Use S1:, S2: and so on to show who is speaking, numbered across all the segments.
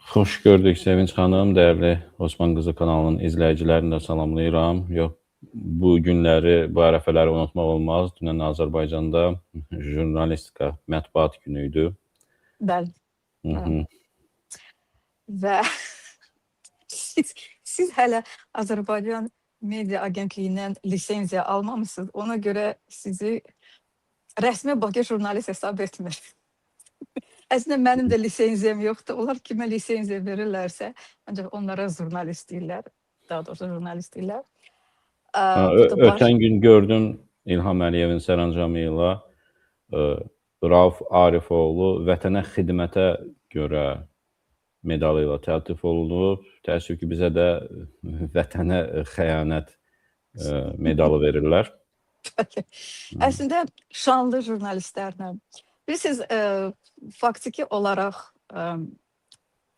S1: Xoş gördük Sevinç xanım, dəyərli Osman Qızı kanalının izləyicilərini də salamlayıram. Yox, bu günləri, bu ərəfələri unutmaq olmaz. Dünən Azərbaycanda jurnalistika, mətbuat günü idi.
S2: Bəli.
S1: Hı -hı.
S2: Və siz hələ Azərbaycan Media Agentliyindən lisenziya almamışsınız. Ona görə sizi rəsmi Bakı jurnalist hesab etmir. Əslində mənim də lisenziyam yoxdur. Onlar kimə lisenziya verirlərsə, ancaq onlara jurnalist deyirlər. Daha doğrusu jurnalist deyirlər.
S1: Ha, ötən gün gördüm İlham Əliyevin sərəncamı ilə Rauf Arifoğlu vətənə xidmətə görə medalı ilə təltif olunub. Təəssüf ki, bizə də vətənə xəyanət medalı verirlər.
S2: Əslində şanlı jurnalistlərlə. Bilirsiniz, faktiki olaraq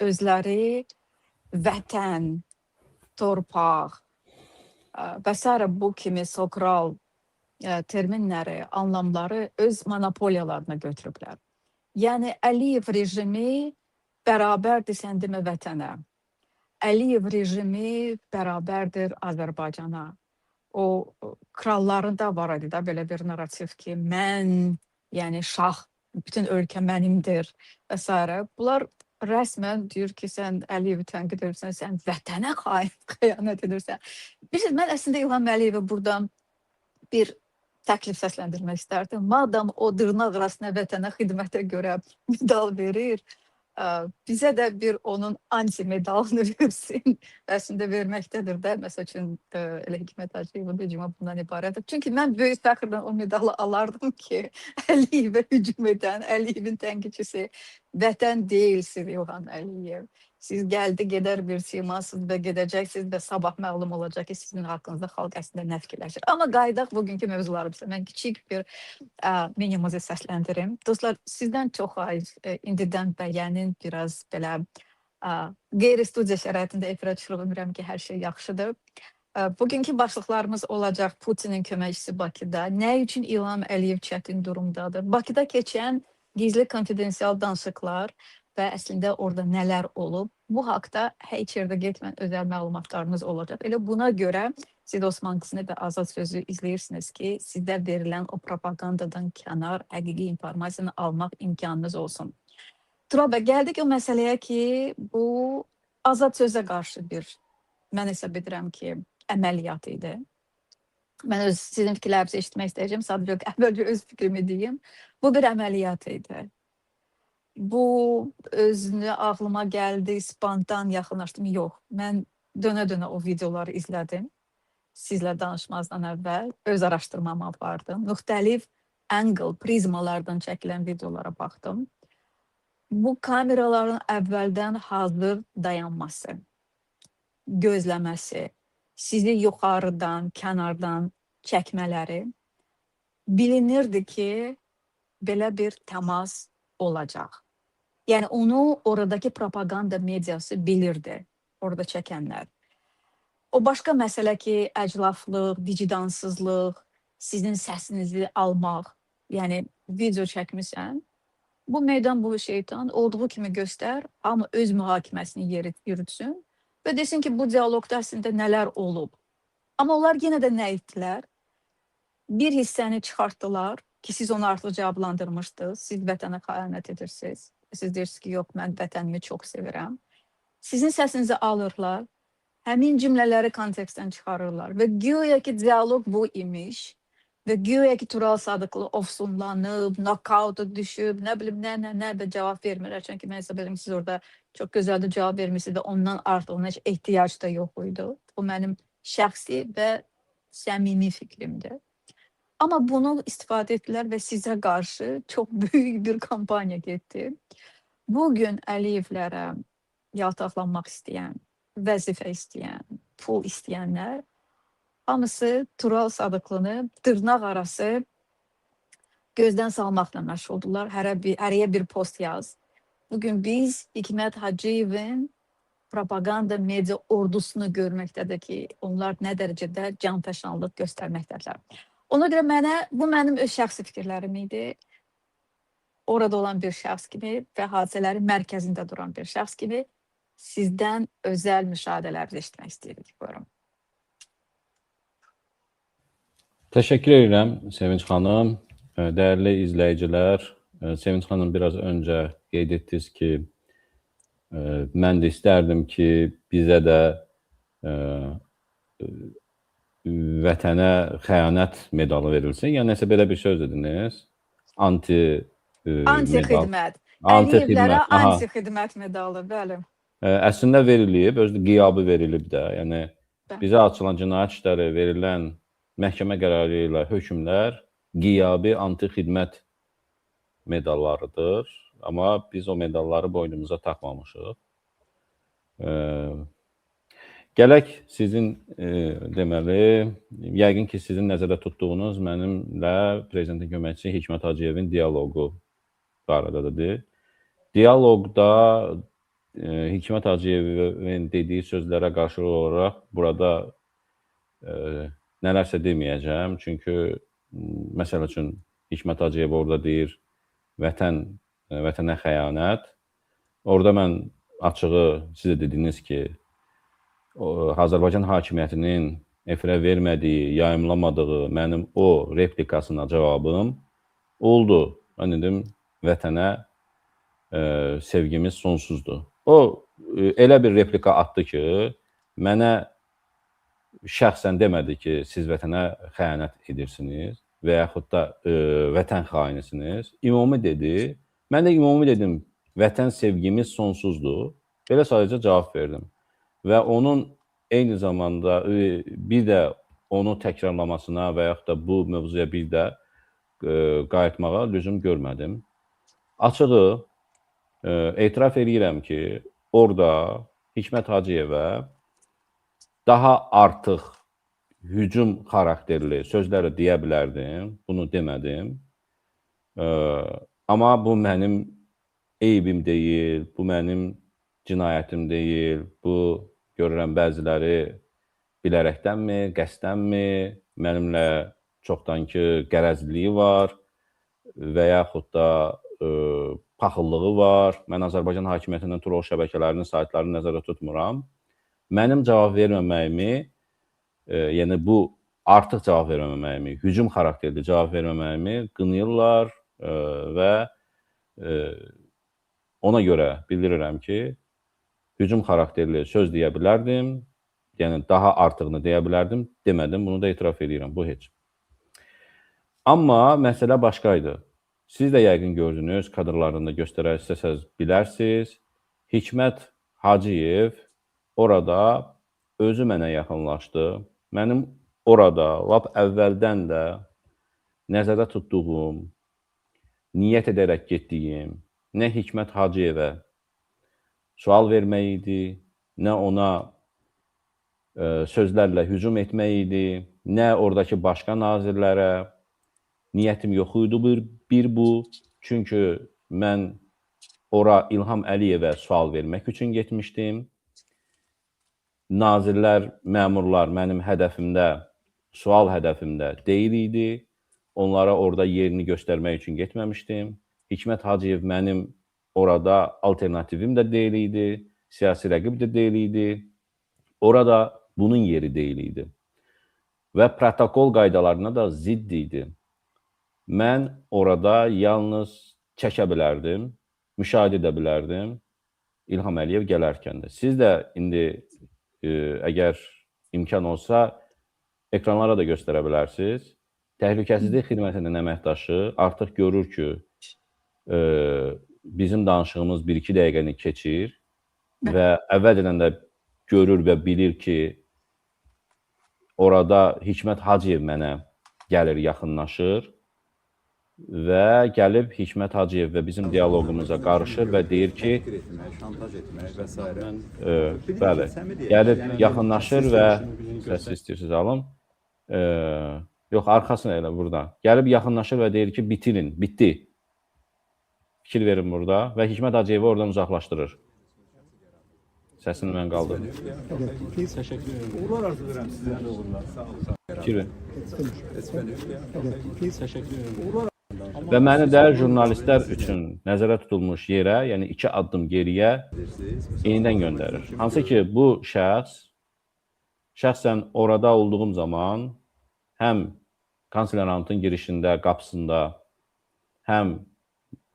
S2: özləri vətən, torpaq və sairə bu kimi sokral terminləri, anlamları öz monopoliyalarına götürüblər. Yəni Əliyev rejimi bərabərdir sən demə vətənə. Əliyev rejimi bərabərdir Azərbaycana. O krallarında var idi da belə bir narativ ki, mən, yəni şah, bütün ölkə mənimdir və sairə. Bunlar rəsmən deyir ki, sən Əliyevi tənqid edirsən, sən vətənə xəyanət edirsən. Bilirsiniz, mən əslində İlham Əliyevə buradan bir təklif səsləndirmək istərdim. Madam o dırnaq arasına vətənə xidmətə görə medal verir, bizə də bir onun anti-medalını versin. Əslində verməkdədir də. Məsəl üçün, elə Hikmət Hacıyevin hücumu bundan ibarətdir. Çünki mən böyük fəxrlə o medalı alardım ki, Əliyevə hücum edən, Əliyevin tənqidçisi vətən deyilsiz İlham Əliyev. Siz gəldi gedər bir simasınız və gedəcəksiniz və sabah məlum olacaq ki, sizin haqqınızda xalq əslində nə fikirləşir. Amma qayıdaq bugünkü mövzularımıza. Mən kiçik bir mini muzey səsləndirim. Dostlar, sizdən çox xahiş, indidən bəyənin, biraz belə qeyri-studiya şəraitində efirə çıxırıq. Ümürəm ki, hər şey yaxşıdır. Bugünkü başlıqlarımız olacaq Putinin köməkçisi Bakıda. Nə üçün İlham Əliyev çətin durumdadır? Bakıda keçən gizli konfidensial danışıqlar və əslində orada nələr olub? Bu haqda heç yerdə getməyən özəl məlumatlarımız olacaq. Elə buna görə siz Osman Qızını və Azad Sözü izləyirsiniz ki, sizdə verilən o propagandadan kənar həqiqi informasiyanı almaq imkanınız olsun. Tural bəy, gəldik o məsələyə ki, bu Azad Sözə qarşı bir, mən hesab edirəm ki, əməliyyat idi. Mən öz sizin fikirlərinizi eşitmək istəyəcəm. Sadəcə əvvəlcə öz fikrimi deyim. Bu bir əməliyyat idi. Bu özünü ağlıma gəldi, spontan yaxınlaşdım. Yox, mən dönə-dönə o videoları izlədim. Sizlə danışmazdan əvvəl öz araşdırmamı apardım. Müxtəlif angle, prizmalardan çəkilən videolara baxdım. Bu kameraların əvvəldən hazır dayanması, gözləməsi, sizi yuxarıdan, kənardan çəkmələri bilinirdi ki, belə bir təmas olacaq. Yəni onu oradakı propaganda mediası bilirdi, orada çəkənlər. O başqa məsələ ki, əclaflıq, vicdansızlıq, sizin səsinizi almaq, yəni video çəkmisən, bu meydan, bu şeytan olduğu kimi göstər, amma öz mühakiməsini yürütsün və desin ki, bu dialoqda əslində nələr olub. Amma onlar yenə də nə etdilər? Bir hissəni çıxartdılar ki, siz onu artıq cavablandırmışdınız, siz vətənə xəyanət edirsiniz. Siz deyirsiniz ki, yox, mən vətənimi çox sevirəm. Sizin səsinizi alırlar, həmin cümlələri kontekstdən çıxarırlar və güya ki, dialoq bu imiş və güya ki, Tural Sadıqlı ofsunlanıb, nokauta düşüb, nə bilim, nə və cavab vermirlər. Çünki mən hesab edirəm ki, siz orada çox gözəl də cavab vermişsiniz və ondan artıq ona heç ehtiyac da yox idi. Bu mənim şəxsi və səmimi fikrimdir. Amma bunu istifadə etdilər və sizə qarşı çox böyük bir kampaniya getdi. Bugün Əliyevlərə yaltaqlanmaq istəyən, vəzifə istəyən, pul istəyənlər hamısı Tural Sadıqlını dırnaq arası gözdən salmaqla məşğuldurlar. Hərəyə bir post yaz. Bugün biz Hikmət Hacıyevin propaganda media ordusunu görməkdədir ki, onlar nə dərəcədə canfəşanlıq göstərməkdədirlər. Ona görə mənə, bu mənim öz şəxsi fikirlərim idi. Orada olan bir şəxs kimi və hadisələrin mərkəzində duran bir şəxs kimi Sizdən özəl müşahidələrinizi eşitmək istəyirik. Buyurun.
S1: Təşəkkür edirəm Sevinç xanım. Dəyərli izləyicilər, Sevinç xanım biraz öncə qeyd etdiniz ki, mən də istərdim ki, bizə də vətənə xəyanət medalı verilsin. Yəni nəsə belə bir söz dediniz. Anti
S2: Anti-xidmət. Əliyevlərə anti-xidmət medalı, bəli.
S1: Əslində verilib, özü qiyabı verilib də. Yəni bizə açılan cinayət işləri, verilən məhkəmə qərarı ilə hökmlər qiyabi anti-xidmət medallarıdır. Amma biz o medalları boynumuza taxmamışıq. Gələk sizin deməli, yəqin ki, sizin nəzərdə tutduğunuz mənimlə Prezidentin köməkçisi Hikmət Hacıyevin dialoqu barədədir. Dialoqda Hikmət Hacıyevin dediyi sözlərə qarşılıq olaraq burada nələrsə deməyəcəm. Çünki, məsəl üçün, Hikmət Hacıyev orada deyir, vətənə xəyanət. Orada mən açığı sizə dediniz ki, Azərbaycan hakimiyyətinin efirə vermədiyi, yayımlamadığı mənim o replikasına cavabım oldu. Mən dedim, vətənə sevgimiz sonsuzdur. O elə bir replika atdı ki, mənə şəxsən demədi ki, siz vətənə xəyanət edirsiniz və yaxud da vətən xainisiniz. Ümumi dedi. Mən də ümumi dedim, vətən sevgimiz sonsuzdur. Belə sadəcə cavab verdim. Və onun eyni zamanda bir də onu təkrarlamasına və yaxud da bu mövzuya bir də qayıtmağa lüzum görmədim. Açığı etiraf eləyirəm ki, orada Hikmət Hacıyevə daha artıq hücum xarakterli sözləri deyə bilərdim, bunu demədim. Amma bu mənim eybim deyil, bu mənim cinayətim deyil, bu görürəm bəziləri bilərəkdənmi, qəsdənmi, mənimlə çoxdankı qərəzliliyi var və yaxud da paxıllığı var. Mən Azərbaycan hakimiyyətinin troll şəbəkələrinin saytlarını nəzərdə tutmuram. Mənim cavab verməməyimi, yəni bu artıq cavab verməməyimi, hücum xarakterli cavab verməməyimi qınayırlar və ona görə bildirirəm ki, hücum xarakterli söz deyə bilərdim, yəni daha artığını deyə bilərdim, demədim, bunu da etiraf edirəm, bu heç. Amma məsələ başqa idi. Siz də yəqin gördünüz, kadrlarında göstərər istəsəz bilərsiniz. Hikmət Hacıyev orada özü mənə yaxınlaşdı. Mənim orada lap əvvəldən də nəzərdə tutduğum, niyyət edərək getdiyim nə Hikmət Hacıyevə sual vermək idi, nə ona sözlərlə hücum etmək idi, nə oradakı başqa nazirlərə. Niyyətim yox idi bir bu. Çünki mən ora İlham Əliyevə sual vermək üçün getmişdim. Nazirlər, məmurlar mənim hədəfimdə, sual hədəfimdə deyil idi. Onlara orada yerini göstərmək üçün getməmişdim. Hikmət Hacıyev mənim orada alternativim də deyil idi, siyasi rəqib də deyil idi. Orada bunun yeri deyil idi. Və protokol qaydalarına da zidd idi. Mən orada yalnız çəkə bilərdim, müşahidə edə bilərdim İlham Əliyev gələrkən də. Siz də indi əgər imkan olsa ekranlara da göstərə bilərsiniz. Təhlükəsizlik xidmətinin əməkdaşı artıq görür ki, bizim danışığımız 1-2 dəqiqəni keçir və əvvəlcədən də görür və bilir ki, orada Hikmət Hacıyev mənə gəlir, yaxınlaşır və gəlib Hikmət Hacıyev və bizim dialoqumuza qarışır və deyir ki,
S3: şantaj etmək və s.
S1: Bəli, gəlib yaxınlaşır və səs istəyirsiniz alın. Yox, arxasına elə burada. Gəlib yaxınlaşır və deyir ki, bitirin, bitdi. Fikir verin burada və Hikmət Hacıyevi oradan uzaqlaşdırır. Səsini mən qaldırdım.
S3: Uğurlar arzulayıram sizə. Uğurlar. Sağ olun.
S1: Fikir verin. Və məni də jurnalistlər üçün nəzərə tutulmuş yerə, yəni 2 addım geriyə yenidən göndərir. Hansı ki, bu şəxs şəxsən orada olduğum zaman həm Kansler Amtın girişində, qapısında, həm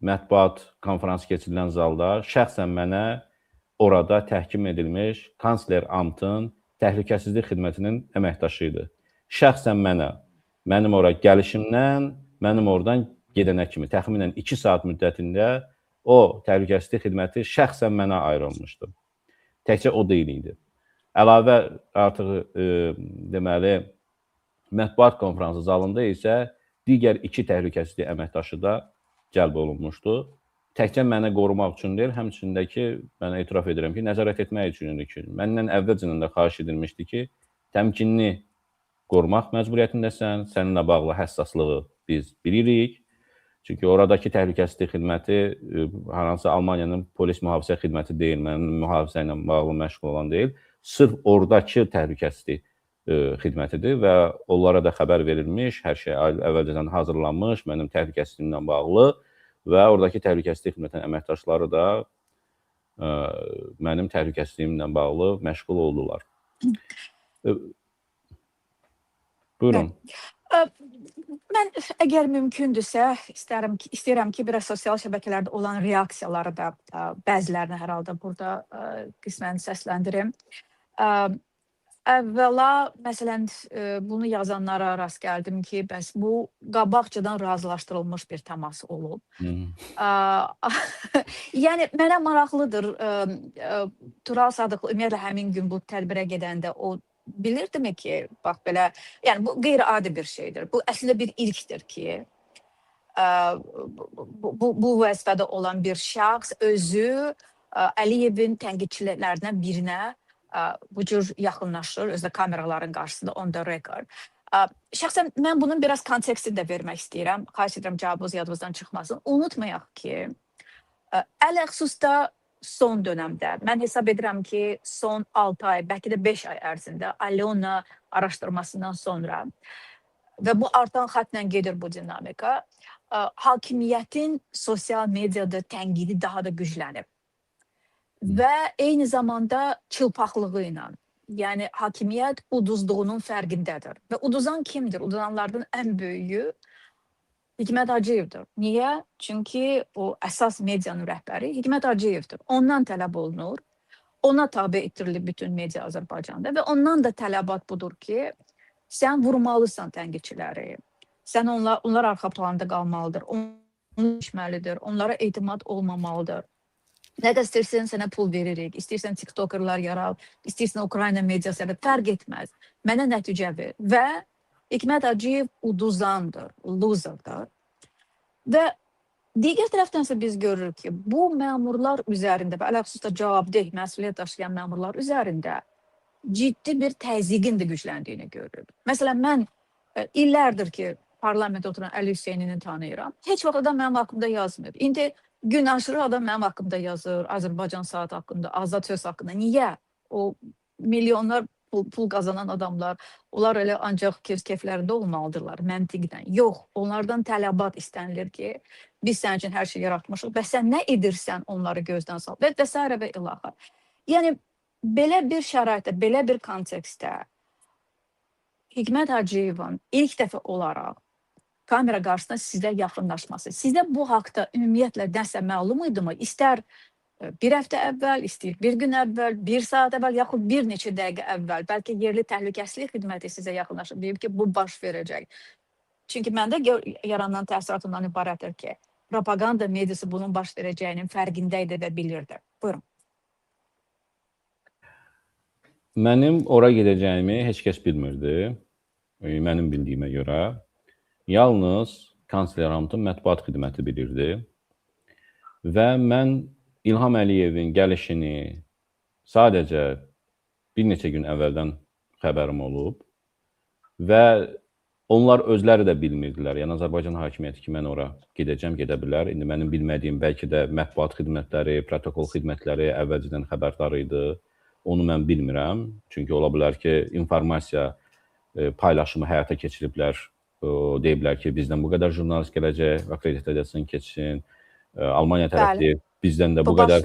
S1: mətbuat konfransı keçirilən zalda şəxsən mənə orada təhkim edilmiş Kansler Amtın təhlükəsizlik xidmətinin əməkdaşı idi. Şəxsən mənə, mənim ora gəlişimdən, mənim oradan gedənə kimi təxminən 2 saat müddətində o təhlükəsizlik xidməti şəxsən mənə ayrılmışdı. Təkcə o deyil idi. Əlavə artıq deməli mətbuat konfransı zalında isə digər 2 təhlükəsizlik əməkdaşı da cəlb olunmuşdu. Təkcə mənə qorumaq üçün deyil, həmçinin ki, mən etiraf edirəm ki, nəzarət etmək üçün idi ki, məndən əvvəlcədən də xahiş edilmişdi ki, təmkinli qorumaq məcburiyyətindəsən, səninlə bağlı həssaslığı biz bilirik. Çünki oradakı təhlükəsizlik xidməti hər hansı Almaniyanın polis mühafizə xidməti deyil, mənim mühafizə ilə bağlı məşğul olan deyil, sırf oradakı təhlükəsizlik xidmətidir və onlara da xəbər verilmiş, hər şey əvvəlcədən hazırlanmış mənim təhlükəsizliyimlə bağlı və oradakı təhlükəsizlik xidmətinin əməkdaşları da mənim təhlükəsizliyimlə bağlı məşğul oldular. Buyurun.
S2: Mən əgər mümkündürsə, istəyirəm ki, biraz sosial şəbəkələrdə olan reaksiyaları da bəzilərini hər halda burada qismən səsləndirim. Əvvəla, məsələn, bunu yazanlara rast gəldim ki, bəs bu qabaqcadan razılaşdırılmış bir təmas olub. Yəni mənə maraqlıdır, Tural Sadıqlı ümumiyyətlə həmin gün bu tədbirə gedəndə o bilirdimi ki, bax belə, yəni bu qeyri-adi bir şeydir. Bu əslində bir ilkdir ki, bu vəzifədə olan bir şəxs özü Əliyevin tənqidçilərindən birinə bu cür yaxınlaşır, özü də kameraların qarşısında, on the record. Şəxsən mən bunun biraz kontekstini də vermək istəyirəm. Xahiş edirəm cavabınız yadınızdan çıxmasın. Unutmayaq ki, ələxüsus da son dönəmdə, mən hesab edirəm ki, son 6 ay, bəlkə də 5 ay ərzində Alyona araşdırmasından sonra və bu artan xəttlə gedir bu dinamika, hakimiyyətin sosial mediada tənqidi daha da güclənib. Və eyni zamanda çılpaqlığı ilə, yəni hakimiyyət uduzduğunun fərqindədir. Və uduzan kimdir? Uduzanlardan ən böyüyü Hikmət Hacıyevdir. Niyə? Çünki o əsas medianın rəhbəri Hikmət Hacıyevdir. Ondan tələb olunur, ona tabe etdirilir bütün media Azərbaycanda və ondan da tələbat budur ki, sən vurmalısan tənqidçiləri, sən onlar arxa planda qalmalıdır, onu düşməlidir, onlara etimad olmamalıdır. Nə də istəyirsən sənə pul veririk, istəyirsən tiktokerlar yaral, istəyirsən Ukrayna mediası yaral, fərq etməz. Mənə nəticə ver. Və Hikmət Hacıyev uduzandır, loserdır. Və digər tərəfdənsə biz görürük ki, bu məmurlar üzərində və ələxüsus da cavabdeh, məsuliyyət daşıyan məmurlar üzərində ciddi bir təzyiqin də gücləndiyini görürük. Məsələn, mən illərdir ki, parlamentdə oturan Əli Hüseynini tanıyıram. Heç vaxt adam mənim haqqımda yazmır. İndi gün aşırı adam mənim haqqımda yazır, Azərbaycan saat haqqında, azad söz haqqında. Niyə? O milyonlar pul qazanan adamlar, onlar elə ancaq keflərində olmalıdırlar məntiqdən. Yox, onlardan tələbat istənilir ki, biz sənin üçün hər şey yaratmışıq və sən nə edirsən onları gözdən sal və s. və ilaxır. Yəni, belə bir şəraitdə, belə bir kontekstdə Hikmət Hacıyevin ilk dəfə olaraq kamera qarşısında sizə yaxınlaşması, sizə bu haqda ümumiyyətlə nəsə məlum idimi? İstər bir həftə əvvəl, istəyir bir gün əvvəl, bir saat əvvəl, yaxud bir neçə dəqiqə əvvəl, bəlkə yerli təhlükəsizlik xidməti sizə yaxınlaşıb, deyib ki, bu baş verəcək. Çünki məndə yaranan təəssürat ondan ibarətdir ki, propaganda mediası bunun baş verəcəyinin fərqində idi və bilirdi. Buyurun.
S1: Mənim ora gedəcəyimi heç kəs bilmirdi, mənim bildiyimə görə. Yalnız Kansler Amtın mətbuat xidməti bilirdi və mən İlham Əliyevin gəlişini sadəcə bir neçə gün əvvəldən xəbərim olub və onlar özləri də bilmirdilər. Yəni Azərbaycan hakimiyyəti ki, mən ora gedəcəm, gedə bilər. İndi mənim bilmədiyim bəlkə də mətbuat xidmətləri, protokol xidmətləri əvvəlcədən xəbərdar idi. Onu mən bilmirəm. Çünki ola bilər ki, informasiya paylaşımı həyata keçiriblər Deyiblər ki, bizdən bu qədər jurnalist gələcək, akreditasiyadan keçsin. Almaniya tərəf deyir, bizdən də bu qədər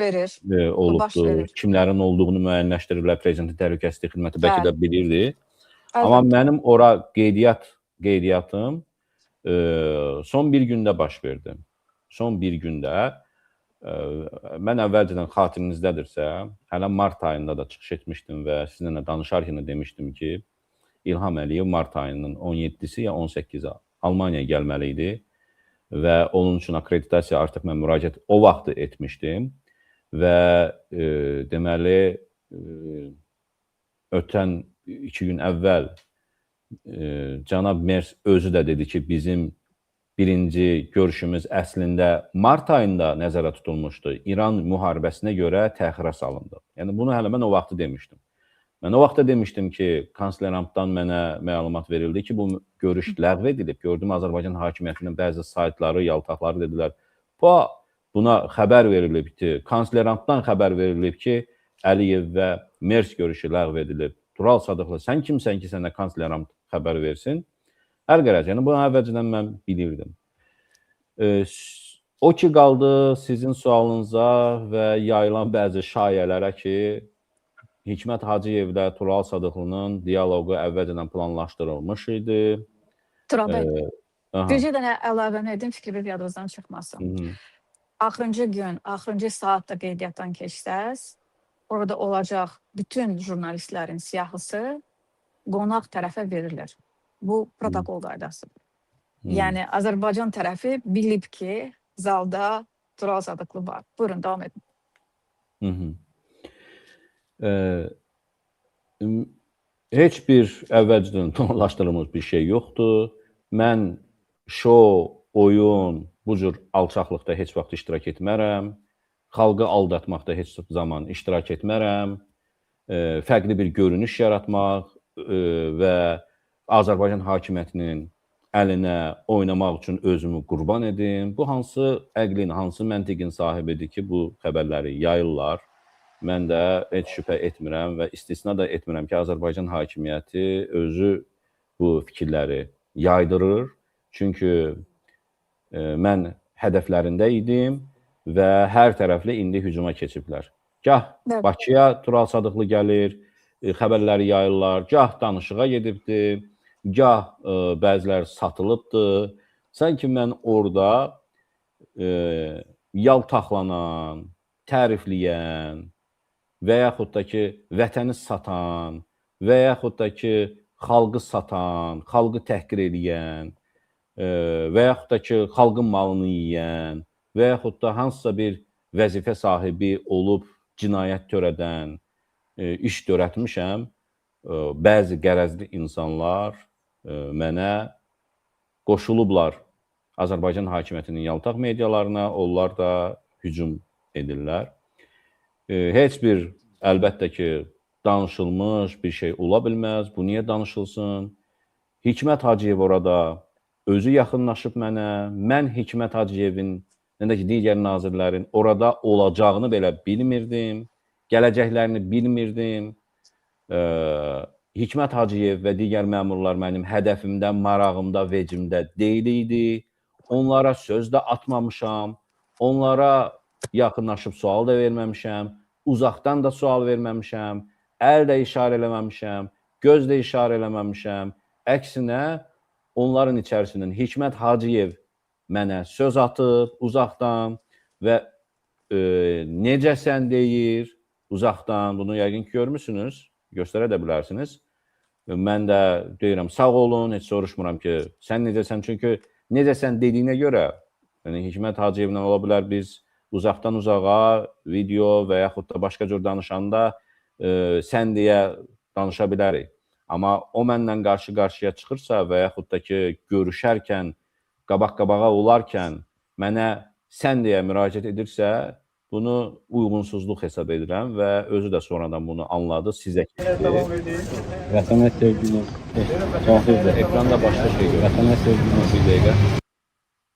S1: olubdur. Kimlərin olduğunu müəyyənləşdiriblər, Prezidentin Təhlükəsizlik Xidməti bəlkə də bilirdi. Amma mənim ora qeydiyyatım son bir gündə baş verdi. Son bir gündə mən əvvəlcədən xatirinizdədirsə, hələ mart ayında da çıxış etmişdim və sizinlə danışarkən də demişdim ki, İlham Əliyev mart ayının 17-si ya 18-i Almaniyaya gəlməli idi və onun üçün akreditasiya artıq mən müraciət o vaxtı etmişdim və deməli ötən 2 gün əvvəl cənab Mers özü də dedi ki, bizim birinci görüşümüz əslində mart ayında nəzərə tutulmuşdu. İran müharibəsinə görə təxirə salındı. Yəni bunu hələ mən o vaxtı demişdim. Mən o vaxtda demişdim ki, Kansler-Amtdan mənə məlumat verildi ki, bu görüş ləğv edilib. Gördüm Azərbaycan hakimiyyətinin bəzi saytları, yaltaqları dedilər, buna xəbər verilibdi. Kansler-Amtdan xəbər verilib ki, Əliyev və Mers görüşü ləğv edilib. Tural Sadıqlı, sən kimsən ki, sənə Kansler-Amt xəbər versin? Hər qərəz, yəni bunu əvvəlcədən mən bilirdim. O ki qaldı sizin sualınıza və yayılan bəzi şayələrə ki, Hikmət Hacıyevlə Tural Sadıqlının dialoqu əvvəlcədən planlaşdırılmış idi.
S2: Tural bəy, bircə dənə əlavə edim, fikriniz yadınızdan çıxmasın. Axırıncı gün, axırıncı saatda qeydiyyatdan keçsəz, orada olacaq bütün jurnalistlərin siyahısı qonaq tərəfə verilir. Bu protokol qaydasıdır. Yəni Azərbaycan tərəfi bilib ki, zalda Tural Sadıqlı var. Buyurun, davam edin.
S1: Heç bir əvvəlcədən planlaşdırılmış bir şey yoxdur. Mən şou, oyun, bu cür alçaqlıqda heç vaxt iştirak etmərəm. Xalqı aldatmaqda heç zaman iştirak etmərəm. Fərqli bir görünüş yaratmaq və Azərbaycan hakimiyyətinin əlinə oynamaq üçün özümü qurban edim. Bu hansı əqlin, hansı məntiqin sahibidir ki, bu xəbərləri yayırlar? Mən də heç şübhə etmirəm və istisna da etmirəm ki, Azərbaycan hakimiyyəti özü bu fikirləri yaydırır. Çünki mən hədəflərində idim və hər tərəfli indi hücuma keçiblər. Gah Bakıya Tural Sadıqlı gəlir, xəbərləri yayırlar, gah danışığa gedibdir, gah bəziləri satılıbdır. Sanki mən orada yaltaqlanan, tərifləyən və yaxud da ki, vətəni satan və yaxud da ki, xalqı satan, xalqı təhqir eləyən və yaxud da ki, xalqın malını yeyən və yaxud da hansısa bir vəzifə sahibi olub cinayət törədən iş törətmişəm, bəzi qərəzli insanlar mənə qoşulublar Azərbaycan hakimiyyətinin yaltaq medialarına, onlar da hücum edirlər. Heç bir, əlbəttə ki, danışılmış bir şey ola bilməz. Bu niyə danışılsın? Hikmət Hacıyev orada özü yaxınlaşıb mənə. Mən Hikmət Hacıyevin, nə də ki, digər nazirlərin orada olacağını belə bilmirdim. Gələcəklərini bilmirdim. Hikmət Hacıyev və digər məmurlar mənim hədəfimdə, marağımda, vecimdə deyil idi. Onlara söz də atmamışam. Onlara yaxınlaşıb sual da verməmişəm. Uzaqdan da sual verməmişəm. Əl də işarə eləməmişəm. Göz də işarə eləməmişəm. Əksinə, onların içərisindən Hikmət Hacıyev mənə söz atıb uzaqdan və necəsən deyir uzaqdan. Bunu yəqin ki, görmüsünüz, göstərə də bilərsiniz. Mən də deyirəm, sağ olun, heç soruşmuram ki, sən necəsən? Çünki necəsən dediyinə görə, yəni Hikmət Hacıyevlə ola bilər biz uzaqdan uzağa video və yaxud da başqa cür danışanda sən deyə danışa bilərik. Amma o mənlə qarşı-qarşıya çıxırsa və yaxud da ki, görüşərkən, qabaq-qabağa olarkən mənə sən deyə müraciət edirsə, bunu uyğunsuzluq hesab edirəm və özü də sonradan bunu anladı, sizə keçdi.
S4: Vətənə sevginiz sonsuzdur.
S1: Ekranda başqa şey görür.
S4: Vətənə sevginiz,
S1: Bir dəqiqə.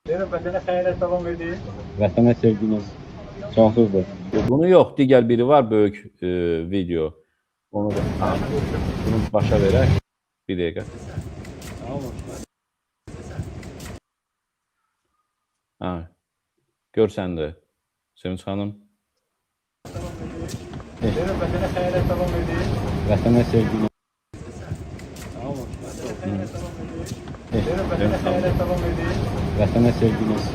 S5: Deyirəm, vətənə xəyanət davam edir.
S4: Vətənə sevginiz sonsuzdur.
S1: Bunu yox, digər biri var, böyük video. Onu da bunu başa verək. Bir dəqiqə. Hə. Görsəndi. Sevinç xanım.
S5: Deyirəm vətənə xəyanət davam edir.
S4: Vətənə sevginiz
S5: Deyirəm vətənə xəyanət davam edir.
S4: Vətənə sevginiz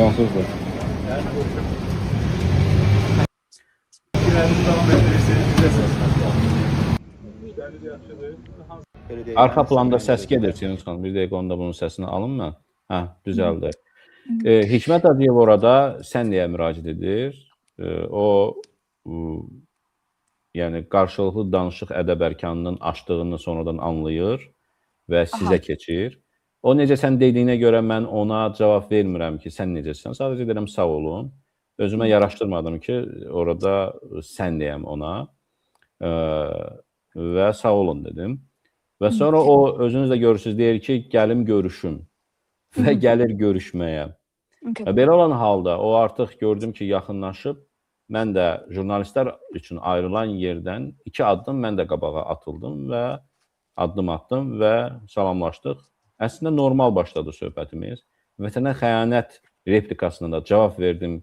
S4: sonsuzdur.
S5: Fikirlərinizi davam etdirirsiniz. Bizəsiniz. İşləriniz yaxşıdır.
S1: Arxa planda səs gedir Sevinç xanım. Bir dəqiqə onda bunun səsini alın mən. Hə, düzəldi. Hikmət Hacıyev orada sən deyə müraciət edir. O yəni qarşılıqlı danışıq ədəb ərkanının aşdığını sonradan anlayır və sizə keçir. O necə sən dediyinə görə mən ona cavab vermirəm ki, sən necəsən. Sadəcə deyirəm sağ olun. Özümə yaraşdırmadım ki, orada sən deyəm ona. Və sağ olun dedim. Və sonra o özünüz də görürsünüz, deyir ki, gəlim görüşüm. Və gəlir görüşməyə.
S2: Okay.
S1: Və belə olan halda o artıq gördüm ki, yaxınlaşıb. Mən də jurnalistlər üçün ayrılan yerdən 2 addım mən də qabağa atıldım və addım atdım və salamlaşdıq. Əslində normal başladı söhbətimiz. Vətənə xəyanət replikasına da cavab verdim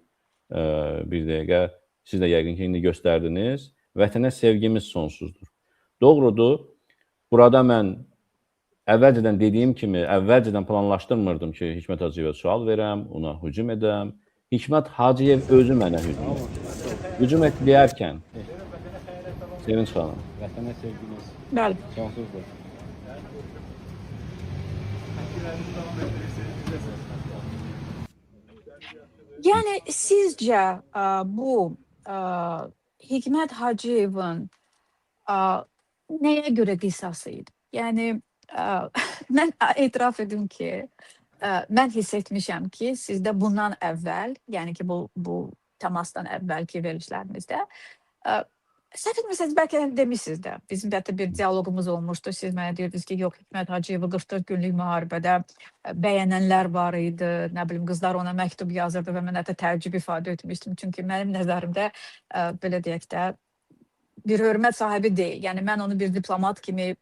S1: bir dəqiqə. Siz də yəqin ki, indi göstərdiniz. Vətənə sevgimiz sonsuzdur. Doğrudur. Burada mən əvvəlcədən dediyim kimi, əvvəlcədən planlaşdırmırdım ki, Hikmət Hacıyevə sual verəm, ona hücum edəm. Hikmət Hacıyev özü mənə hücum etdi. Hücum et deyərkən, Sevinç xanım.
S4: Vətənə sevginiz
S2: Bəli.
S4: sonsuzdur.
S5: Fikirlərinizi davam etdirirsiniz. Bizəsiniz.
S2: Yəni sizcə bu Hikmət Hacıyevin nəyə görə qisası idi? Yəni mən etiraf edim ki, mən hiss etmişəm ki, sizdə bundan əvvəl, yəni ki, bu təmasdan əvvəlki verilişlərimizdə səhv etmirsəniz bəlkə də demişsiniz də. Bizim də hətta bir dialoqumuz olmuşdu. Siz mənə deyirdiniz ki, yox, Hikmət Hacıyevi 44 günlük müharibədə bəyənənlər var idi. Nə bilim, qızlar ona məktub yazırdı və mən hətta təəccüb ifadə etmişdim. Çünki mənim nəzərimdə belə deyək də bir hörmət sahibi deyil. Yəni mən onu bir diplomat kimi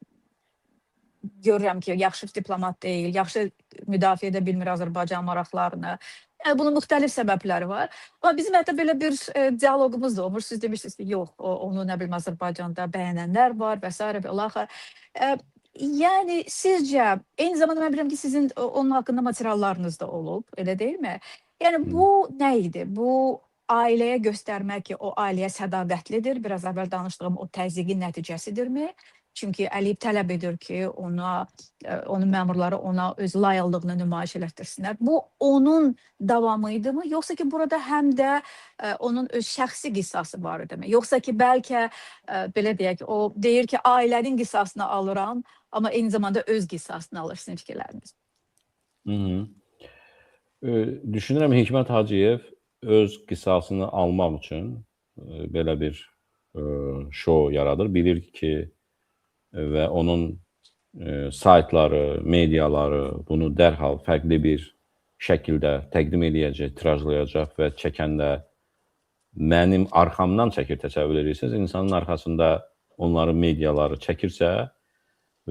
S2: görürəm ki, yaxşı diplomat deyil, yaxşı müdafiə edə bilmir Azərbaycan maraqlarını. Yəni bunun müxtəlif səbəbləri var. Amma bizim hətta belə bir dialoqumuz da olmuş. Siz demişdiniz ki, yox, onu nə bilim Azərbaycanda bəyənənlər var və s. və ilaxır. Yəni sizcə, eyni zamanda mən bilirəm ki, sizin onun haqqında materiallarınız da olub, elə deyilmi? Yəni bu nə idi? Bu ailəyə göstərmək ki, o ailəyə sədaqətlidir. Biraz əvvəl danışdığım o təzyiqin nəticəsidirmi? Çünki Əliyev tələb edir ki, ona, onun məmurları ona öz layallığını nümayiş elətdirsinlər. Bu onun davamı idimi? Yoxsa ki, burada həm də onun öz şəxsi qisası var idimi? Yoxsa ki, bəlkə belə deyək, o deyir ki, ailənin qisasını alıram, amma eyni zamanda öz qisasını alır, sizin fikirləriniz.
S1: Düşünürəm Hikmət Hacıyev öz qisasını almaq üçün belə bir şou yaradır. Bilir ki, və onun saytları, mediaları bunu dərhal fərqli bir şəkildə təqdim eləyəcək, tirajlayacaq və çəkəndə mənim arxamdan çəkir, təsəvvür edirsiniz. İnsanın arxasında onların mediaları çəkirsə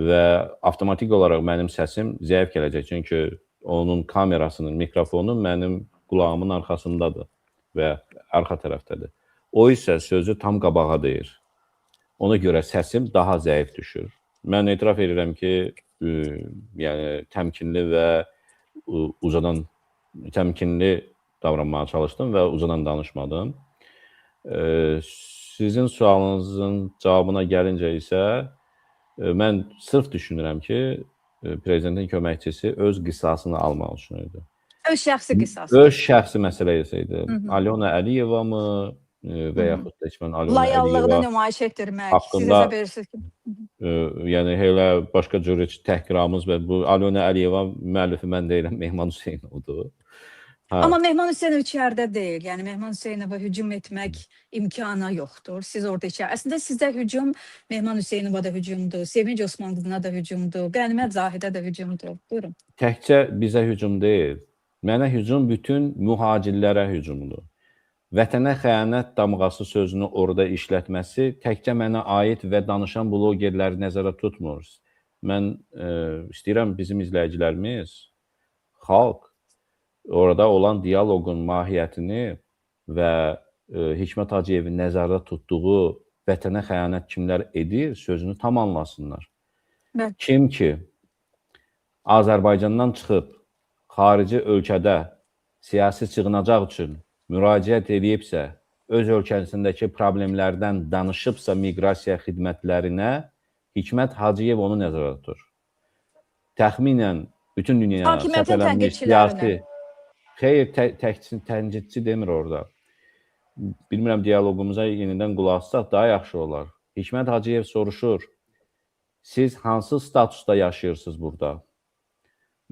S1: və avtomatik olaraq mənim səsim zəif gələcək. Çünki onun kamerasının mikrofonu mənim qulağımın arxasındadır və arxa tərəfdədir. O isə sözü tam qabağa deyir. Ona görə səsim daha zəif düşür. Mən etiraf edirəm ki, yəni təmkinli və uzadan təmkinli davranmağa çalışdım və uzadan danışmadım. Sizin sualınızın cavabına gəlincə isə mən sırf düşünürəm ki, prezidentin köməkçisi öz qisasını almaq üçün idi.
S2: Öz şəxsi qisası.
S1: Öz şəxsi məsələsi idi. Alyona Əliyeva mı və yaxud da heç mən Alyona
S2: Layallığını
S1: Əliyeva
S2: nümayiş etdirmək.
S1: haqqında,
S2: Siz hesab edirsiniz ki,
S1: yəni elə başqa cür heç təhqiramiz və bu Alyona Əliyeva müəllifi mən deyiləm, Mehman Hüseynovdur. Hə.
S2: Amma Mehman Hüseynov içəridə deyil. Yəni Mehman Hüseynova hücum etmək imkanı yoxdur. Siz orada içəri. Əslində sizə hücum Mehman Hüseynova da hücumdur, Sevinç Osmanqızına da hücumdur, Qənimət Zahidə də hücumdur. Buyurun.
S1: Təkcə bizə hücum deyil. Mənə hücum bütün mühacirlərə hücumdur. Vətənə xəyanət damğası sözünü orada işlətməsi təkcə mənə aid və danışan blogerləri nəzərə tutmur. Mən istəyirəm bizim izləyicilərimiz, xalq Orada olan dialoqun mahiyyətini və Hikmət Hacıyevin nəzərdə tutduğu vətənə xəyanət kimlər edir sözünü tam anlasınlar.
S2: Bəli.
S1: Kim ki Azərbaycandan çıxıb xarici ölkədə siyasi sığınacaq üçün müraciət eləyibsə, öz ölkəsindəki problemlərdən danışıbsa miqrasiya xidmətlərinə, Hikmət Hacıyev onu nəzərdə tutur. Təxminən bütün dünyaya
S2: Hakimiyyətin
S1: səpələnmiş
S2: tənqidçilərini.
S1: siyasi... Xeyr, tənqidçi demir orada. Bilmirəm, dialoqumuza yenidən qulaq assaq daha yaxşı olar. Hikmət Hacıyev soruşur, siz hansı statusda yaşayırsınız burada?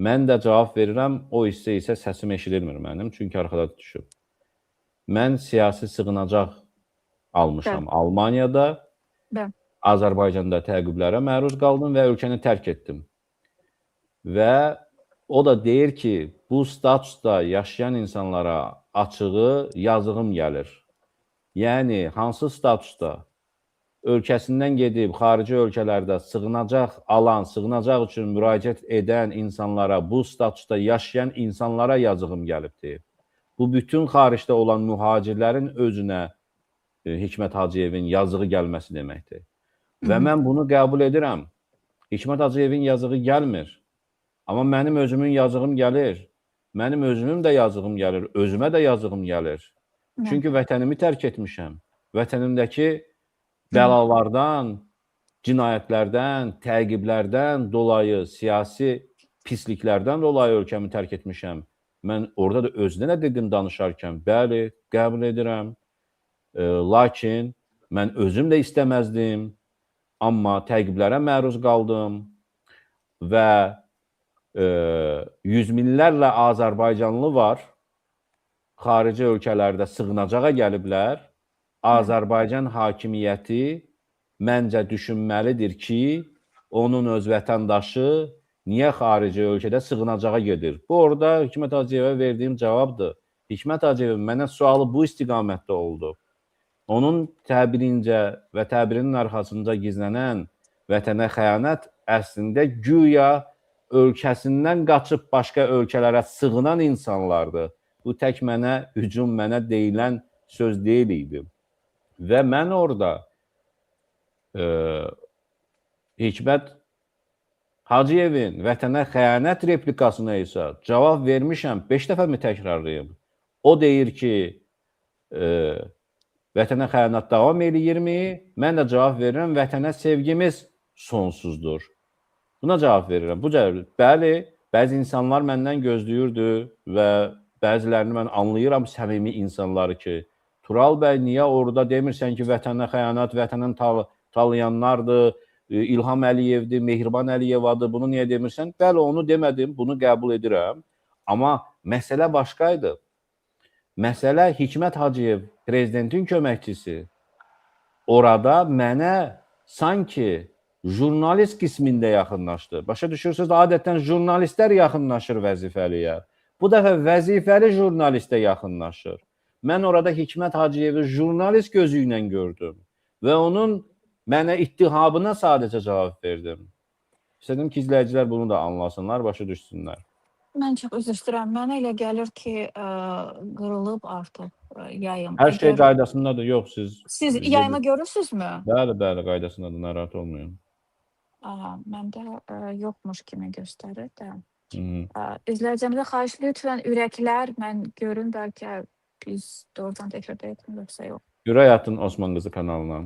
S1: Mən də cavab verirəm, o hissə isə səsim eşidilmir mənim, çünki arxada düşüb. Mən siyasi sığınacaq almışam Almaniyada,
S2: Bəli.
S1: Azərbaycanda təqiblərə məruz qaldım və ölkəni tərk etdim. Və o da deyir ki, bu statusda yaşayan insanlara açığı yazığım gəlir. Yəni, hansı statusda ölkəsindən gedib xarici ölkələrdə sığınacaq alan, sığınacaq üçün müraciət edən insanlara, bu statusda yaşayan insanlara yazığım gəlibdir. Bu, bütün xaricdə olan mühacirlərin özünə Hikmət Hacıyevin yazığı gəlməsi deməkdir. Və mən bunu qəbul edirəm. Hikmət Hacıyevin yazığı gəlmir. Amma mənim özümün yazığım gəlir. Mənim özümün də yazığım gəlir. Özümə də yazığım gəlir. Çünki vətənimi tərk etmişəm. Vətənimdəki bəlalardan, cinayətlərdən, təqiblərdən dolayı, siyasi pisliklərdən dolayı ölkəmi tərk etmişəm. Mən orada da özünə də dedim danışarkən, bəli, qəbul edirəm. Lakin mən özüm də istəməzdim, amma təqiblərə məruz qaldım və yüz minlərlə Azərbaycanlı var, xarici ölkələrdə sığınacağa gəliblər. Azərbaycan hakimiyyəti məncə düşünməlidir ki, onun öz vətəndaşı niyə xarici ölkədə sığınacağa gedir? Bu, orada Hikmət Hacıyevə verdiyim cavabdır. Hikmət Hacıyevin mənə sualı bu istiqamətdə oldu. Onun təbirincə və təbirinin arxasında gizlənən vətənə xəyanət əslində güya ölkəsindən qaçıb başqa ölkələrə sığınan insanlardır. Bu tək mənə hücum, mənə deyilən söz deyil idi. Və mən orada Hikmət Hacıyevin vətənə xəyanət replikasına isə cavab vermişəm, 5 dəfə mi təkrarlayım? O deyir ki, vətənə xəyanət davam eləyirmi? Mən də cavab verirəm, vətənə sevgimiz sonsuzdur. Buna cavab verirəm. Bu cavab, bəli, bəzi insanlar məndən gözləyirdi və bəzilərini mən anlayıram, səmimi insanları ki, Tural bəy, niyə orada demirsən ki, vətənə xəyanət, vətənin talayanlardır, İlham Əliyevdir, Mehriban Əliyevadır, bunu niyə demirsən? Bəli, onu demədim, bunu qəbul edirəm. Amma məsələ başqaydı. Məsələ Hikmət Hacıyev, prezidentin köməkçisi, orada mənə sanki jurnalist qismində yaxınlaşdı. Başa düşürsünüz, adətən jurnalistlər yaxınlaşır vəzifəliyə. Bu dəfə vəzifəli jurnalistə yaxınlaşır. Mən orada Hikmət Hacıyevi jurnalist gözü ilə gördüm və onun mənə ittihabına sadəcə cavab verdim. İstədim ki, izləyicilər bunu da anlasınlar, başa düşsünlər.
S2: Mən çox üzr istəyirəm. Mənə elə gəlir ki, qırılıb artıq yayım.
S1: Hər şey qaydasındadır. Yox, siz...
S2: Siz yayımı görürsünüzmü?
S1: Bəli, bəli, qaydasındadır. Narahat olmayın.
S2: Aha, məndə yoxmuş kimi göstərir də. İzləyicimizə xahiş, lütfən ürəklər, mən görün, bəlkə biz doğrudan da efirdə etmirik, yoxsa yox.
S1: Ürək atın Osman Qızı kanalına.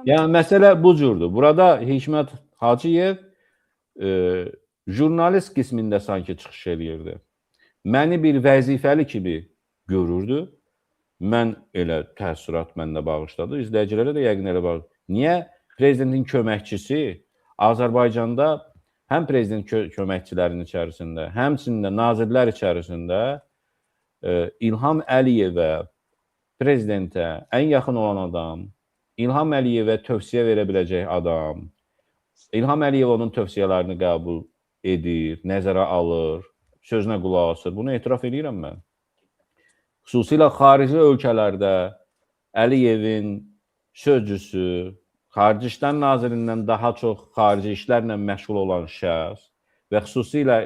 S1: Yəni, məsələ bu cürdür. Burada Hikmət Hacıyev jurnalist qismində sanki çıxış eləyirdi. Məni bir vəzifəli kimi görürdü. Mən elə təəssürat məndə bağışladı. İzləyicilərə də yəqin elə bağışladı. Niyə? Prezidentin köməkçisi Azərbaycanda həm prezident köməkçilərinin içərisində, həmçinin də nazirlər içərisində İlham Əliyevə, prezidentə ən yaxın olan adam, İlham Əliyevə tövsiyə verə biləcək adam, İlham Əliyev onun tövsiyələrini qəbul edir, nəzərə alır, sözünə qulaq asır. Bunu etiraf edirəm mən. Xüsusilə xarici ölkələrdə Əliyevin sözcüsü, Xarici İşlər Nazirindən daha çox xarici işlərlə məşğul olan şəxs və xüsusilə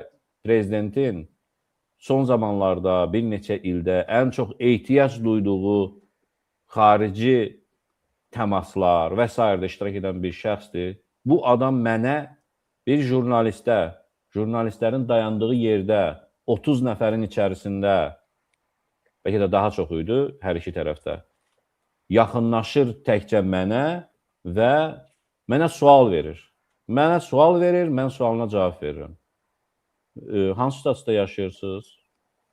S1: prezidentin son zamanlarda bir neçə ildə ən çox ehtiyac duyduğu xarici təmaslar və sairədə iştirak edən bir şəxsdir. Bu adam mənə bir jurnalistə, jurnalistlərin dayandığı yerdə 30 nəfərin içərisində, bəlkə də daha çox idi hər iki tərəfdə, yaxınlaşır təkcə mənə və mənə sual verir. Mənə sual verir, mən sualına cavab verirəm. Hansı statusda yaşayırsınız?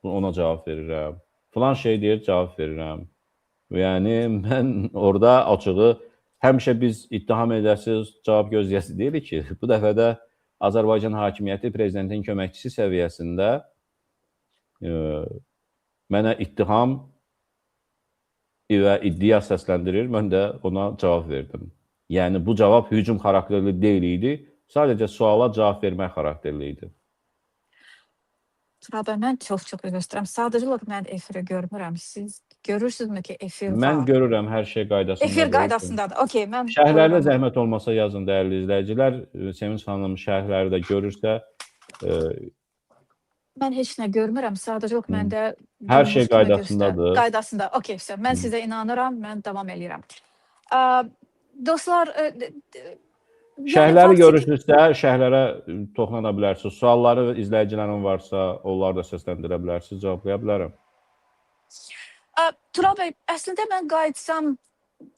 S1: Ona cavab verirəm. Filan şey deyir, cavab verirəm. Yəni mən orada açığı həmişə biz ittiham edəsiniz, cavab gözləyəsiniz deyirik ki, bu dəfə də Azərbaycan hakimiyyəti prezidentin köməkçisi səviyyəsində mənə ittiham və iddia səsləndirir, mən də ona cavab verdim. Yəni bu cavab hücum xarakterli deyil idi, sadəcə suala cavab vermək xarakterli idi.
S2: Tural bəy, mən çox-çox üzr istəyirəm. Sadəcə olaraq mən efiri görmürəm. Siz görürsünüzmü ki, efir
S1: Mən
S2: var?
S1: görürəm, hər şey qaydasındadır.
S2: Efir qaydasındadır. Okey, mən
S1: Şərhlərdə zəhmət olmasa yazın dəyərli izləyicilər. Sevinç xanım şərhləri də görürsə,
S2: Mən heç nə görmürəm. Sadəcə olaraq məndə
S1: Hər şey
S2: durmuş kimi göstər-
S1: qaydasındadır.
S2: Qaydasında. Okey, vəsə. Mən sizə inanıram, mən davam eləyirəm. Dostlar, yəni
S1: Şərhləri
S2: faktiki-
S1: görürsünüzsə, şərhlərə toxuna bilərsiniz. Sualları izləyicilərin varsa, onları da səsləndirə bilərsiniz, cevablaya bilərəm.
S2: Tural bəy, əslində mən qayıtsam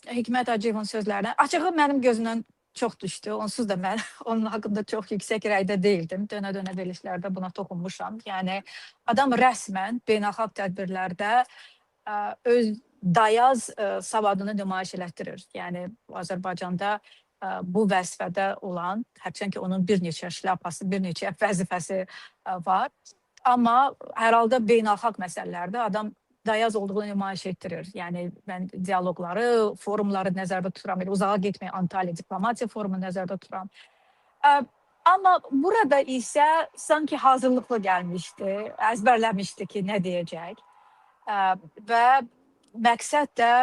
S2: Hikmət Hacıyevin sözlərinə, açığı mənim gözümdən çox düşdü. Onsuz da mən onun haqqında çox yüksək rəydə deyildim. Dönə-dönə verilişlərdə buna toxunmuşam. Yəni adam rəsmən beynəlxalq tədbirlərdə öz dayaz savadını nümayiş elətdirir. Yəni Azərbaycanda bu vəzifədə olan, hərçənd ki onun bir neçə şlyapası, bir neçə vəzifəsi var. Amma hər halda beynəlxalq məsələlərdə adam dayaz olduğunu nümayiş etdirir. Yəni mən dialoqları, forumları nəzərdə tuturam. Elə uzağa getməyə Antalya Diplomatiya Forumunu nəzərdə tuturam. Amma burada isə sanki hazırlıqlı gəlmişdi, əzbərləmişdi ki, nə deyəcək. Və məqsəd də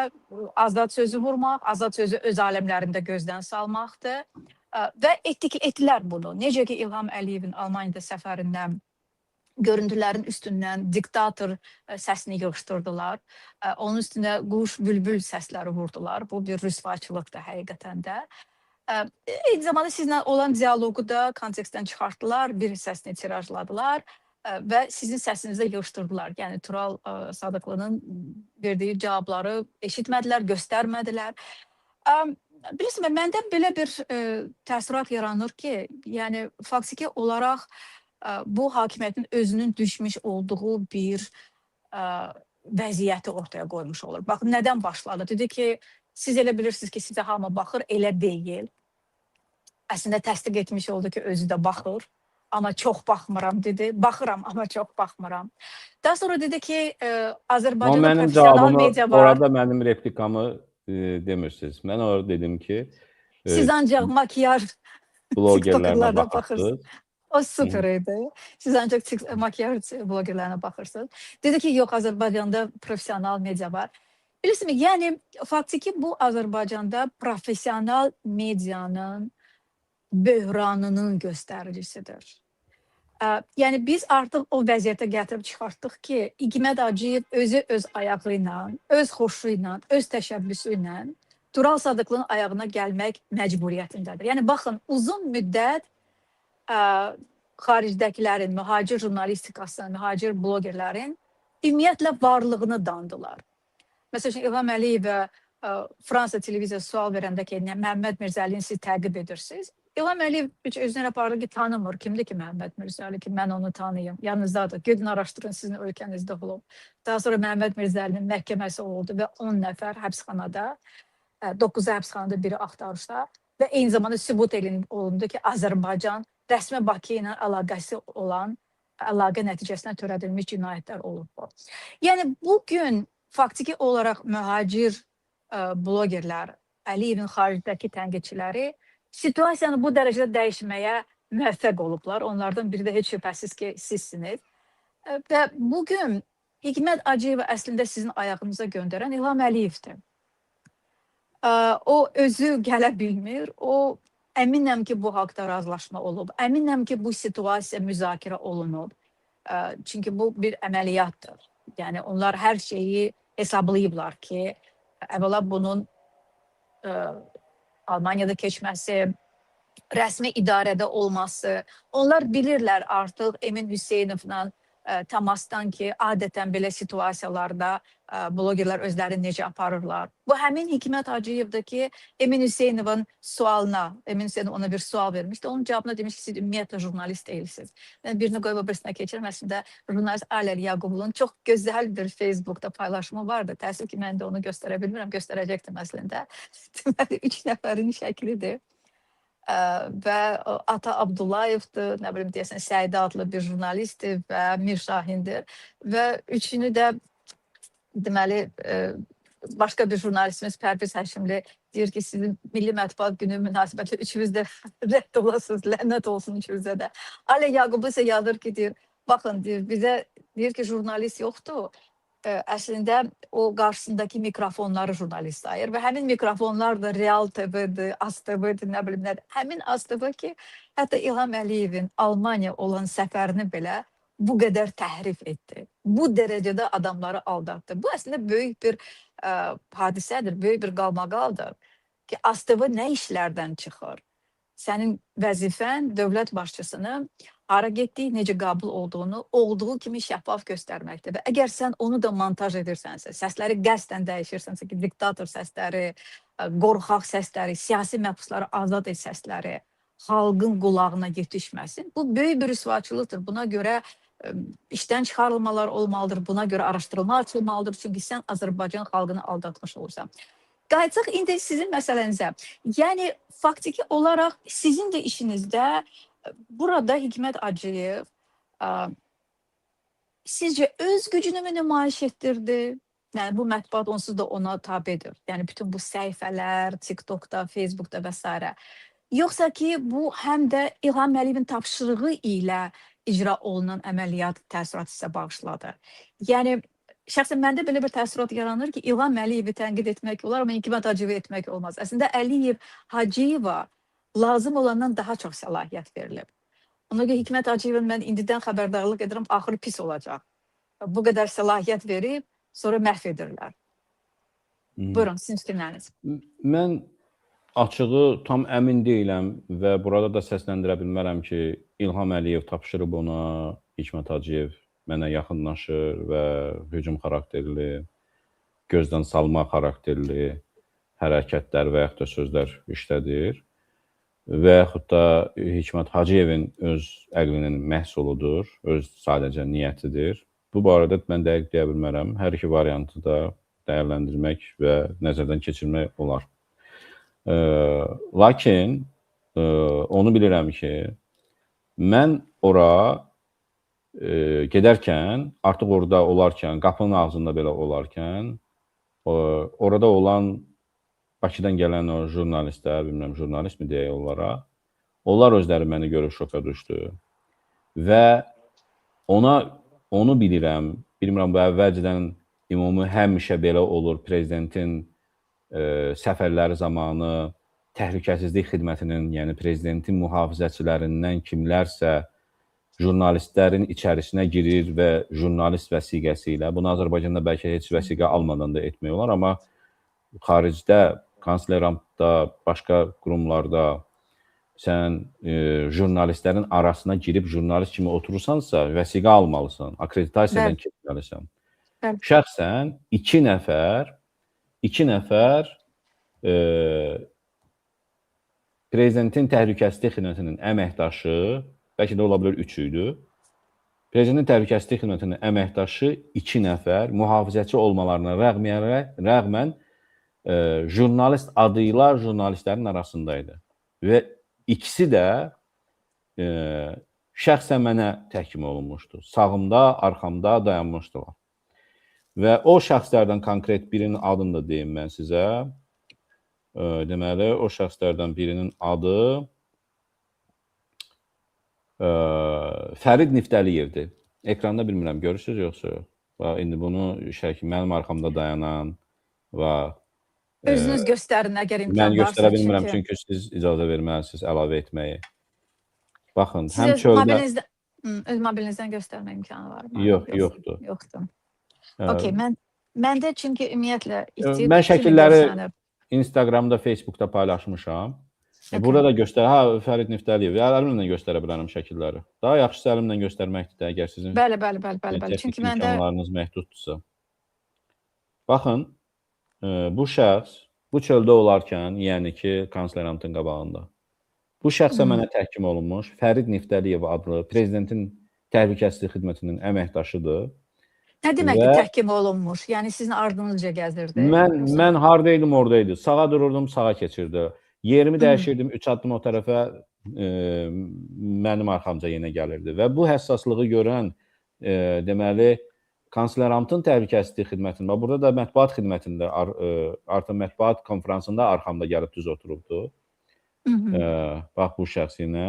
S2: azad sözü vurmaq, azad sözü öz aləmlərində gözdən salmaqdır. Və etdilər bunu. Necə ki İlham Əliyevin Almaniyada səfərindən görüntülərin üstündən diktator səsini yığışdırdılar. Onun üstünə quş, bülbül səsləri vurdular. Bu bir rüsvayçılıqdır həqiqətən də. Eyni zamanda sizinlə olan dialoqu da kontekstdən çıxartdılar, bir hissəsini tirajladılar və sizin səsinizi də yığışdırdılar. Yəni Tural Sadıqlının verdiyi cavabları eşitmədilər, göstərmədilər. Bilirsinizmi, məndə belə bir təəssürat yaranır ki, yəni faktiki olaraq bu hakimiyyətin özünün düşmüş olduğu bir vəziyyəti ortaya qoymuş olur. Bax, nədən başladı? Dedi ki, siz elə bilirsiniz ki, sizə hamı baxır, elə deyil. Əslində təsdiq etmiş oldu ki, özü də baxır. Amma çox baxmıram dedi. Baxıram, amma çox baxmıram. Daha sonra dedi ki, Azərbaycanda
S1: mənim
S2: professional
S1: cavabımı,
S2: media var.
S1: orada mənim replikamı demirsiniz. Mən orada dedim ki,
S2: Siz ancaq makiyaj
S1: blogerlərinə
S2: TikTokerlərə baxırsınız.
S1: baxırsınız.
S2: O super idi. Siz ancaq makiyaj blogerlərinə baxırsınız. Dedi ki, yox, Azərbaycanda professional media var. Bilirsinizmi, yəni faktiki bu Azərbaycanda professional medianın böhranının göstəricisidir. Yəni biz artıq o vəziyyətə gətirib çıxartdıq ki, Hikmət Hacıyev özü öz ayağı ilə, öz xoşu ilə, öz təşəbbüsü ilə Tural Sadıqlının ayağına gəlmək məcburiyyətindədir. Yəni baxın, uzun müddət xaricdəkilərin, mühacir jurnalistikasının, mühacir blogerlərin ümumiyyətlə varlığını dandılar. Məsəl üçün İlham Əliyevə Fransa televiziyası sual verəndə ki, Məhəmməd Mirzəlini siz təqib edirsiniz. İlham Əliyev heç özünə aparır ki, tanımır. Kimdir ki Məhəmməd Mirzəli ki, mən onu tanıyım. Yanınızdadır. Gedin araşdırın, sizin ölkənizdə olub. Daha sonra Məhəmməd Mirzəlinin məhkəməsi oldu və 10 nəfər həbsxanada, 9-u həbsxanada, biri axtarışda və eyni zamanda sübut olundu ki, Azərbaycan rəsmi Bakı ilə əlaqəsi olan əlaqə nəticəsində törədilmiş cinayətlər olub bu. Yəni bugün faktiki olaraq mühacir blogerlər, Əliyevin xaricdəki tənqidçiləri situasiyanı bu dərəcədə dəyişməyə müvəffəq olublar. Onlardan biri də heç şübhəsiz ki, sizsiniz. Və bugün Hikmət Hacıyevi əslində sizin ayağınıza göndərən İlham Əliyevdir. O özü gələ bilmir. O Əminəm ki, bu haqda razılaşma olub. Əminəm ki, bu situasiya müzakirə olunub. Çünki bu bir əməliyyatdır. Yəni onlar hər şeyi hesablayıblar ki, əvvəla bunun Almaniyada keçməsi, rəsmi idarədə olması. Onlar bilirlər artıq Emin Hüseynovla təmasdan ki, adətən belə situasiyalarda blogerlər özlərini necə aparırlar. Bu həmin Hikmət Hacıyevdir ki, Emin Hüseynovun sualına, Emin Hüseynov ona bir sual vermişdi. Onun cavabına demiş ki, siz ümumiyyətlə jurnalist deyilsiniz. Mən birini qoyub o birisinə keçirəm. Əslində jurnalist Aləl Yaqublu'nun çox gözəl bir Facebookda paylaşımı vardı. Təəssüf ki, mən də onu göstərə bilmirəm. Göstərəcəkdim əslində. Deməli, 3 nəfərin şəklidir. Və Ata Abdullayevdir, nə bilim deyəsən Səidə adlı bir jurnalistdir və Mir Şahindir və üçünü də deməli başqa bir jurnalistimiz Pərviz Həşimli deyir ki, sizin Milli Mətbuat Günü münasibətilə üçünüz də rədd olasınız, lənət olsun üçünüzə də. Alə Yaqublu isə yazır ki, deyir, baxın deyir, bizə deyir ki, jurnalist yoxdur. Əslində o qarşısındakı mikrofonları jurnalist sayır və həmin mikrofonlar da Real TV-dir, AZ TV-dir, nə bilim nədir. Həmin AZ TV ki, hətta İlham Əliyevin Almaniya olan səfərini belə bu qədər təhrif etdi. Bu dərəcədə adamları aldatdı. Bu əslində böyük bir hadisədir, böyük bir qalmaqaldır ki, AZ TV nə işlərdən çıxır? Sənin vəzifən dövlət başçısını hara getdiyi, necə qəbul olduğunu olduğu kimi şəffaf göstərməkdir. Və əgər sən onu da montaj edirsənsə, səsləri qəsdən dəyişirsənsə ki, diktator səsləri, qorxaq səsləri, siyasi məhbusları azad et səsləri xalqın qulağına yetişməsin. Bu böyük bir rüsvaçılıqdır. Buna görə işdən çıxarılmalar olmalıdır, buna görə araşdırılma açılmalıdır. Çünki sən Azərbaycan xalqını aldatmış olursan. Qayıtsaq indi sizin məsələnizə. Yəni faktiki olaraq sizin də işinizdə burada Hikmət Hacıyev sizcə öz gücünü mü nümayiş etdirdi? Yəni bu mətbuat onsuz da ona tabedir. Yəni bütün bu səhifələr, TikTokda, Facebookda və s. Yoxsa ki, bu həm də İlham Əliyevin tapşırığı ilə icra olunan əməliyyat təəssürat sizə bağışladı. Yəni şəxsən məndə belə bir təəssürat yaranır ki, İlham Əliyevi tənqid etmək olar, amma Hikmət Hacıyevi etmək olmaz. Əslində Əliyev Hacıyeva lazım olandan daha çox səlahiyyət verilib. Ona görə Hikmət Hacıyevin mən indidən xəbərdarlıq edirəm, axırı pis olacaq. Bu qədər səlahiyyət verib, sonra məhv edirlər. Buyurun, sizin fikirləriniz.
S1: Mən açığı tam əmin deyiləm və burada da səsləndirə bilmərəm ki, İlham Əliyev tapşırıb ona, Hikmət Hacıyev mənə yaxınlaşır və hücum xarakterli, gözdən salma xarakterli hərəkətlər və yaxud da sözlər işlədir. Və yaxud da Hikmət Hacıyevin öz əqlinin məhsuludur, öz sadəcə niyyətidir. Bu barədə mən dəqiq deyə bilmərəm. Hər iki variantı da dəyərləndirmək və nəzərdən keçirmək olar. Lakin onu bilirəm ki, mən ora gedərkən, artıq orada olarkən, qapının ağzında belə olarkən, orada olan Bakıdan gələn o jurnalistlər, bilmirəm, jurnalist mi deyək onlara, onlar özləri məni görüb şoka düşdü. Və onu bilirəm, bilmirəm, bu əvvəlcədən ümumi həmişə belə olur, prezidentin səfərləri zamanı təhlükəsizlik xidmətinin, yəni prezidentin mühafizəçilərindən kimlərsə jurnalistlərin içərisinə girir və jurnalist vəsiqəsi ilə, bunu Azərbaycanda bəlkə heç vəsiqə almadan da etmək olar, amma xaricdə, kansler amtda, başqa qurumlarda sən jurnalistlərin arasına girib jurnalist kimi oturursansa, vəsiqə almalısan, akkreditasiyadan keçməlisən. Şəxsən iki nəfər prezidentin təhlükəsizlik xidmətinin əməkdaşı, bəlkə də ola bilər 3 idi. Prezidentin təhlükəsizlik xidmətinin əməkdaşı 2 nəfər mühafizəçi olmalarına rəğmən jurnalist adı ilə jurnalistlərin arasındaydı. Və ikisi də şəxsən mənə təhkim olunmuşdu. Sağımda, arxamda dayanmışdılar. Və o şəxslərdən konkret birinin adını da deyim mən sizə. Deməli, o şəxslərdən birinin adı Fərid Niftəliyevdir. Ekranda bilmirəm, görürsünüz yoxsa yox. Və indi bunu şəkil, mənim arxamda dayanan və
S2: Özünüz göstərin əgər imkan
S1: Mən göstərə
S2: varsa,
S1: bilmirəm, çünki siz icazə verməlisiniz əlavə etməyi. Baxın,
S2: Siz
S1: həm
S2: öz
S1: çöldə
S2: mobilinizdə, öz mobilinizdən göstərmə imkanı var mı?
S1: Yox, yoxdur.
S2: Yoxdur. Okey, məndə çünki ümumiyyətlə itib
S1: Mən
S2: kimi
S1: şəkilləri
S2: görsənir.
S1: Instagramda, Facebookda paylaşmışam.
S2: Okey.
S1: Burada da göstər, ha, Fərid Niftəliyev, əlimlə göstərə bilərəm şəkilləri. Daha yaxşısı əlimlə göstərməkdir də, əgər sizin
S2: Bəli, bəli, bəli, bəli, bəli.
S1: texniki
S2: Çünki məndə
S1: imkanlarınız məhduddursa. Baxın, bu şəxs bu çöldə olarkən, yəni ki, kansler-amtın qabağında. Bu şəxsə mənə təhkim olunmuş Fərid Niftəliyev adlı prezidentin təhlükəsizlik xidmətinin əməkdaşıdır.
S2: Nə deməkdir
S1: Və
S2: təhkim olunmuş? Yəni sizin ardınızca gəzirdi?
S1: Mən
S2: yoxsa?
S1: mən harda idim, orada idi. Sağa dururdum, sağa keçirdi. Yerimi dəyişirdim, 3 addım o tərəfə, mənim arxamca yenə gəlirdi. Və bu həssaslığı görən, deməli, kansler-amtın təhlükəsizlik xidmətində, burada da mətbuat xidmətində, artıq mətbuat konfransında arxamda gəlib düz oturubdu. Bax bu şəxs yenə.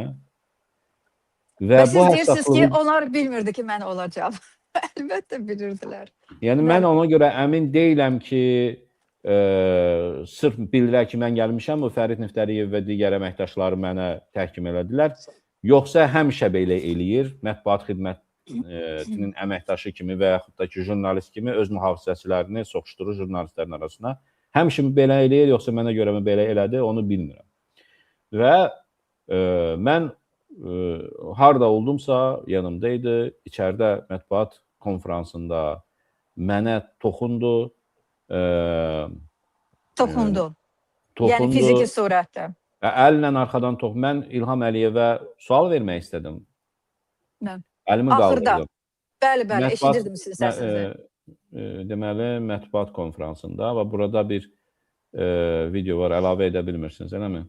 S1: Və
S2: Və
S1: bu
S2: siz deyirsiniz ki,
S1: həssaslığı
S2: onlar bilmirdi ki, mən olacağam. Əlbəttə bilirdilər.
S1: Yəni mən ona görə əmin deyiləm ki, sırf bildilər ki, mən gəlmişəm, bu Fərid Niftəliyev və digər əməkdaşları mənə təhkim elədilər. Yoxsa həmişə belə eləyir, mətbuat xidmətinin əməkdaşı kimi və yaxud da ki, jurnalist kimi öz mühafizəçilərini soxuşdurur jurnalistlərin arasına. Həmişə belə eləyir, yoxsa mənə görə mi belə elədi, onu bilmirəm. Və mən harda oldumsa yanımda idi, içəridə mətbuat konfransında mənə toxundu.
S2: Toxundu.
S1: Toxundu.
S2: Yəni fiziki surətdə.
S1: Əllə arxadan toxundu. Mən İlham Əliyevə sual vermək istədim.
S2: Nə?
S1: Əlimi
S2: Axırda.
S1: qaldırdım.
S2: Bəli, bəli, eşidirdim sizin səsinizi.
S1: Deməli, mətbuat konfransında və burada bir video var, əlavə edə bilmirsiniz, eləmi?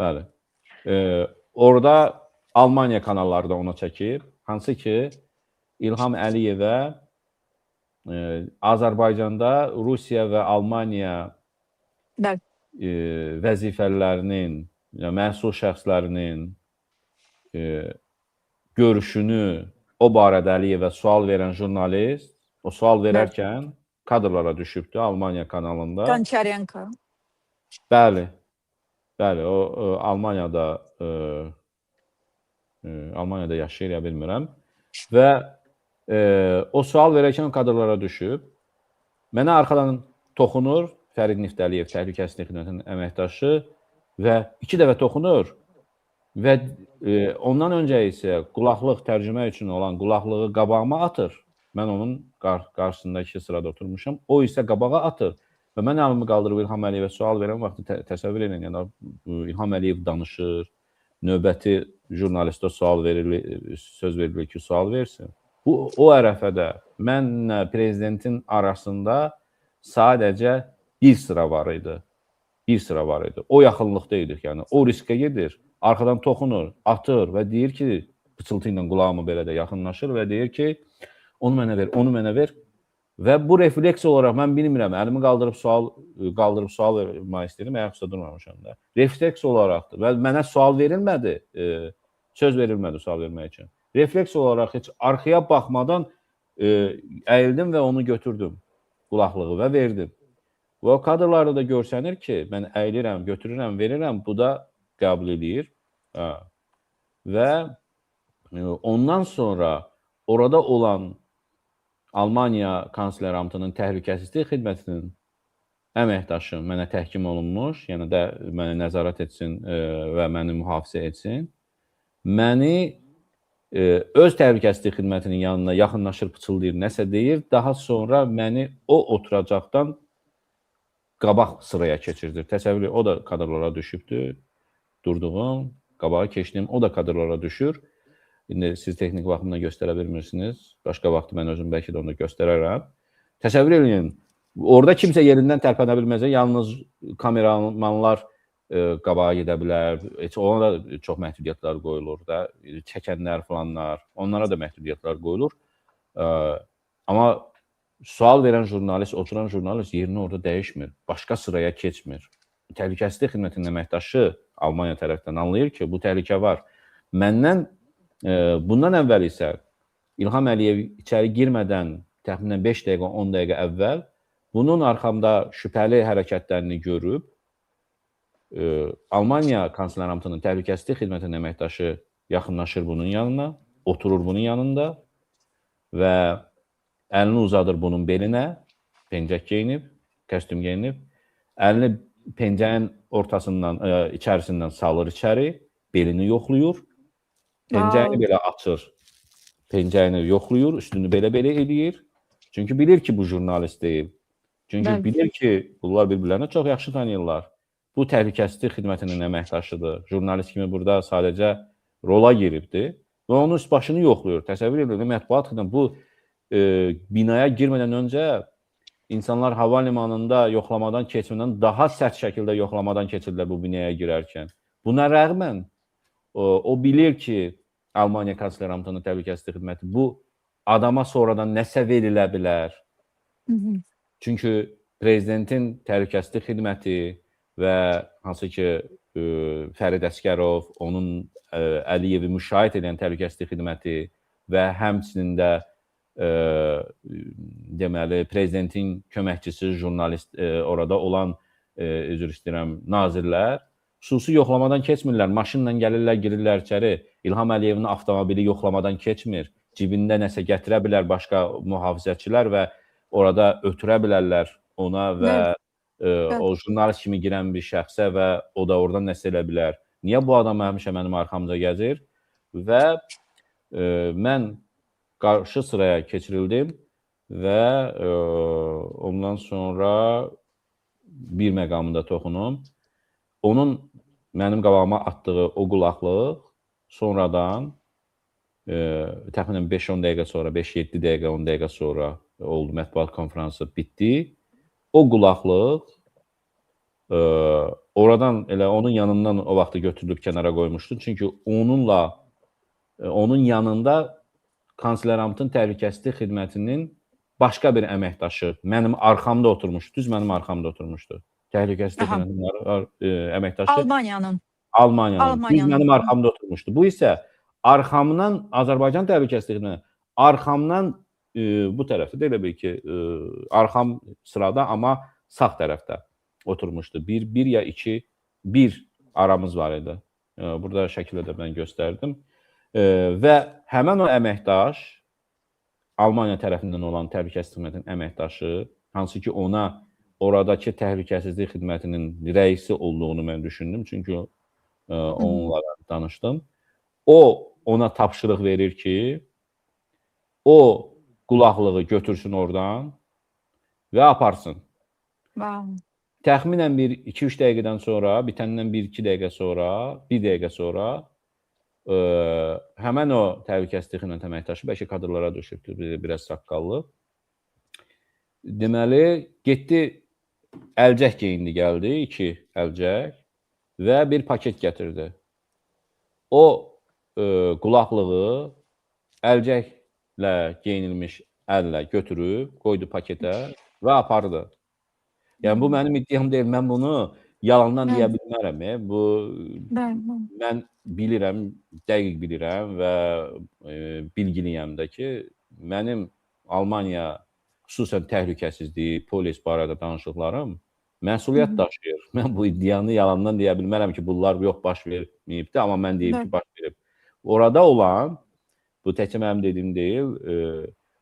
S1: Bəli. Orada Almaniya kanalları da ona çəkib, hansı ki, İlham Əliyevə Azərbaycanda Rusiya və Almaniya vəzifəlilərinin, yəni məsul şəxslərinin görüşünü o barədə Əliyevə sual verən jurnalist, o sual verərkən kadrlara düşübdü Almaniya kanalında.
S2: Gonçarenko.
S1: Bəli. Bəli, o Almaniyada Almaniyada yaşayır ya bilmirəm. Və o sual verərkən kadrlara düşüb. Mənə arxadan toxunur Fərid Niftəliyev, Təhlükəsizlik Xidmətinin əməkdaşı və 2 dəfə toxunur və ondan öncə isə qulaqlıq tərcümə üçün olan qulaqlığı qabağıma atır. Mən onun qarşısındakı sırada oturmuşam. O isə qabağa atır. Və mən əlimi qaldırıb İlham Əliyevə sual verən vaxtı təsəvvür edin, yəni İlham Əliyev danışır, növbəti jurnalistə sual verilir, söz verilir ki, sual versin. Bu o ərəfədə mənlə prezidentin arasında sadəcə bir sıra var idi. Bir sıra var idi. O yaxınlıqda idik, yəni o riskə gedir, arxadan toxunur, atır və deyir ki, pıçıltı ilə qulağıma belə də yaxınlaşır və deyir ki, onu mənə ver, onu mənə ver. Və bu refleks olaraq mən bilmirəm, əlimi qaldırıb sual vermək istəyirəm, ayaq üstə durmamışam da. Refleks olaraqdır və mənə sual verilmədi, söz verilmədi sual vermək üçün. Refleks olaraq heç arxaya baxmadan əyildim və onu götürdüm, qulaqlığı və verdim. Və o kadrlarda da görsənir ki, mən əyilirəm, götürürəm, verirəm, bu da qəbul eləyir. Və ondan sonra orada olan Almaniya kansler-amtının təhlükəsizlik xidmətinin əməkdaşı mənə təhkim olunmuş, yəni də mənə nəzarət etsin və məni mühafizə etsin. Məni öz təhlükəsizlik xidmətinin yanına yaxınlaşır, pıçıldayır, nəsə deyir. Daha sonra məni o oturacaqdan qabaq sıraya keçirdir. Təsəvvür edin, o da kadrlara düşübdü. Durduğum, qabağa keçdim, o da kadrlara düşür. İndi siz texnik baxımdan göstərə bilmirsiniz. Başqa vaxtı mən özüm bəlkə də onu göstərərəm. Təsəvvür edin, orada kimsə yerindən tərpənə bilməz. Yalnız kameramanlar qabağa gedə bilər. Heç ona da çox məhdudiyyətlər qoyulur da. Çəkənlər falanlar, onlara da məhdudiyyətlər qoyulur. Amma sual verən jurnalist, oturan jurnalist yerini orada dəyişmir. Başqa sıraya keçmir. Təhlükəsizlik xidmətinin əməkdaşı Almaniya tərəfdən anlayır ki, bu təhlükə var. Məndən bundan əvvəl isə İlham Əliyev içəri girmədən təxminən 5 dəqiqə, 10 dəqiqə əvvəl Bunun arxamda şübhəli hərəkətlərini görüb, Almaniya Kansler-Amtının təhlükəsizlik xidmətinin əməkdaşı yaxınlaşır bunun yanına, oturur bunun yanında və əlini uzadır bunun belinə, pencək geyinib, kostyum geyinib, əlini pencəyin ortasından, içərisindən salır içəri, belini yoxlayır, pencəyini belə açır, pencəyini yoxlayır, üstünü belə-belə eləyir. Çünki bilir ki, bu jurnalist deyil. Çünki bilir ki, bunlar bir-birlərini çox yaxşı tanıyırlar. Bu təhlükəsizlik xidmətinin əməkdaşıdır. Jurnalist kimi burada sadəcə rola giribdir və onun üst başını yoxlayır. Təsəvvür edin, mətbuat xidməti bu binaya girmədən öncə insanlar hava limanında yoxlamadan keçmədən daha sərt şəkildə yoxlamadan keçirlər bu binaya girərkən. Buna rəğmən o bilir ki, Almaniya Kansler-Amtının təhlükəsizlik xidməti bu adama sonradan nəsə verilə bilər. Çünki prezidentin təhlükəsizlik xidməti və hansı ki Fərid Əsgərov, onun Əliyevi müşayiət edən təhlükəsizlik xidməti və həmçinin də deməli prezidentin köməkçisi, jurnalist, orada olan üzr istəyirəm, nazirlər xüsusi yoxlamadan keçmirlər. Maşınla gəlirlər, girirlər içəri. İlham Əliyevin avtomobili yoxlamadan keçmir. Cibində nəsə gətirə bilər başqa mühafizəçilər və orada ötürə bilərlər ona və o jurnalist kimi girən bir şəxsə və o da oradan nəsə elə bilər. Niyə bu adam həmişə mənim arxamca gəzir? Və mən qarşı sıraya keçirildim və ondan sonra bir məqamında toxunum. Onun mənim qabağıma atdığı o qulaqlıq sonradan təxminən 5-10 dəqiqə sonra, 5-7 dəqiqə, 10 dəqiqə sonra oldu, mətbuat konfransı bitdi. O qulaqlıq oradan elə onun yanından o vaxtı götürülüb kənara qoymuşdu. Çünki onunla onun yanında Kansler-Amtın təhlükəsizlik xidmətinin başqa bir əməkdaşı mənim arxamda oturmuşdu, düz mənim arxamda oturmuşdu. Təhlükəsizlik xidmətinin əməkdaşı
S2: Almaniyanın.
S1: Düz mənim arxamda oturmuşdu. Bu isə arxamdan Azərbaycan təhlükəsizlik xidmətinin arxamdan bu tərəfdə də elə bil ki, arxam sırada, amma sağ tərəfdə oturmuşdu. Bir ya iki, bir aramız var idi. Burada şəkildə də mən göstərdim. Və həmən o əməkdaş, Almaniya tərəfindən olan təhlükəsizlik xidmətinin əməkdaşı, hansı ki ona oradakı təhlükəsizlik xidmətinin rəisi olduğunu mən düşündüm, çünki onunla danışdım. O, ona tapşırıq verir ki, o qulaqlığı götürsün oradan və aparsın.
S2: Wow.
S1: Təxminən bir 2-3 dəqiqədən sonra, bitəndən 1-2 dəqiqə sonra, 1 dəqiqə sonra həmən o təhlükəsizlik xidməti əməkdaşı, bəlkə kadrlara düşübdür, biraz saqqallı. Deməli, getdi, əlcək geyindi gəldi, 2 əlcək və bir paket gətirdi. O qulaqlığı əlcəklə geyinilmiş əllə götürüb, qoydu paketə və apardı. Yəni, bu mənim iddiam deyil, mən bunu yalandan deyə bilmərəm. Bu, mən bilirəm, dəqiq bilirəm və bilgiliyəm də ki, mənim Almaniya, xüsusən təhlükəsizliyi, polis barədə danışıqlarım məsuliyyət daşıyır. Mən bu iddianı yalandan deyə bilmərəm ki, bunlar yox baş verməyibdi, amma mən deyim ki, baş verib. Orada olan, bu təkcə mənim dediyim deyil,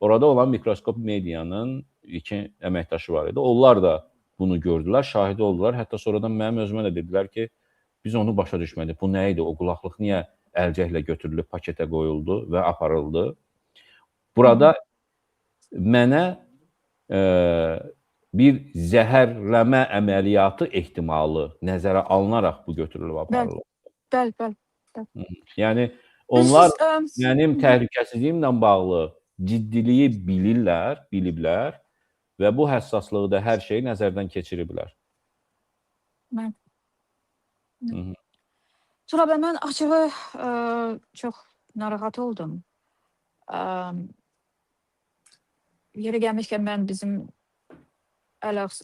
S1: orada olan mikroskop medianın 2 əməkdaşı var idi. Onlar da bunu gördülər, şahidi oldular. Hətta sonradan mənim özümə də dedilər ki, biz onu başa düşmədik. Bu nə idi? O qulaqlıq niyə əlcəklə götürülüb, paketə qoyuldu və aparıldı? Burada mənə bir zəhərləmə əməliyyatı ehtimalı nəzərə alınaraq bu götürülüb aparıldı.
S2: Bəli, bəli.
S1: Yəni, onlar mənim təhlükəsizliyimlə bağlı ciddiliyi bilirlər, biliblər və bu həssaslığı da hər şeyi nəzərdən keçiriblər.
S2: Tural bəy, mən açığı çox narahat oldum. Yeri gəlmişkən mən bizim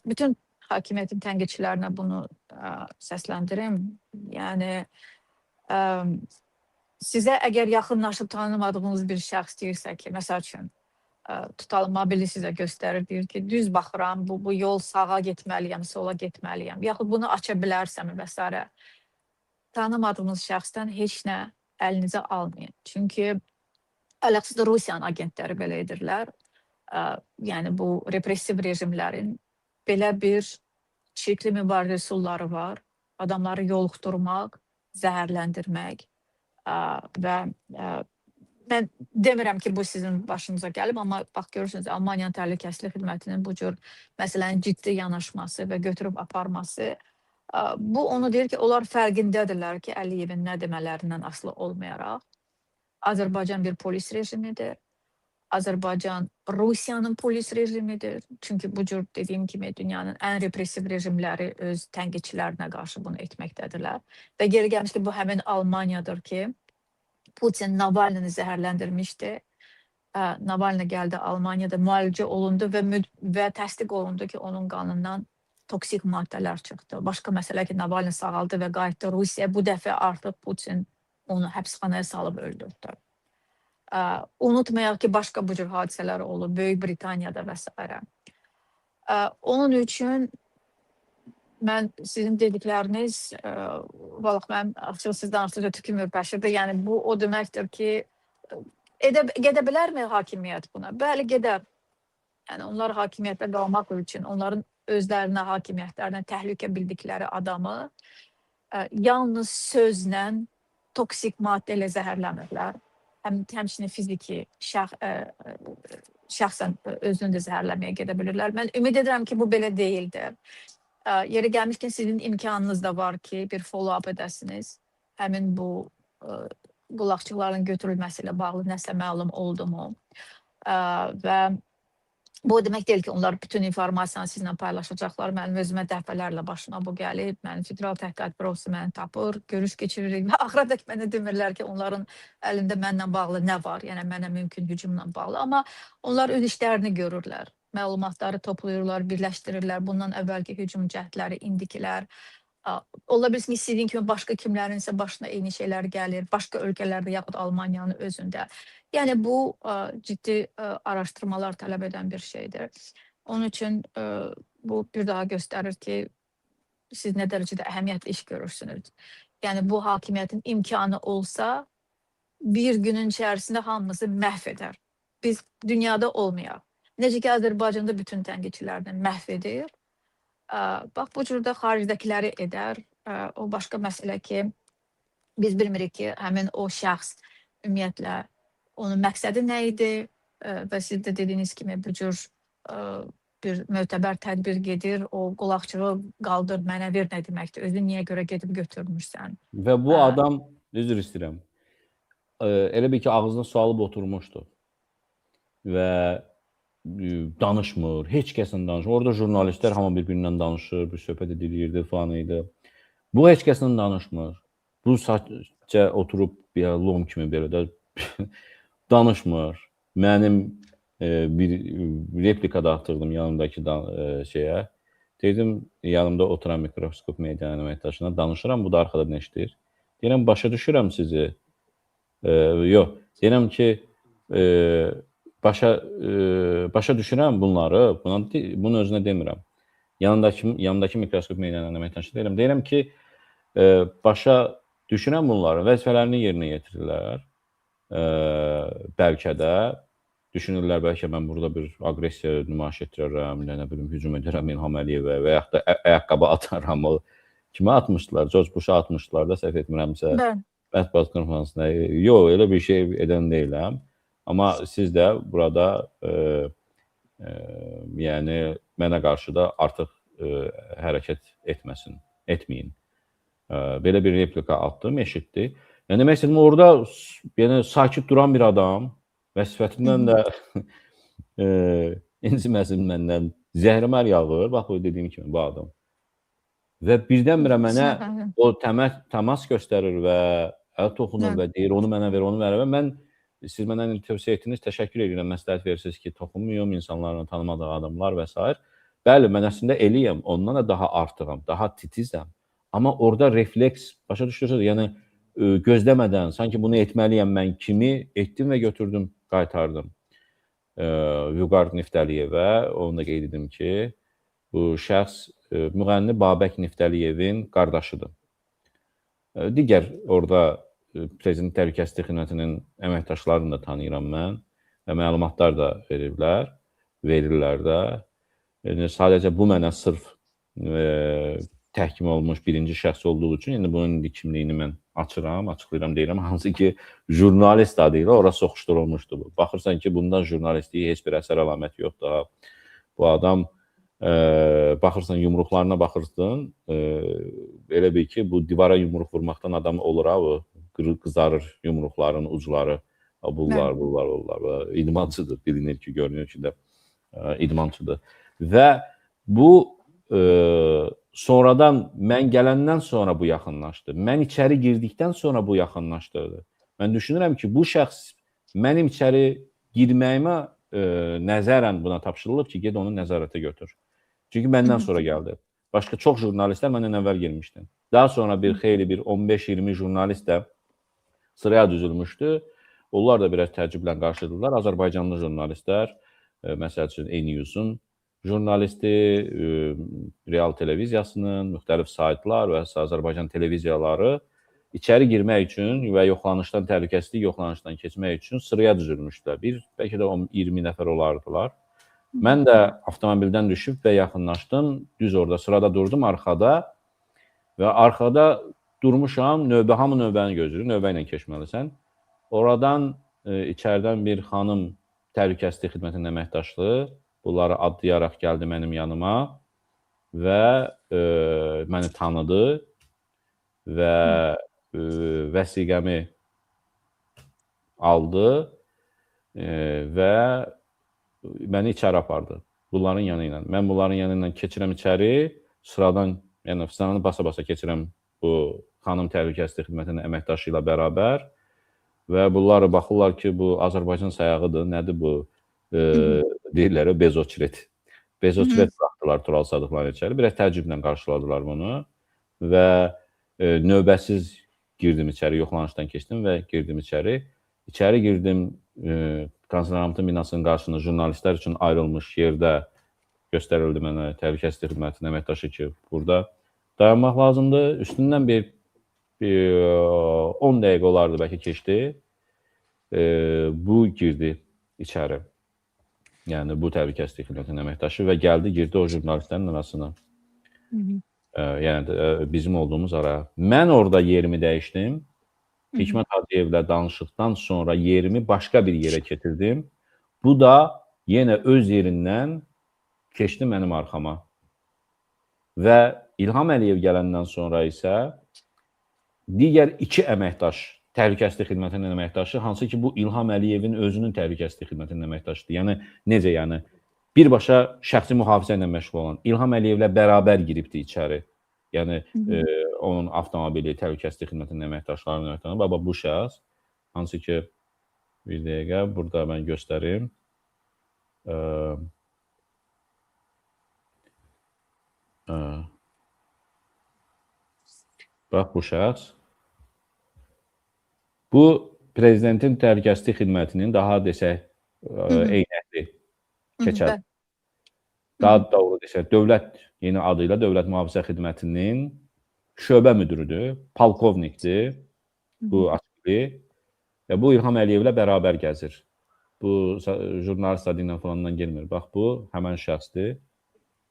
S2: bütün hakimiyyətin tənqidçilərinə bunu səsləndirim. Yəni, sizə əgər yaxınlaşıb tanımadığınız bir şəxs deyirsə ki, məsəl üçün, Tutalım mobili sizə göstərir, deyir ki, düz baxıram, bu yol sağa getməliyəm, sola getməliyəm, yaxud bunu aça bilərsənmi və s. Tanımadığınız şəxsdən heç nə əlinizə almayın. Çünki ələlxüsus da Rusiyanın agentləri belə edirlər. Yəni bu repressiv rejimlərin belə bir çirkli mübarizə üsulları var. Adamları yoluxdurmaq, zəhərləndirmək və mən demirəm ki, bu sizin başınıza gəlib, amma bax görürsünüz, Almaniyanın təhlükəsizlik xidmətinin bu cür məsələnin ciddi yanaşması və götürüb aparması, bu onu deyir ki, onlar fərqindədirlər ki, Əliyevin nə demələrindən asılı olmayaraq Azərbaycan bir polis rejimidir. Azərbaycan Rusiyanın polis rejimidir. Çünki bu cür dediyim kimi dünyanın ən repressiv rejimləri öz tənqidçilərinə qarşı bunu etməkdədirlər. Və geri gəlmişdi, bu həmin Almaniyadır ki, Putin Navalnini zəhərləndirmişdi. Navalny gəldi Almaniyada müalicə olundu və təsdiq olundu ki, onun qanından toksik maddələr çıxdı. Başqa məsələ ki, Navalny sağaldı və qayıtdı Rusiyaya. Bu dəfə artıq Putin onu həbsxanaya salıb öldürdü. Unutmayaq ki, başqa bu cür hadisələr olub Böyük Britaniyada və s. Onun üçün mən sizin dedikləriniz, vallah mənim açığı siz danışdıqca tüküm ürpəşirdi. Yəni bu o deməkdir ki, gedə bilərmi hakimiyyət buna? Bəli, gedər. Yəni onlar hakimiyyətdə qalmaq üçün, onların özlərinə, hakimiyyətlərinə təhlükə bildikləri adamı yalnız sözlə, toksik maddə ilə zəhərləmirlər. Həmçinin fiziki, şəxsən özünü də zəhərləməyə gedə bilirlər. Mən ümid edirəm ki, bu belə deyildir. Yeri gəlmişkən sizin imkanınız da var ki, bir follow-up edəsiniz. Həmin bu qulaqçıqların götürülməsi ilə bağlı nəsə məlum oldu mu? Və bu o demək deyil ki, onlar bütün informasiyanı sizinlə paylaşacaqlar. Mənim özümə dəfələrlə başıma bu gəlib. Mənim Federal Təhqiqat Bürosu məni tapır, görüş keçiririk və axıradək mənə demirlər ki, onların əlində mənlə bağlı nə var, yəni mənə mümkün hücumla bağlı. Amma onlar öz işlərini görürlər. Məlumatları toplayırlar, birləşdirirlər. Bundan əvvəlki hücum cəhdləri, indikilər. Ola bilsin ki, sizin kimi başqa kimlərinsə başına eyni şeylər gəlir, başqa ölkələrdə yaxud Almaniyanın özündə. Yəni bu ciddi araşdırmalar tələb edən bir şeydir. Onun üçün bu bir daha göstərir ki, siz nə dərəcədə əhəmiyyətli iş görürsünüz. Yəni bu hakimiyyətin imkanı olsa, bir günün içərisində hamımızı məhv edər. Biz dünyada olmayaq. Necə ki, Azərbaycanda bütün tənqidçilərini məhv edir. Bax, bu cür də xaricdəkiləri edər. O başqa məsələ ki, biz bilmirik ki, həmin o şəxs ümumiyyətlə onun məqsədi nə idi və siz də dediyiniz kimi bu cür bir mötəbər tədbir gedir, o qulaqçığı qaldır, mənə ver nə deməkdir? Özün niyə görə gedib götürmürsən?
S1: Və bu adam, üzr istəyirəm, elə bil ki, ağzına su alıb oturmuşdu və danışmır, heç kəslə danışmır. Orada jurnalistlər hamı bir-birindən danışır, bir söhbət edilirdi falan idi. Bu heç kəslə danışmır. Bu sadəcə oturub bir lom kimi belə də danışmır. Mənim bir replika da atırdım yanımdakı şeyə. Dedim, yanımda oturan Mikroskop medianın əməkdaşına danışıram, bu da arxadan eşidir. Deyirəm, başa düşürəm sizi. Yox, deyirəm ki, başa düşürəm bunları, bunun özünə demirəm. Yanımdakı Mikroskop medianın əməkdaşına deyirəm. Deyirəm ki, başa düşürəm bunları, vəzifələrini yerinə yetirirlər. Bəlkə də düşünürlər, bəlkə mən burada bir aqressiya nümayiş etdirərəm, nə bilim, hücum edərəm İlham Əliyevə və yaxud da ayaqqabı ataram. Kimə atmışdılar? George Bush'a atmışdılar da, səhv etmirəmsə. Mətbuat konfransına. Yox, elə bir şey edən deyiləm. Amma siz də burada yəni mənə qarşı da artıq hərəkət etməyin. Belə bir replika atdım, eşitdi. Yəni demək istədim, orada yəni, sakit duran bir adam və sifətindən də inciməsin məndən zəhrimar yağır. Bax, o dediyim kimi bu adam. Və birdən-birə mənə o təmas göstərir və əl toxunur və deyir, onu mənə ver, onu mənə ver. Mən, siz mənə tövsiyə etdiniz, təşəkkür edirəm, məsləhət verirsiniz ki, toxunmuyum insanlarla, tanımadığı adamlar və s. Bəli, mən əslində eləyəm, ondan da daha artığam, daha titizəm. Amma orada refleks, başa düşürsünüz, yəni gözləmədən, sanki bunu etməliyəm mən kimi etdim və götürdüm, qaytardım. Vüqar Niftəliyevə, onu da qeyd edim ki, bu şəxs müğənni Babək Niftəliyevin qardaşıdır. Digər orada Prezident Təhlükəsizlik Xidmətinin əməkdaşlarını da tanıyıram mən və məlumatlar da veriblər, verirlər də. Yəni, sadəcə bu mənə sırf təhkim olunmuş birinci şəxs olduğu üçün, indi bunun indi kimliyini mən açıram, açıqlayıram, deyirəm, hansı ki, jurnalist adı ilə ora soxuşdurulmuşdu bu. Baxırsan ki, bundan jurnalistliyi heç bir əsər əlamət yoxdur. Ha. Bu adam, baxırsan, yumruqlarına baxırsın, elə bil ki, bu divara yumruq vurmaqdan adam olur, ha, bu qızarır yumruqların ucları, bunlar, bunlar, bunlar. İdmançıdır, bilinir ki, görünür ki də idmançıdır. Və bu, sonradan mən gələndən sonra bu yaxınlaşdı. Mən içəri girdikdən sonra bu yaxınlaşdırdı. Mən düşünürəm ki, bu şəxs mənim içəri girməyimə nəzərən buna tapşırılıb ki, ged onu nəzarətə götür. Çünki məndən sonra gəldi. Başqa çox jurnalistlər məndən əvvəl girmişdi. Daha sonra bir xeyli bir 15-20 jurnalist də sıraya düzülmüşdü. Onlar da biraz təəccüblə qarşıladılar. Azərbaycanlı jurnalistlər, məsəl üçün E-News-un jurnalisti, Real televiziyasının, müxtəlif saytlar və Azərbaycan televiziyaları içəri girmək üçün və yoxlanışdan, təhlükəsizlik yoxlanışdan keçmək üçün sıraya düzülmüşdülər. Bir, bəlkə də 20 nəfər olardılar. Mən də avtomobildən düşüb və yaxınlaşdım. Düz orada sırada durdum arxada və arxada durmuşam. Növbə, hamı növbəni gözləyir. Növbə ilə keçməlisən. Oradan içəridən bir xanım təhlükəsizlik xidmətinin əməkdaşlığı bunları adlayaraq gəldi mənim yanıma və məni tanıdı və vəsiqəmi aldı və məni içəri apardı. Bunların yanı ilə. Mən bunların yanı ilə keçirəm içəri, sıradan, yəni sıranı basa-basa keçirəm bu xanım təhlükəsizlik xidmətinin əməkdaşı ilə bərabər və bunlar baxırlar ki, bu Azərbaycan sayağıdır, nədir bu? Deyirlər, bezoçret. Bezoçret buraxdılar Tural Sadıqları içəri. Biraz təəccüblə qarşıladılar bunu və növbəsiz girdim içəri, yoxlanışdan keçdim və girdim içəri. İçəri girdim, Konsulluğun binasının qarşısında jurnalistlər üçün ayrılmış yerdə göstərildi mənə təhlükəsizlik xidmətinin əməkdaşı ki, burada dayanmaq lazımdır. Üstündən bir 10 dəqiqə olardı, bəlkə keçdi. Bu girdi içəri. Yəni, bu təhlükəsizlik xidmətinin əməkdaşı və gəldi, girdi o jurnalistlərin arasına. Yəni, bizim olduğumuz araya. Mən orada yerimi dəyişdim. Hikmət Hacıyevlə danışıqdan sonra yerimi başqa bir yerə keçirdim. Bu da yenə öz yerindən keçdi mənim arxama. Və İlham Əliyev gələndən sonra isə digər iki əməkdaş, təhlükəsizlik xidmətinin əməkdaşı, hansı ki bu İlham Əliyevin özünün təhlükəsizlik xidmətinin əməkdaşıdır. Yəni, necə yəni? Birbaşa şəxsi mühafizə ilə məşğul olan İlham Əliyevlə bərabər giribdi içəri. Yəni, onun avtomobili, təhlükəsizlik xidmətinin əməkdaşlarının əməkdaşı. Baba, bu şəxs, hansı ki, bir dəqiqə, burada mən göstərim. Bax, bu şəxs. Bu, Prezidentin Təhlükəsizlik Xidmətinin daha desək, eynəkli keçər. Daha doğru desək, dövlət, yeni adı ilə Dövlət Mühafizə Xidmətinin şöbə müdürüdür, polkovnikdir, bu açıqlı. Və bu İlham Əliyevlə bərabər gəzir. Bu, jurnalist adı ilə falandan gelmir. Bax, bu həmən şəxsdir.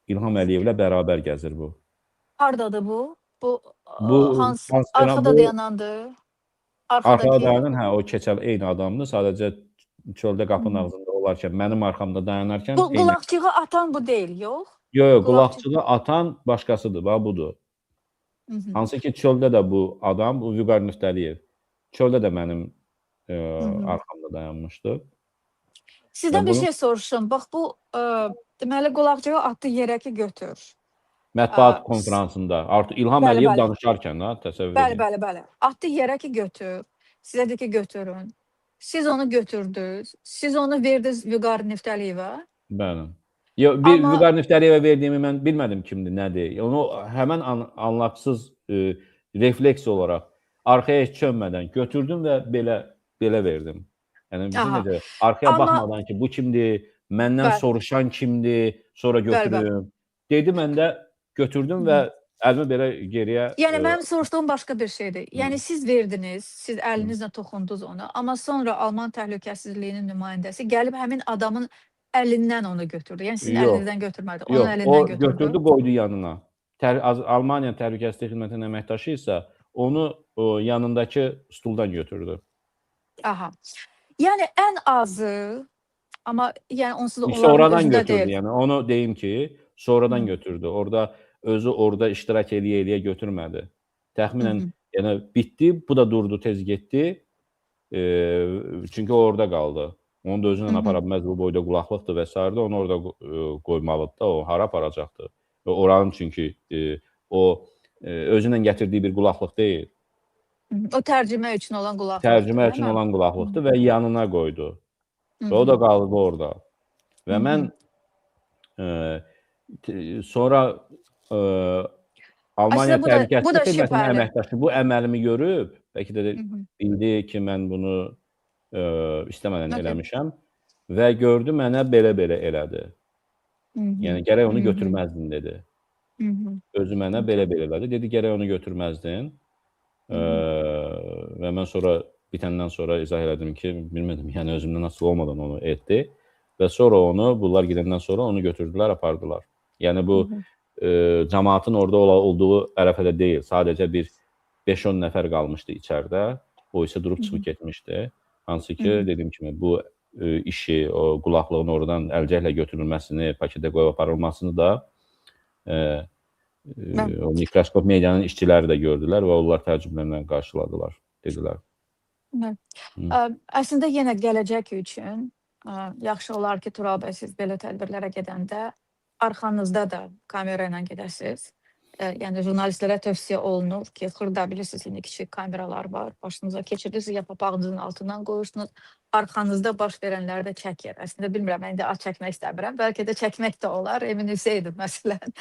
S1: İlham Əliyevlə bərabər gəzir bu.
S2: Hardadır bu? Bu, hansı, arxada dayanandır?
S1: Arxada dayanan, hə, o keçəl eyni adamdır. Sadəcə çöldə qapının ağzında olarkən, mənim arxamda dayanarkən...
S2: Bu, qulaqçığı atan bu deyil, yox?
S1: Yox, yox, qulaqçığı atan başqasıdır, bax, budur. Hansı ki, çöldə də bu adam, bu Vüqar Niftəliyev, çöldə də mənim arxamda dayanmışdı.
S2: Sizdən bir şey soruşum. Bax, bu, deməli, qulaqçığı atdı yerə ki, götür.
S1: Mətbuat konferansında, artıq İlham Əliyev danışarkən, təsəvvür edin.
S2: Bəli, bəli, bəli. Atdı yerə ki, götür. Sizə dedi ki, götürün. Siz onu götürdünüz. Siz onu verdiniz Vüqar Niftəliyevə.
S1: Bəli. Yox, bir Vüqar Niftəliyevə verdiyimi mən bilmədim kimdir, nədir. Onu həmən anlaqsız refleks olaraq arxaya heç çönmədən götürdüm və belə verdim. Yəni bizim necə arxaya baxmadan ki, bu kimdir, məndən soruşan kimdir, sonra götürüm. Dedi, mən də götürdüm və əlimi belə geriyə...
S2: Yəni mənim soruşduğum başqa bir şeydir. Yəni siz verdiniz, siz əlinizlə toxundunuz ona, amma sonra Alman təhlükəsizliyinin nümayəndəsi gəlib həmin adamın əlindən onu götürdü. Yəni sizin əlinizdən götürmədi, onun əlindən götürdü.
S1: O götürdü, qoydu yanına. Almaniya Təhlükəsizlik Xidmətinin əməkdaşı isə onu yanındakı stuldan götürdü.
S2: Aha. Yəni ən azı, amma yəni onsuz da onların
S1: sonradan
S2: özündə
S1: götürdü.
S2: Deyil.
S1: Yəni onu deyim ki, sonradan götürdü. Orada özü orada iştirak eləyə-eləyə götürmədi. Təxminən yəni bitdi, bu da durdu, tez getdi. Çünki o orada qaldı. Onu da özünlə apara bilməz, bu boyda qulaqlıqdır və s. Onu orada qoymalıdır da, o hara aparacaqdır. Oranın çünki o özünlə gətirdiyi bir qulaqlıq deyil.
S2: O tərcümə üçün olan qulaqlıqdır.
S1: Tərcümə üçün olan qulaqlıqdır və yanına qoydu. O da qaldı orada. Və mən sonra Almaniya Təhlükəsizlik Xidmətinin əməkdaşı bu əməlimi görüb, bəlkə də bildi ki, mən bunu istəmədən eləmişəm və gördü mənə belə-belə elədi. Yəni, gərək onu götürməzdin, dedi. Özü mənə belə-belə elədi. Dedi, gərək onu götürməzdin. Və mən sonra, bitəndən sonra izah elədim ki, bilmədim, yəni özümdən asılı olmadan onu etdi. Və sonra onu, bunlar gedəndən sonra onu götürdülər, apardılar. Yəni, bu cəmaatın orada olduğu ərəfədə deyil. Sadəcə bir 5-10 nəfər qalmışdı içəridə. O isə durub çıxıb getmişdi. Hansı ki, dediyim kimi, bu işi, o qulaqlığın oradan əlcəklə götürülməsini, paketə qoyub aparılmasını da o mikroskop medianın işçiləri də gördülər və onlar təəccüblərlə qarşıladılar, dedilər.
S2: Əslində, yenə gələcək üçün yaxşı olar ki, Tural bəy, siz belə tədbirlərə gedəndə arxanızda da kamera ilə gedəsiniz. Yəni, jurnalistlərə tövsiyə olunur ki, xırda bilirsiniz, indi kiçik kameralar var, başınıza keçirirsiniz, ya papağınızın altından qoyursunuz, arxanızda baş verənləri də çəkir. Əslində, bilmirəm, mən indi ad çəkmək istəmirəm, bəlkə də çəkmək də olar, Emin Hüseynov məsələn.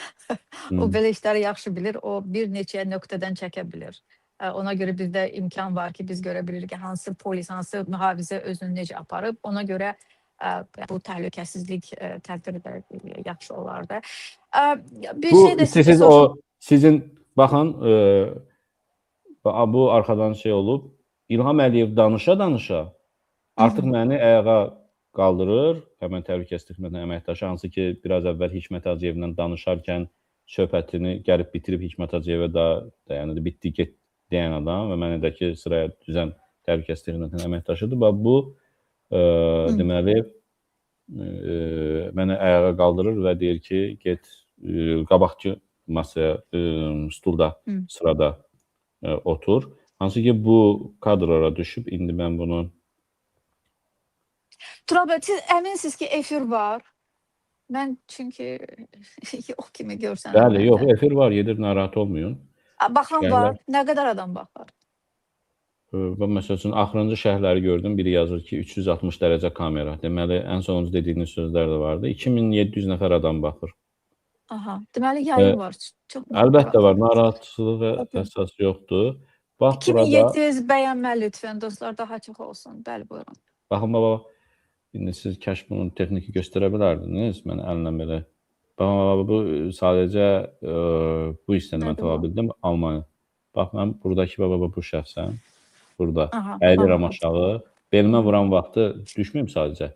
S2: O belə işləri yaxşı bilir, o bir neçə nöqtədən çəkə bilir. Ona görə bizdə imkan var ki, biz görə bilirik ki, hansı polis, hansı mühafizə özünü necə aparıb, ona görə bu təhlükəsizlik tədbiri də yaxşı olardı. Bir
S1: bu,
S2: şey də
S1: siz o, sizin, baxın, bu arxadan şey olub, İlham Əliyev danışa-danışa artıq məni ayağa qaldırır, həmən Təhlükəsizlik Xidmətinin əməkdaşı, hansı ki, biraz əvvəl Hikmət Hacıyevlə danışarkən söhbətini gəlib bitirib Hikmət Hacıyevə da, yəni bitdi, get deyən adam və mənə də ki, sıraya düzən Təhlükəsizlik Xidmətinin əməkdaşıdır. Bax, bu, deməli, məni ayağa qaldırır və deyir ki, get qabaqki masaya, stulda, sırada otur. Hansı ki, bu kadrlara düşüb, indi mən bunu...
S2: Tural bəy, siz əminsiniz ki, efir var? Mən çünki yox kimi görsənir.
S1: Bəli, yox, efir var, gedir, narahat olmayın.
S2: Baxan var, nə qədər adam baxar?
S1: Və məsəl üçün, axırıncı şərhləri gördüm, biri yazır ki, 360 dərəcə kamera. Deməli, ən sonuncu dediyiniz sözlər də vardı. 2700 nəfər adam baxır.
S2: Aha, deməli, yayım var. Çox
S1: əlbəttə var, narahatçılığı əsas yoxdur. Bax,
S2: 2700 bəyənmə lütfən, dostlar, daha çox olsun. Bəli, buyurun.
S1: Baxın, baba, indi siz kaş bunu texniki göstərə bilərdiniz. Mən əlinlə belə. Baxın, baba, bu sadəcə bu hissəni mən tapa bildim. Almanya. Bax, mən buradakı, baba, bu şəxsən. Burada əyilirəm aşağı, belimə vuran vaxtı düşməyim sadəcə.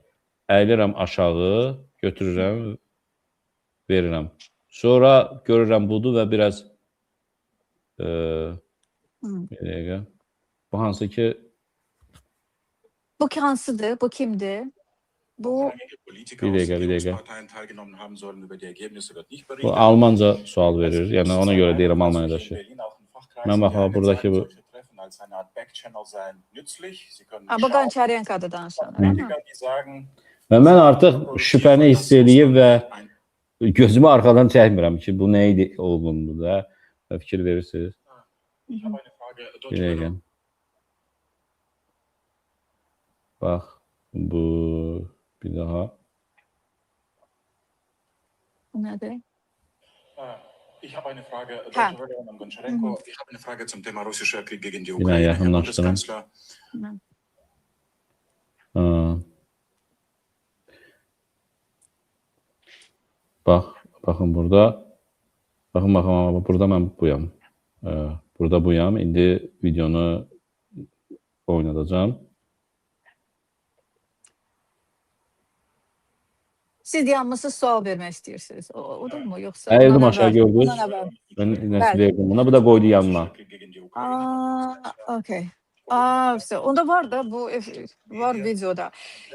S1: Əyilirəm aşağı, götürürəm, verirəm. Sonra görürəm budur və biraz bir dəqiqə. Bu hansı ki...
S2: Bu hansıdır? Bu kimdir? Bu...
S1: Bir dəqiqə, bir dəqiqə. Bu Almanca sual verir. Yəni ona görə deyirəm Almaniyadaşı. Mən baxım, buradakı bu...
S2: Bu Qonçarenko'da danışan.
S1: Və mən artıq şübhəni hiss eləyib və gözümü arxadan çəkmirəm ki, bu nə idi olundu da və fikir verirsiniz. Bir dəqiqə. Bax, bu bir daha.
S2: Bu nədir?
S6: Ich habe eine Frage, Deutsche Welle, Roman Goncharenko. Ich habe eine Frage zum Thema russischer Krieg gegen die
S1: Bir
S6: Ukraine. Herr
S1: yaxınlaşdırın.
S6: Bundeskanzler,
S1: Bax, baxın burada. Baxın, baxın, burada mən buyam. Burada buyam. İndi videonu oynadacağam.
S2: Siz dayanmısınız, sual vermək istəyirsiniz. Odur mu? Yoxsa
S1: Əyildim
S2: ondan
S1: aşağı
S2: əvvəl?
S1: gördünüz.
S2: Ondan əvvəl.
S1: Mən nəsə verdim buna. Bu da qoydu yanına.
S2: Aa, okey. Aa, vse. Onda var da bu var videoda.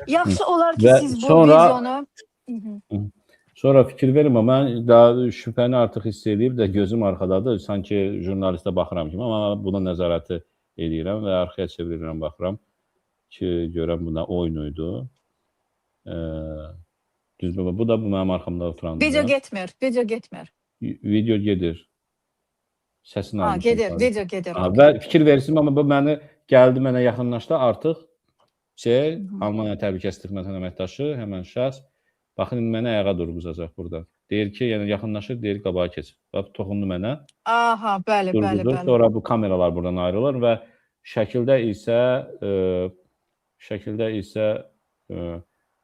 S2: Yaxşı olar ki
S1: Və
S2: siz bu
S1: sonra-
S2: videonu. Hı -hı.
S1: Sonra fikir verim, amma mən daha şübhəni artıq hiss edib də gözüm arxadadır. Sanki jurnalistə baxıram kimi, amma buna nəzarəti eləyirəm və arxaya çevirirəm, baxıram ki, görəm bu nə oyun idi. Düzdür, bu da bu mənim arxamda oturandır.
S2: Video getmir, video getmir.
S1: Video gedir. Səsini
S2: Ha,
S1: almışam.
S2: gedir,
S1: sadəcə.
S2: video gedir.
S1: Ha,
S2: Okey.
S1: və fikir verirsin, amma bu məni gəldi mənə yaxınlaşdı artıq şey, Almaniya Təhlükəsizlik Xidmətinin əməkdaşı, həmən şəxs baxın indi məni ayağa durğuzacaq burada. Deyir ki, yəni yaxınlaşır, deyir qabağa keç. Bax toxundu mənə.
S2: Aha, bəli, bəli,
S1: Durğuzur.
S2: bəli.
S1: Sonra bu kameralar buradan ayrılır və şəkildə isə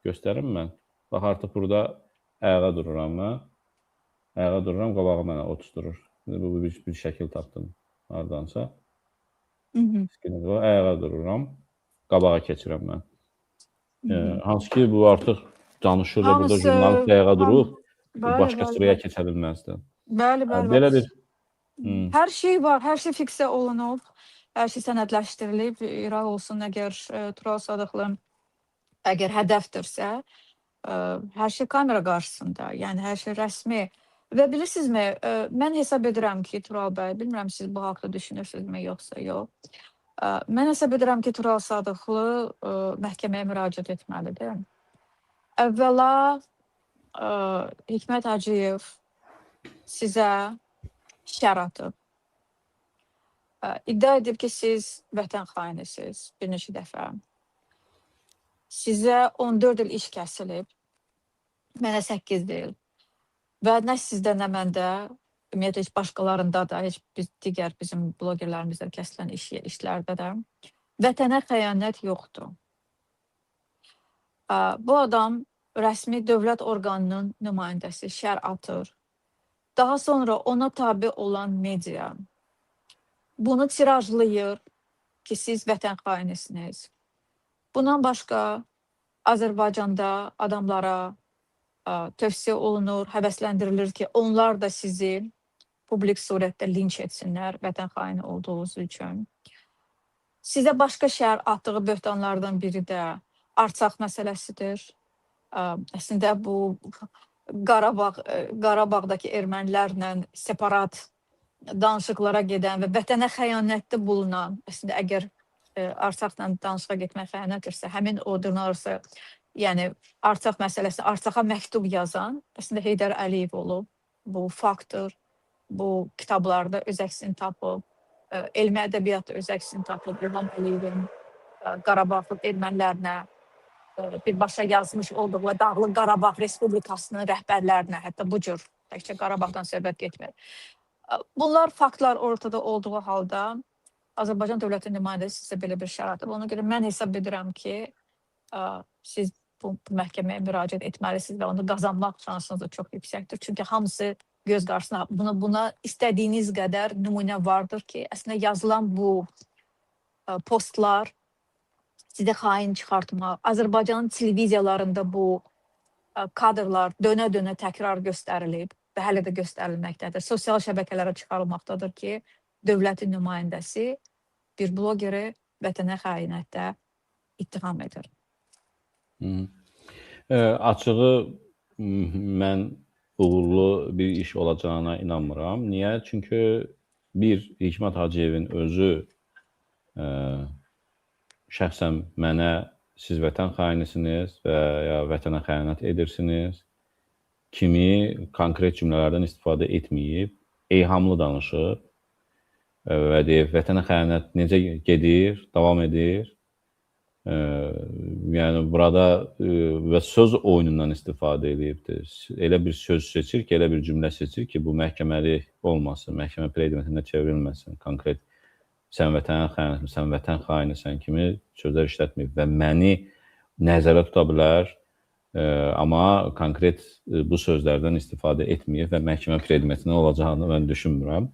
S1: göstərim mən. Bax artıq burada ayağa dururam mən. Ayağa dururam, qabağa mənə oturdur. İndi bu bir şəkil tapdım hardansa.
S2: Hı -hı.
S1: Ayağa dururam, qabağa keçirəm mən. Hansı ki, bu artıq danışır da burada
S2: Hamısı,
S1: jurnalist ayağa durub,
S2: Bəli,
S1: başqa
S2: bəli,
S1: sıraya
S2: bəli.
S1: keçə bilməzdi.
S2: Bəli, bəli.
S1: Belə bir
S2: Hər şey var, hər şey fiksə olunub, hər şey sənədləşdirilib. İraq olsun, əgər Tural Sadıqlı əgər hədəfdirsə, hər şey kamera qarşısında, yəni hər şey rəsmi. Və bilirsinizmi, mən hesab edirəm ki, Tural bəy, bilmirəm siz bu haqda düşünürsünüzmü yoxsa yox. Mən hesab edirəm ki, Tural Sadıqlı məhkəməyə müraciət etməlidir. Əvvəla Hikmət Hacıyev sizə şər atıb. İddia edib ki, siz vətən xainisiniz bir neçə dəfə. Sizə 14 il iş kəsilib. Mənə 8 il. Və nə sizdə, nə məndə, ümumiyyətlə heç başqalarında da, heç biz, digər bizim blogerlərimizdə kəsilən işlərdə də vətənə xəyanət yoxdur. Bu adam rəsmi dövlət orqanının nümayəndəsi, şər atır. Daha sonra ona tabe olan media bunu tirajlayır ki, siz vətən xainisiniz. Bundan başqa Azərbaycanda adamlara tövsiyə olunur, həvəsləndirilir ki, onlar da sizi publik surətdə linç etsinlər vətən xaini olduğunuz üçün. Sizə başqa şər atdığı böhtanlardan biri də Artsakh məsələsidir. Əslində bu Qarabağdakı ermənilərlə separat danışıqlara gedən və vətənə xəyanətdə bulunan, əslində əgər Artsakhla danışığa getmək xəyanətdirsə, həmin o dırnaqarası, yəni Artsakh məsələsi, Artsakha məktub yazan əslində Heydər Əliyev olub. Bu faktdır. Bu kitablarda öz əksini tapıb, elmi ədəbiyyatda öz əksini tapıb İlham Əliyevin Qarabağlı ermənilərlə birbaşa yazmış olduğu və Dağlıq Qarabağ Respublikasının rəhbərlərinə, hətta bu cür təkcə Qarabağdan söhbət getmir. Bunlar faktlar ortada olduğu halda Azərbaycan dövlətinin nümayəndəsi sizə belə bir şər atıb. Ona görə mən hesab edirəm ki, siz bu məhkəməyə müraciət etməlisiniz və onu qazanmaq şansınız da çox yüksəkdir. Çünki hamısı göz qarşısına buna istədiyiniz qədər nümunə vardır ki, əslində yazılan bu postlar sizi xain çıxartmaq, Azərbaycanın televiziyalarında bu kadrlar dönə-dönə təkrar göstərilib və hələ də göstərilməkdədir. Sosial şəbəkələrə çıxarılmaqdadır ki, dövlətin nümayəndəsi bir blogeri vətənə xəyanətdə ittiham edir.
S1: Açığı mən uğurlu bir iş olacağına inanmıram. Niyə? Çünki bir, Hikmət Hacıyevin özü şəxsən mənə siz vətən xainisiniz və ya vətənə xəyanət edirsiniz kimi konkret cümlələrdən istifadə etməyib, eyhamlı danışıb və deyib vətənə xəyanət necə gedir, davam edir. Yəni burada və söz oyunundan istifadə edibdir. Elə bir söz seçir ki, elə bir cümlə seçir ki, bu məhkəməlik olmasın, məhkəmə predementində çevrilməsin. Konkret sən vətənə xəyanət, sən vətən xainisən kimi sözlər işlətməyib və məni nəzərə tuta bilər. Amma konkret bu sözlərdən istifadə etməyib və məhkəmə predmetinin olacağını mən düşünmürəm.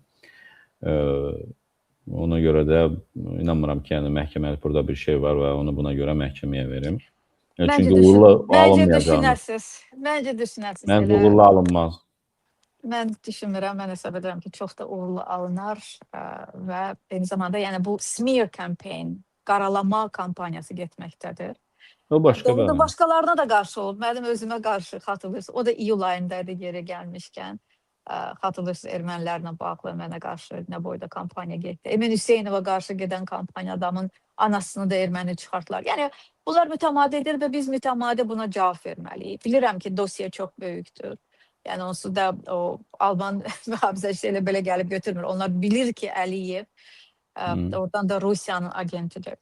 S1: Ona görə də inanmıram ki, yəni məhkəməlik burada bir şey var və onu buna görə məhkəməyə verim.
S2: Məncə
S1: Çünki uğurlu
S2: məncə
S1: alınmayacağını.
S2: düşünəsiz. Məncə düşünəsiz.
S1: Məncə
S2: Elə
S1: uğurlu alınmaz.
S2: Mən düşünmürəm, mən hesab edirəm ki, çox da uğurlu alınar və eyni zamanda yəni bu smear campaign, qaralama kampaniyası getməkdədir.
S1: O başqa
S2: Doğrudur,
S1: bir.
S2: başqalarına da qarşı olub. Mənim özümə qarşı xatırlayırsınız. O da iyul ayındaydı yeri gəlmişkən. Xatırlayırsınız ermənilərlə bağlı mənə qarşı nə boyda kampaniya getdi. Emin Hüseynova qarşı gedən kampaniya adamın anasını da erməni çıxartdılar. Yəni bunlar mütəmadi və biz mütəmadi buna cavab verməliyik. Bilirəm ki, dosya çox böyükdür. Yəni onsuz da o Alman mühafizəçisi elə belə gəlib götürmür. Onlar bilir ki, Əliyev oradan da Rusiyanın agentidir.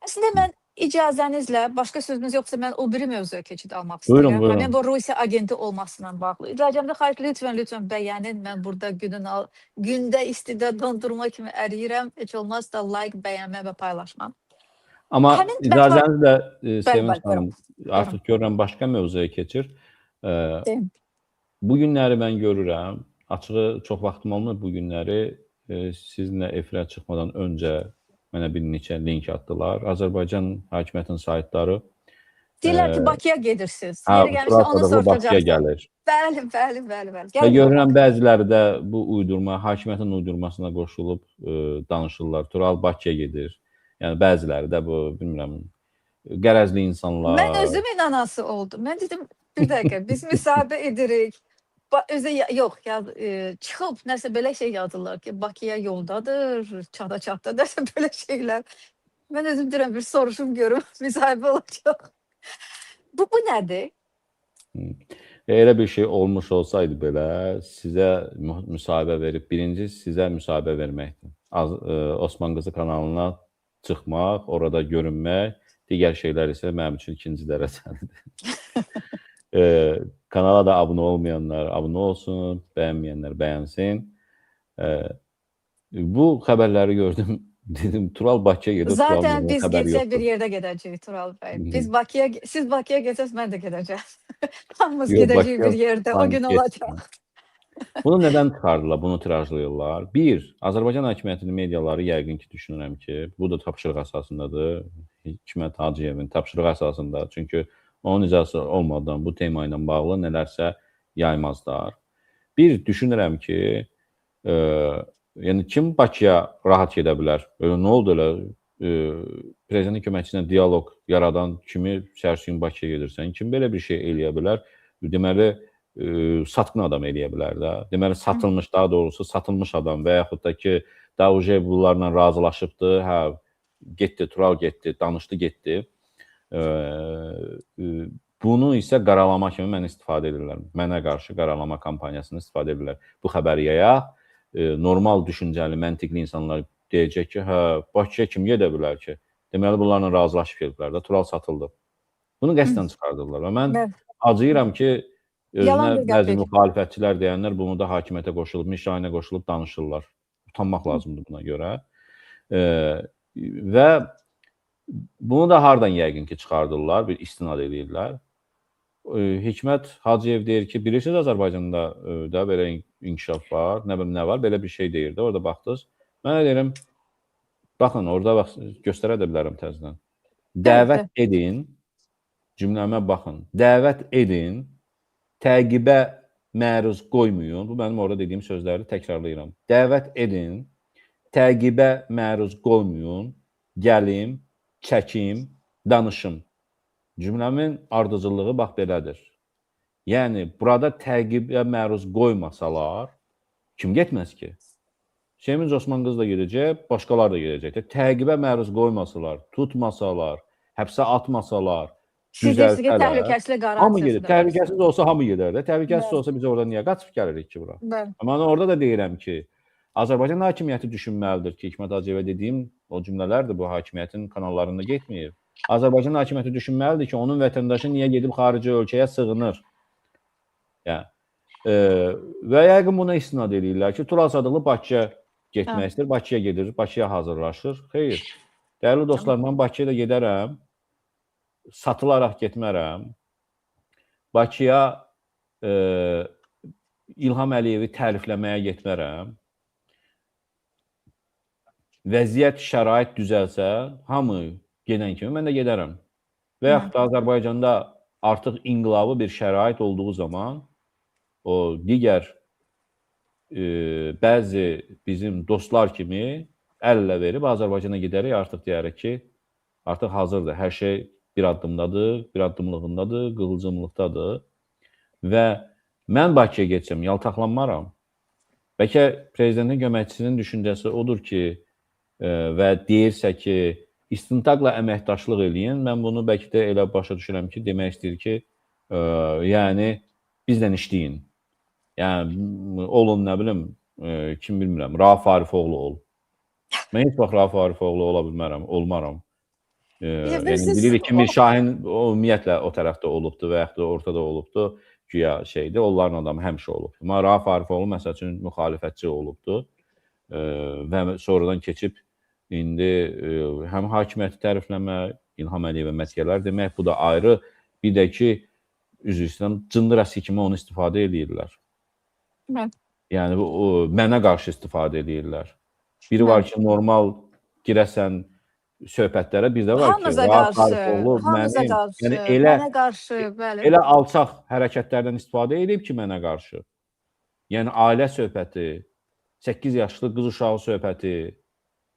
S2: Əslində mən icazənizlə başqa sözünüz yoxsa mən o biri mövzuya keçid almaq
S1: Buyurun,
S2: istəyirəm.
S1: buyurun.
S2: Həmin bu Rusiya agenti olmasına bağlı. İcazəmdə xahiş lütfən bəyənin. Mən burada gündə istidə dondurma kimi əriyirəm. Heç olmazsa like, bəyənmə və paylaşma.
S1: Amma
S2: Həmin
S1: icazənizlə Sevinç
S2: bəli,
S1: xanım, artıq görürəm başqa mövzuya keçir.
S2: Deyim.
S1: Bu günləri mən görürəm, açığı çox vaxtım olmur bu günləri sizinlə efirə çıxmadan öncə mənə bir neçə link atdılar. Azərbaycan hakimiyyətinin saytları.
S2: Deyirlər ki, Bakıya gedirsiniz.
S1: Hə,
S2: Yeri gəlmişsə onu
S1: Tural Bakıya
S2: soruşacaqsınız.
S1: gəlir.
S2: Bəli, bəli, bəli, bəli.
S1: Və
S2: Gəlin.
S1: görürəm bəziləri də bu uydurma, hakimiyyətin uydurmasına qoşulub danışırlar. Tural Bakıya gedir. Yəni bəziləri də bu, bilmirəm, qərəzli insanlar.
S2: Mən özüm inanası oldum. Mən dedim, bir dəqiqə, biz müsahibə edirik. Özü yox, ya, çıxıb nəsə belə şey yazırlar ki, Bakıya yoldadır, çata-çatda nəsə belə şeylər. Mən özüm deyirəm, bir soruşum görüm, müsahibə olacaq. Bu nədir?
S1: Elə bir şey olmuş olsaydı belə, sizə müsahibə verib, birinci sizə müsahibə verməkdir. Osman Qızı kanalına çıxmaq, orada görünmək, digər şeylər isə mənim üçün ikinci dərəcəlidir. Kanala da abunə olmayanlar abunə olsun, bəyənməyənlər bəyənsin. Bu xəbərləri gördüm, dedim Tural Bakıya gedir.
S2: Zaten biz
S1: xəbəri
S2: getsək bir
S1: yoxdur.
S2: yerdə gedəcəyik Tural bəy. Biz Bakıya, siz Bakıya getsəz mən də gedəcəm. Hamımız
S1: Yox,
S2: gedəcəyik bir
S1: Bakıya
S2: yerdə, o gün olacaq.
S1: Bunu nədən çıxardılar, bunu tirajlayırlar? Bir, Azərbaycan hakimiyyətinin mediaları yəqin ki, düşünürəm ki, bu da tapşırıq əsasındadır. Hikmət Hacıyevin tapşırığı əsasında. Çünki onun icazəsi olmadan bu tema ilə bağlı nələrsə yaymazlar. Bir, düşünürəm ki, yəni kim Bakıya rahat gedə bilər? Nə oldu elə? Prezidentin köməkçisi ilə dialoq yaradan kimi səhərsi gün Bakıya gedirsən? Kim belə bir şey eləyə bilər? Deməli, satqın adam eləyə bilər də. Deməli, satılmış, daha doğrusu satılmış adam və yaxud da ki, daha uje bunlarla razılaşıbdı, hə, getdi, Tural getdi, danışdı, getdi. Bunu isə qaralama kimi mən istifadə edirlər. Mənə qarşı qaralama kampaniyasını istifadə edirlər. Bu xəbəri yayaq, normal düşüncəli, məntiqli insanlar deyəcək ki, hə, Bakıya kim gedə bilər ki? Deməli, bunlarla razılaşıb gediblər də, Tural satıldı. Bunu qəsdən çıxardırlar və mən acıyıram ki, özünə bəzi müxalifətçilər deyənlər bunu da hakimiyyətə qoşulub, Mişahinə qoşulub danışırlar. Utanmaq lazımdır buna görə. Və bunu da hardan yəqin ki, çıxardırlar, bir istinad edirlər. Hikmət Hacıyev deyir ki, bilirsiniz Azərbaycanda da belə inkişaf var, nə bilim nə var, belə bir şey deyirdi. Orada baxdınız. Mən də deyirəm, baxın, orada bax, göstərə də bilərəm təzədən. Dəvət edin, cümləmə baxın, dəvət edin, təqibə məruz qoymayın. Bu, mənim orada dediyim sözləri təkrarlayıram. Dəvət edin, təqibə məruz qoymayın, gəlim, çəkim, danışım. Cümləmin ardıcıllığı bax belədir. Yəni, burada təqibə məruz qoymasalar, kim getməz ki? Sevinç Osman qız da gedəcək, başqalar da gedəcək. Təqibə məruz qoymasalar, tutmasalar, həbsə atmasalar, düzəltələr, hamı gedir. Təhlükəsiz olsa hamı gedər də. Təhlükəsiz olsa biz orada niyə qaçıb gəlirik ki bura? Amma mən orada da deyirəm ki, Azərbaycan hakimiyyəti düşünməlidir ki, Hikmət Hacıyevə dediyim o cümlələrdir, bu hakimiyyətin kanallarında getməyib. Azərbaycan hakimiyyəti düşünməlidir ki, onun vətəndaşı niyə gedib xarici ölkəyə sığınır? Yəni, və yəqin buna istinad edirlər ki, Tural Sadıqlı Bakıya getmək istəyir, Bakıya gedir, Bakıya hazırlaşır. Xeyr, dəyərli dostlar, mən Bakıya da gedərəm, satılaraq getmərəm. Bakıya İlham Əliyevi tərifləməyə getmərəm. Vəziyyət, şərait düzəlsə, hamı gedən kimi mən də gedərəm. Və yaxud da Azərbaycanda artıq inqilabı bir şərait olduğu zaman o digər bəzi bizim dostlar kimi əl-ələ verib Azərbaycana gedərək artıq deyərik ki, artıq hazırdır. Hər şey bir addımdadır, bir addımlığındadır, qığılcımlıqdadır. Və mən Bakıya getsəm, yaltaqlanmaram. Bəlkə prezidentin köməkçisinin düşüncəsi odur ki, və deyirsə ki, istintaqla əməkdaşlıq eləyin, mən bunu bəlkə də elə başa düşürəm ki, demək istəyir ki, yəni bizlə işləyin. Yəni olun, nə bilim, kim bilmirəm, Rauf Arifoğlu ol. Mən heç vaxt Rauf Arifoğlu ola bilmərəm, olmaram. Yəni bilirik ki, Mirşahin o ümumiyyətlə o tərəfdə olubdur və yaxud da ortada olubdur, güya şeydir, onların adamı həmişə olubdur. Amma Rauf Arifoğlu məsəl üçün müxalifətçi olubdur və sonradan keçib indi həm hakimiyyəti tərifləmə, İlham Əliyevə məskələr demək, bu da ayrı. Bir də ki, üzr istəyirəm, cındır əski kimi onu istifadə eləyirlər.
S2: Bəli.
S1: Yəni mənə qarşı istifadə eləyirlər. Biri var ki, normal girəsən söhbətlərə, bir də var ki,
S2: Hamımıza
S1: Rauf
S2: qarşı,
S1: Arifoğlu
S2: hamımıza
S1: mənim,
S2: qarşı,
S1: yəni elə
S2: mənə qarşı, bəli.
S1: Elə alçaq hərəkətlərdən istifadə edib ki, mənə qarşı. Yəni ailə söhbəti, 8 yaşlı qız uşağı söhbəti,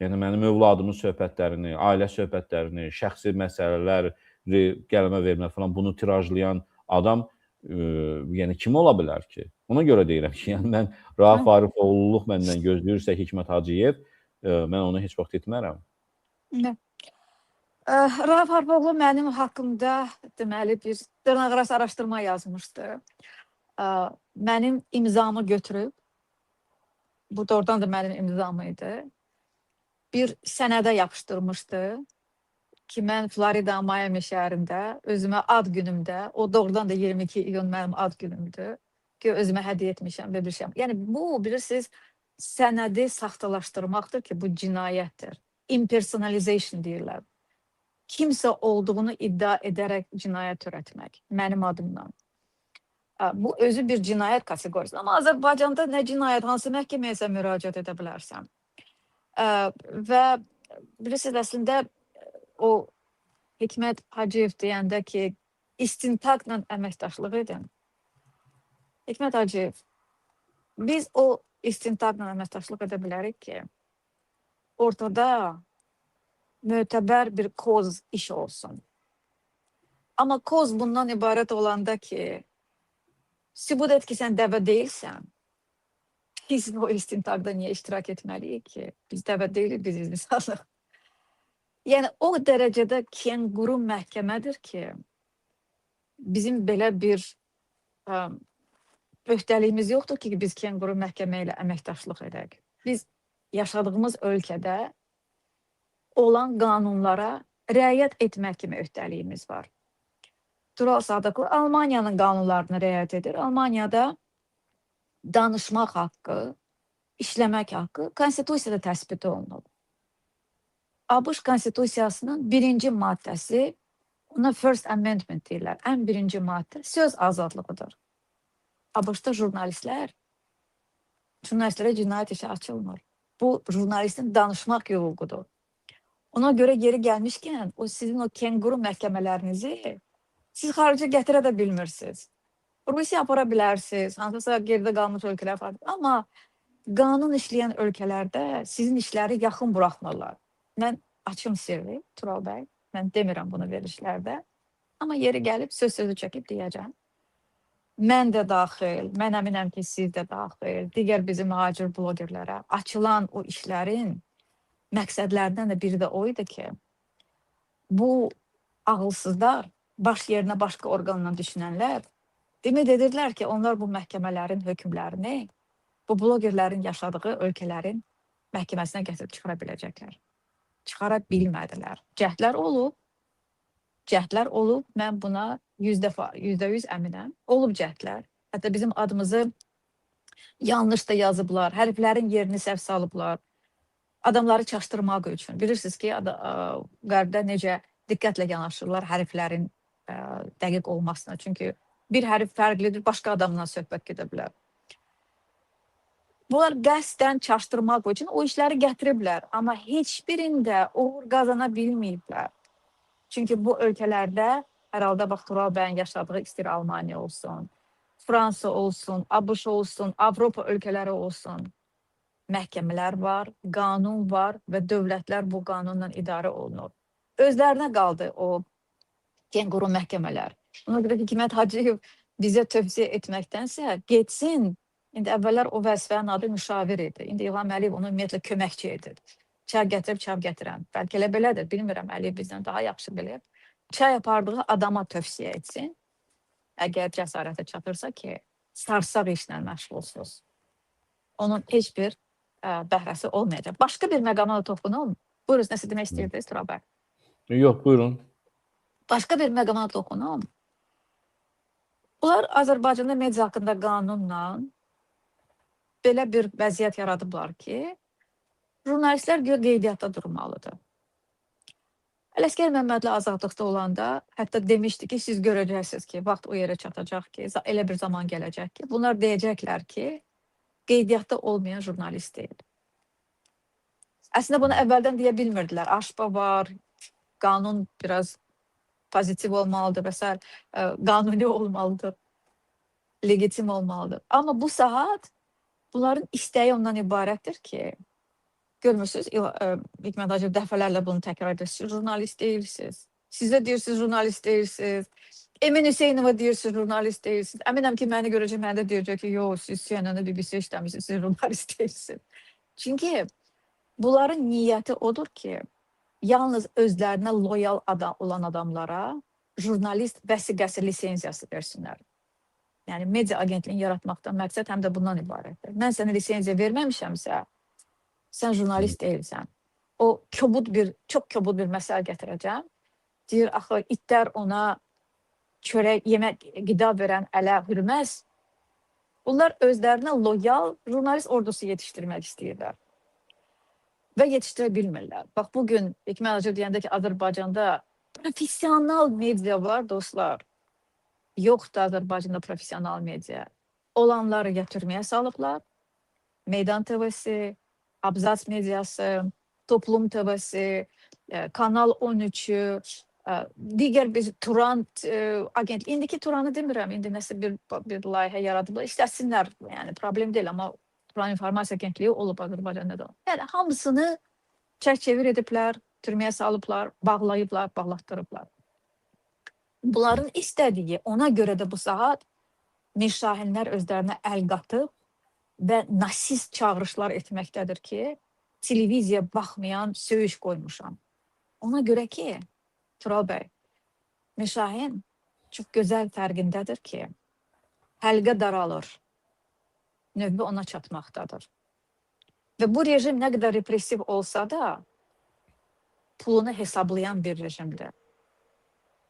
S1: yəni mənim övladımın söhbətlərini, ailə söhbətlərini, şəxsi məsələləri qələmə vermə falan bunu tirajlayan adam yəni kim ola bilər ki? Ona görə deyirəm ki, yəni mən Rauf Arifoğluluq məndən gözləyirsə Hikmət Hacıyev, mən onu heç vaxt etmərəm.
S2: Rauf Arifoğlu mənim haqqımda deməli bir dırnaqarası araşdırma yazmışdı. Mənim imzamı götürüb, bu doğrudan da mənim imzam idi, bir sənədə yapışdırmışdı ki, mən Florida, Miami şəhərində özümə ad günümdə, o doğrudan da 22 iyun mənim ad günümdür ki, özümə hədiyyə etmişəm və bir şey. Yəni bu, bilirsiniz, sənədi saxtalaşdırmaqdır ki, bu cinayətdir. Impersonalization deyirlər. Kimsə olduğunu iddia edərək cinayət törətmək mənim adımdan. Bu özü bir cinayət kateqorisi. Amma Azərbaycanda nə cinayət, hansı məhkəməyə sən müraciət edə bilərsən? Və bilirsiniz, əslində o Hikmət Hacıyev deyəndə ki, istintaqla əməkdaşlıq edin. Hikmət Hacıyev, biz o istintaqla əməkdaşlıq edə bilərik ki, ortada mötəbər bir koz iş olsun. Amma koz bundan ibarət olanda ki, sübut et ki, sən dəvə deyilsən, biz o istintaqda niyə iştirak etməliyik ki? Biz dəvə deyilik, biz insanıq. Yəni o dərəcədə kenguru məhkəmədir ki, bizim belə bir öhdəliyimiz yoxdur ki, biz kenguru məhkəmə ilə əməkdaşlıq edək. Biz yaşadığımız ölkədə olan qanunlara riayət etmək kimi öhdəliyimiz var. Tural Sadıqlı Almaniyanın qanunlarına riayət edir. Almaniyada danışmaq haqqı, işləmək haqqı konstitusiyada təsbit olunub. ABŞ konstitusiyasının birinci maddəsi, ona First Amendment deyirlər. Ən birinci maddə söz azadlığıdır. ABŞ-da jurnalistlərə cinayət işi açılmır. Bu, jurnalistin danışmaq hüququdur. Ona görə yeri gəlmişkən, o sizin o kenguru məhkəmələrinizi siz xaricə gətirə də bilmirsiniz. Rusiya apara bilərsiniz, hansısa geridə qalmış ölkələr apara bilərsiniz. Amma qanun işləyən ölkələrdə sizin işləri yaxın buraxmırlar. Mən açım sirri, Tural bəy, mən demirəm bunu verilişlərdə. Amma yeri gəlib söz sözü çəkib deyəcəm. Mən də daxil, mən əminəm ki, siz də daxil, digər bizim mühacir blogerlərə açılan o işlərin məqsədlərindən də biri də o idi ki, bu ağılsızlar, baş yerinə başqa orqanla düşünənlər ümid edirlər ki, onlar bu məhkəmələrin hökmlərini bu blogerlərin yaşadığı ölkələrin məhkəməsinə gətirib çıxara biləcəklər. Çıxara bilmədilər. Cəhdlər olub, cəhdlər olub. Mən buna %100 əminəm. Olub cəhdlər. Hətta bizim adımızı yanlış da yazıblar, hərflərin yerini səhv salıblar. Adamları çaşdırmaq üçün. Bilirsiniz ki, qərbdə necə diqqətlə yanaşırlar hərflərin dəqiq olmasına. Çünki Bir hərf fərqlidir, başqa adamla söhbət gedə bilər. Bunlar qəsdən çaşdırmaq üçün o işləri gətiriblər, amma heç birində uğur qazana bilməyiblər. Çünki bu ölkələrdə hər halda bax Tural bəyin yaşadığı istər Almaniya olsun, Fransa olsun, ABŞ olsun, Avropa ölkələri olsun, məhkəmələr var, qanun var və dövlətlər bu qanunla idarə olunur. Özlərinə qaldı o kenguru məhkəmələr. Ona görə Hikmət Hacıyev bizə tövsiyə etməkdənsə getsin. İndi əvvəllər o vəzifənin adı müşavir idi. İndi İlham Əliyev onu ümumiyyətlə köməkçi edir. Çay gətirib çay gətirən. Bəlkə elə belədir, bilmirəm. Əliyev bizdən daha yaxşı bilir. Çay apardığı adama tövsiyə etsin. Əgər cəsarətə çatırsa ki, sarsaq işlə məşğulsuz. Onun heç bir bəhrəsi olmayacaq. Başqa bir məqama da toxunum. Buyurun, nəsə demək istəyirdiniz Tural bəy?
S1: Yox, buyurun.
S2: Başqa bir məqama toxunum. Bunlar Azərbaycanda media haqqında qanunla belə bir vəziyyət yaradıblar ki, jurnalistlər güya qeydiyyatda durmalıdır. Ələsgər Məmmədli azadlıqda olanda hətta demişdi ki, siz görəcəksiniz ki, vaxt o yerə çatacaq ki, elə bir zaman gələcək ki, bunlar deyəcəklər ki, qeydiyyatda olmayan jurnalist deyil. Əslində bunu əvvəldən deyə bilmirdilər. AŞPA var, qanun biraz pozitiv olmalıdır və sair, qanuni olmalıdır, legitim olmalıdır. Amma bu saat bunların istəyi ondan ibarətdir ki, görmürsünüz, Hikmət Hacıyev dəfələrlə bunu təkrar edir. Siz jurnalist deyilsiniz. Sizə deyirsiniz, jurnalist deyilsiniz. Emin Hüseynova deyirsiniz, jurnalist deyilsiniz. Əminəm ki, məni görəcək, mənə də deyəcək ki, yox, siz CNN-də, BBC işləmişsiniz, siz jurnalist deyilsiniz. Çünki bunların niyyəti odur ki, yalnız özlərinə loyal olan adamlara jurnalist vəsiqəsi, lisenziyası versinlər. Yəni media agentliyini yaratmaqdan məqsəd həm də bundan ibarətdir. Mən sənə lisenziya verməmişəmsə, sən jurnalist deyilsən. O kobud bir, çox kobud bir məsəl gətirəcəm. Deyir, axı itlər ona çörək, yemək, qida verən ələ hürməz. Bunlar özlərinə loyal jurnalist ordusu yetişdirmək istəyirlər. Və yetişdirə bilmirlər. Bax, bugün Hikmət Hacıyev deyəndə ki, Azərbaycanda professional media var, dostlar. Yoxdur Azərbaycanda professional media. Olanları ya türməyə salıblar, Meydan TV-si, Abzas mediası, Toplum TV-si, Kanal 13-ü, digər bir Turan agent. İndiki Turanı demirəm, indi nəsə bir layihə yaradıblar. İstəsinlər, yəni problem deyil, amma Turan İnformasiya Agentliyi olub Azərbaycanda da. Yəni hamısını çək-çevir ediblər, türməyə salıblar, bağlayıblar, bağlatdırıblar. Bunların istədiyi, ona görə də bu saat Mirşahinlər özlərinə əl qatıb və nasist çağırışlar etməkdədir ki, televiziya baxmayan söyüş qoymuşam. Ona görə ki, Tural bəy, Mirşahin çox gözəl fərqindədir ki, həlqə daralır, növbə ona çatmaqdadır. Və bu rejim nə qədər repressiv olsa da, pulunu hesablayan bir rejimdir.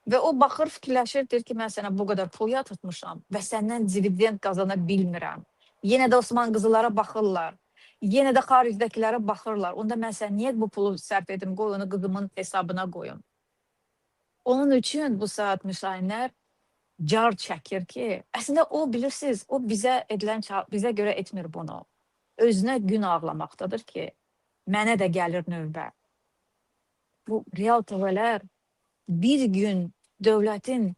S2: Və o baxır, fikirləşir, deyir ki, mən sənə bu qədər pul yatırtmışam və səndən dividend qazana bilmirəm. Yenə də Osman qızılara baxırlar. Yenə də xaricdəkilərə baxırlar. Onda mən sən niyə bu pulu sərf edim, qoy onu qızımın hesabına qoyum. Onun üçün bu saat Mirşahinlər car çəkir ki, əslində o bilirsiniz, o bizə edilən, bizə görə etmir bunu. Özünə gün ağlamaqdadır ki, mənə də gəlir növbə. Bu real TV-lər bir gün dövlətin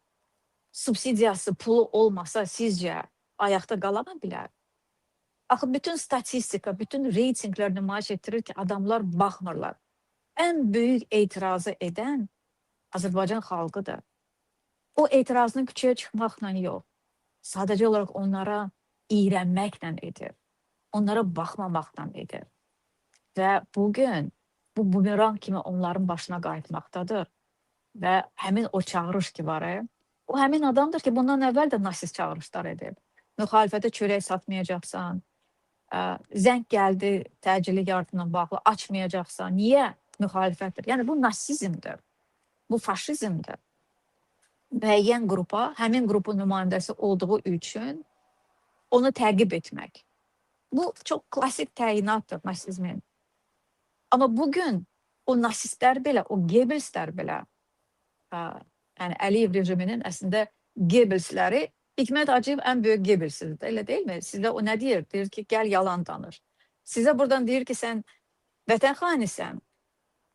S2: subsidiyası, pulu olmasa sizcə ayaqda qala mı bilər? Axı bütün statistika, bütün reytinglər nümayiş etdirir ki, adamlar baxmırlar. Ən böyük etirazı edən Azərbaycan xalqıdır. O etirazını küçəyə çıxmaqla yox, sadəcə olaraq onlara iyrənməklə edir. Onlara baxmamaqla edir. Və bugün bu bumerang kimi onların başına qayıtmaqdadır. Və həmin o çağırış ki var, o həmin adamdır ki, bundan əvvəl də nasist çağırışlar edib. Müxalifətə çörək satmayacaqsan, zəng gəldi təcili yardımla bağlı, açmayacaqsan. Niyə? Müxalifətdir. Yəni bu nasizmdir, bu faşizmdir. Müəyyən qrupa, həmin qrupun nümayəndəsi olduğu üçün onu təqib etmək. Bu çox klasik təyinatdır nasizmin. Amma bugün o nasistlər belə, o Goebbelslər belə, yəni Əliyev rejiminin əslində Goebbelsləri Hikmət Hacıyev ən böyük Gebelsizdir, elə deyilmi? Sizə o nə deyir? Deyir ki, gəl yalan danış. Sizə buradan deyir ki, sən vətən xainisən.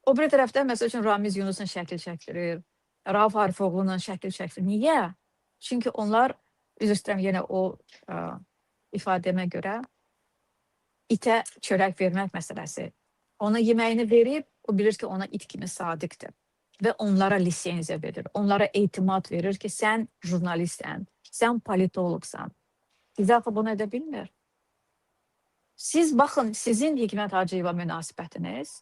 S2: O biri tərəfdən məsəl üçün Ramiz Yunusun şəkil çəkdirir, Rauf Arifoğlu'nun şəkil çəkdirir. Niyə? Çünki onlar, üzr istəyirəm yenə o ifadəmə görə itə çörək vermək məsələsi. Ona yeməyini verib, o bilir ki, ona it kimi sadiqdir. Və onlara lisenziya verir, onlara etimad verir ki, sən jurnalistsən, sən politoloqsan. Bizə axı bunu edə bilmir. Siz baxın, sizin Hikmət Hacıyeva münasibətiniz,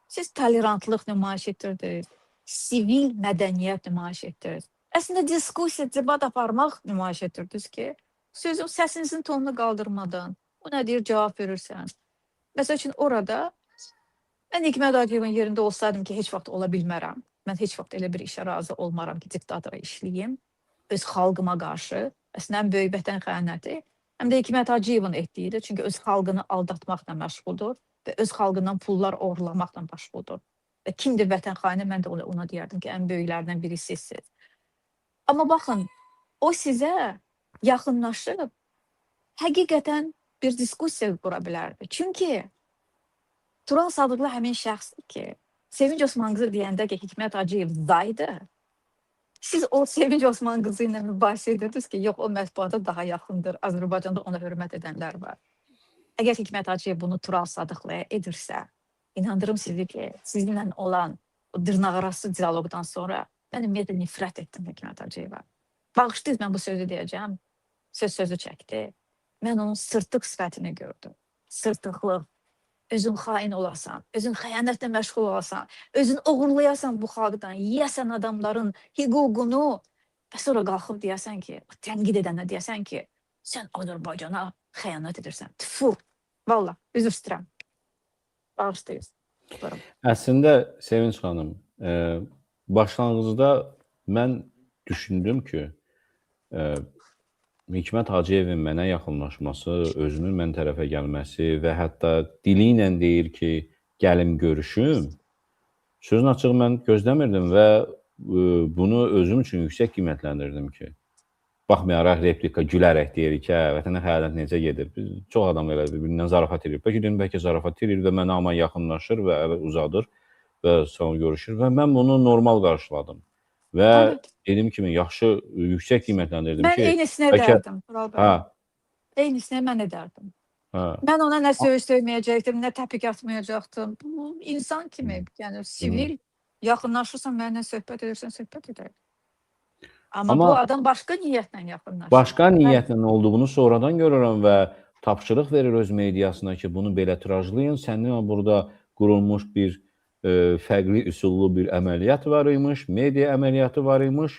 S2: siz tolerantlıq nümayiş etdirdiniz, sivil mədəniyyət nümayiş etdirdiniz. Əslində diskussiya, debat aparmaq nümayiş etdirdiniz ki, sözün səsinizin tonunu qaldırmadan, o nə deyir cavab verirsən. Məsəl üçün orada mən Hikmət Hacıyevin yerində olsaydım ki, heç vaxt ola bilmərəm. Mən heç vaxt elə bir işə razı olmaram ki, diktatora işləyim öz xalqıma qarşı. Əslində ən böyük vətən xəyanəti həm də Hikmət Hacıyevin etdiyidir. Çünki öz xalqını aldatmaqla məşğuldur və öz xalqından pullar oğurlamaqla məşğuldur. Və kimdir vətən xaini? Mən də ona deyərdim ki, ən böyüklərdən biri sizsiniz. Amma baxın, o sizə yaxınlaşıb həqiqətən bir diskussiya qura bilərdi. Çünki Tural Sadıqlı həmin şəxsdir ki, Sevinç Osmanqızı deyəndə ki, Hikmət Hacıyev daydı. Siz o Sevinç Osmanqızı ilə mübahisə edirdiniz ki, yox o mətbuata daha yaxındır. Azərbaycanda ona hörmət edənlər var. Əgər Hikmət Hacıyev bunu Tural Sadıqlıya edirsə, inandırım sizi ki, sizinlə olan o dırnaqarası dialoqdan sonra mən ümumiyyətlə nifrət etdim Hikmət Hacıyeva. Bağışlayın, mən bu sözü deyəcəm. Söz sözü çəkdi. Mən onun sırtıq sifətini gördüm. Sırtıqlıq. Özün xain olasan, özün xəyanətlə məşğul olasan, özün oğurlayasan bu xalqdan, yeyəsən adamların hüququnu və sonra qalxıb deyəsən ki, tənqid edənə deyəsən ki, sən Azərbaycana xəyanət edirsən. Tfu. Vallah, üzr istəyirəm. Bağışlayın. Buyurun.
S1: Əslində Sevinç xanım, başlanğıcda mən düşündüm ki, Hikmət Hacıyevin mənə yaxınlaşması, özünün mən tərəfə gəlməsi və hətta dili ilə deyir ki, gəlim görüşüm. Sözün açığı mən gözləmirdim və bunu özüm üçün yüksək qiymətləndirdim ki, baxmayaraq replika gülərək deyir ki, hə, vətənə xəyanət necə gedir? Biz çox adam elə bir-birindən zarafat edir. Bəlkə deyim, bəlkə zarafat edir və mənə aman yaxınlaşır və ələ uzadır və sonra görüşür və mən bunu normal qarşıladım. Və
S2: Evet.
S1: dediyim kimi yaxşı, yüksək qiymətləndirdim
S2: Mən
S1: ki,
S2: eynisini
S1: bəlkə
S2: edərdim, Tural bəy.
S1: hə,
S2: Eynisini mən edərdim.
S1: hə.
S2: Mən ona nə söyüş söyməyəcəkdim, nə təpik atmayacaqdım. Bu insan kimi, yəni sivil yaxınlaşırsan, mənimlə söhbət edirsən, söhbət edər. Amma bu
S1: Amma
S2: adam başqa niyyətlə yaxınlaşır.
S1: başqa
S2: Bəli.
S1: niyyətlə olduğunu sonradan görürəm və tapşırıq verir öz mediasına ki, bunu belə tirajlayın. Sənin burada qurulmuş bir fərqli üsullu bir əməliyyat var imiş, media əməliyyatı var imiş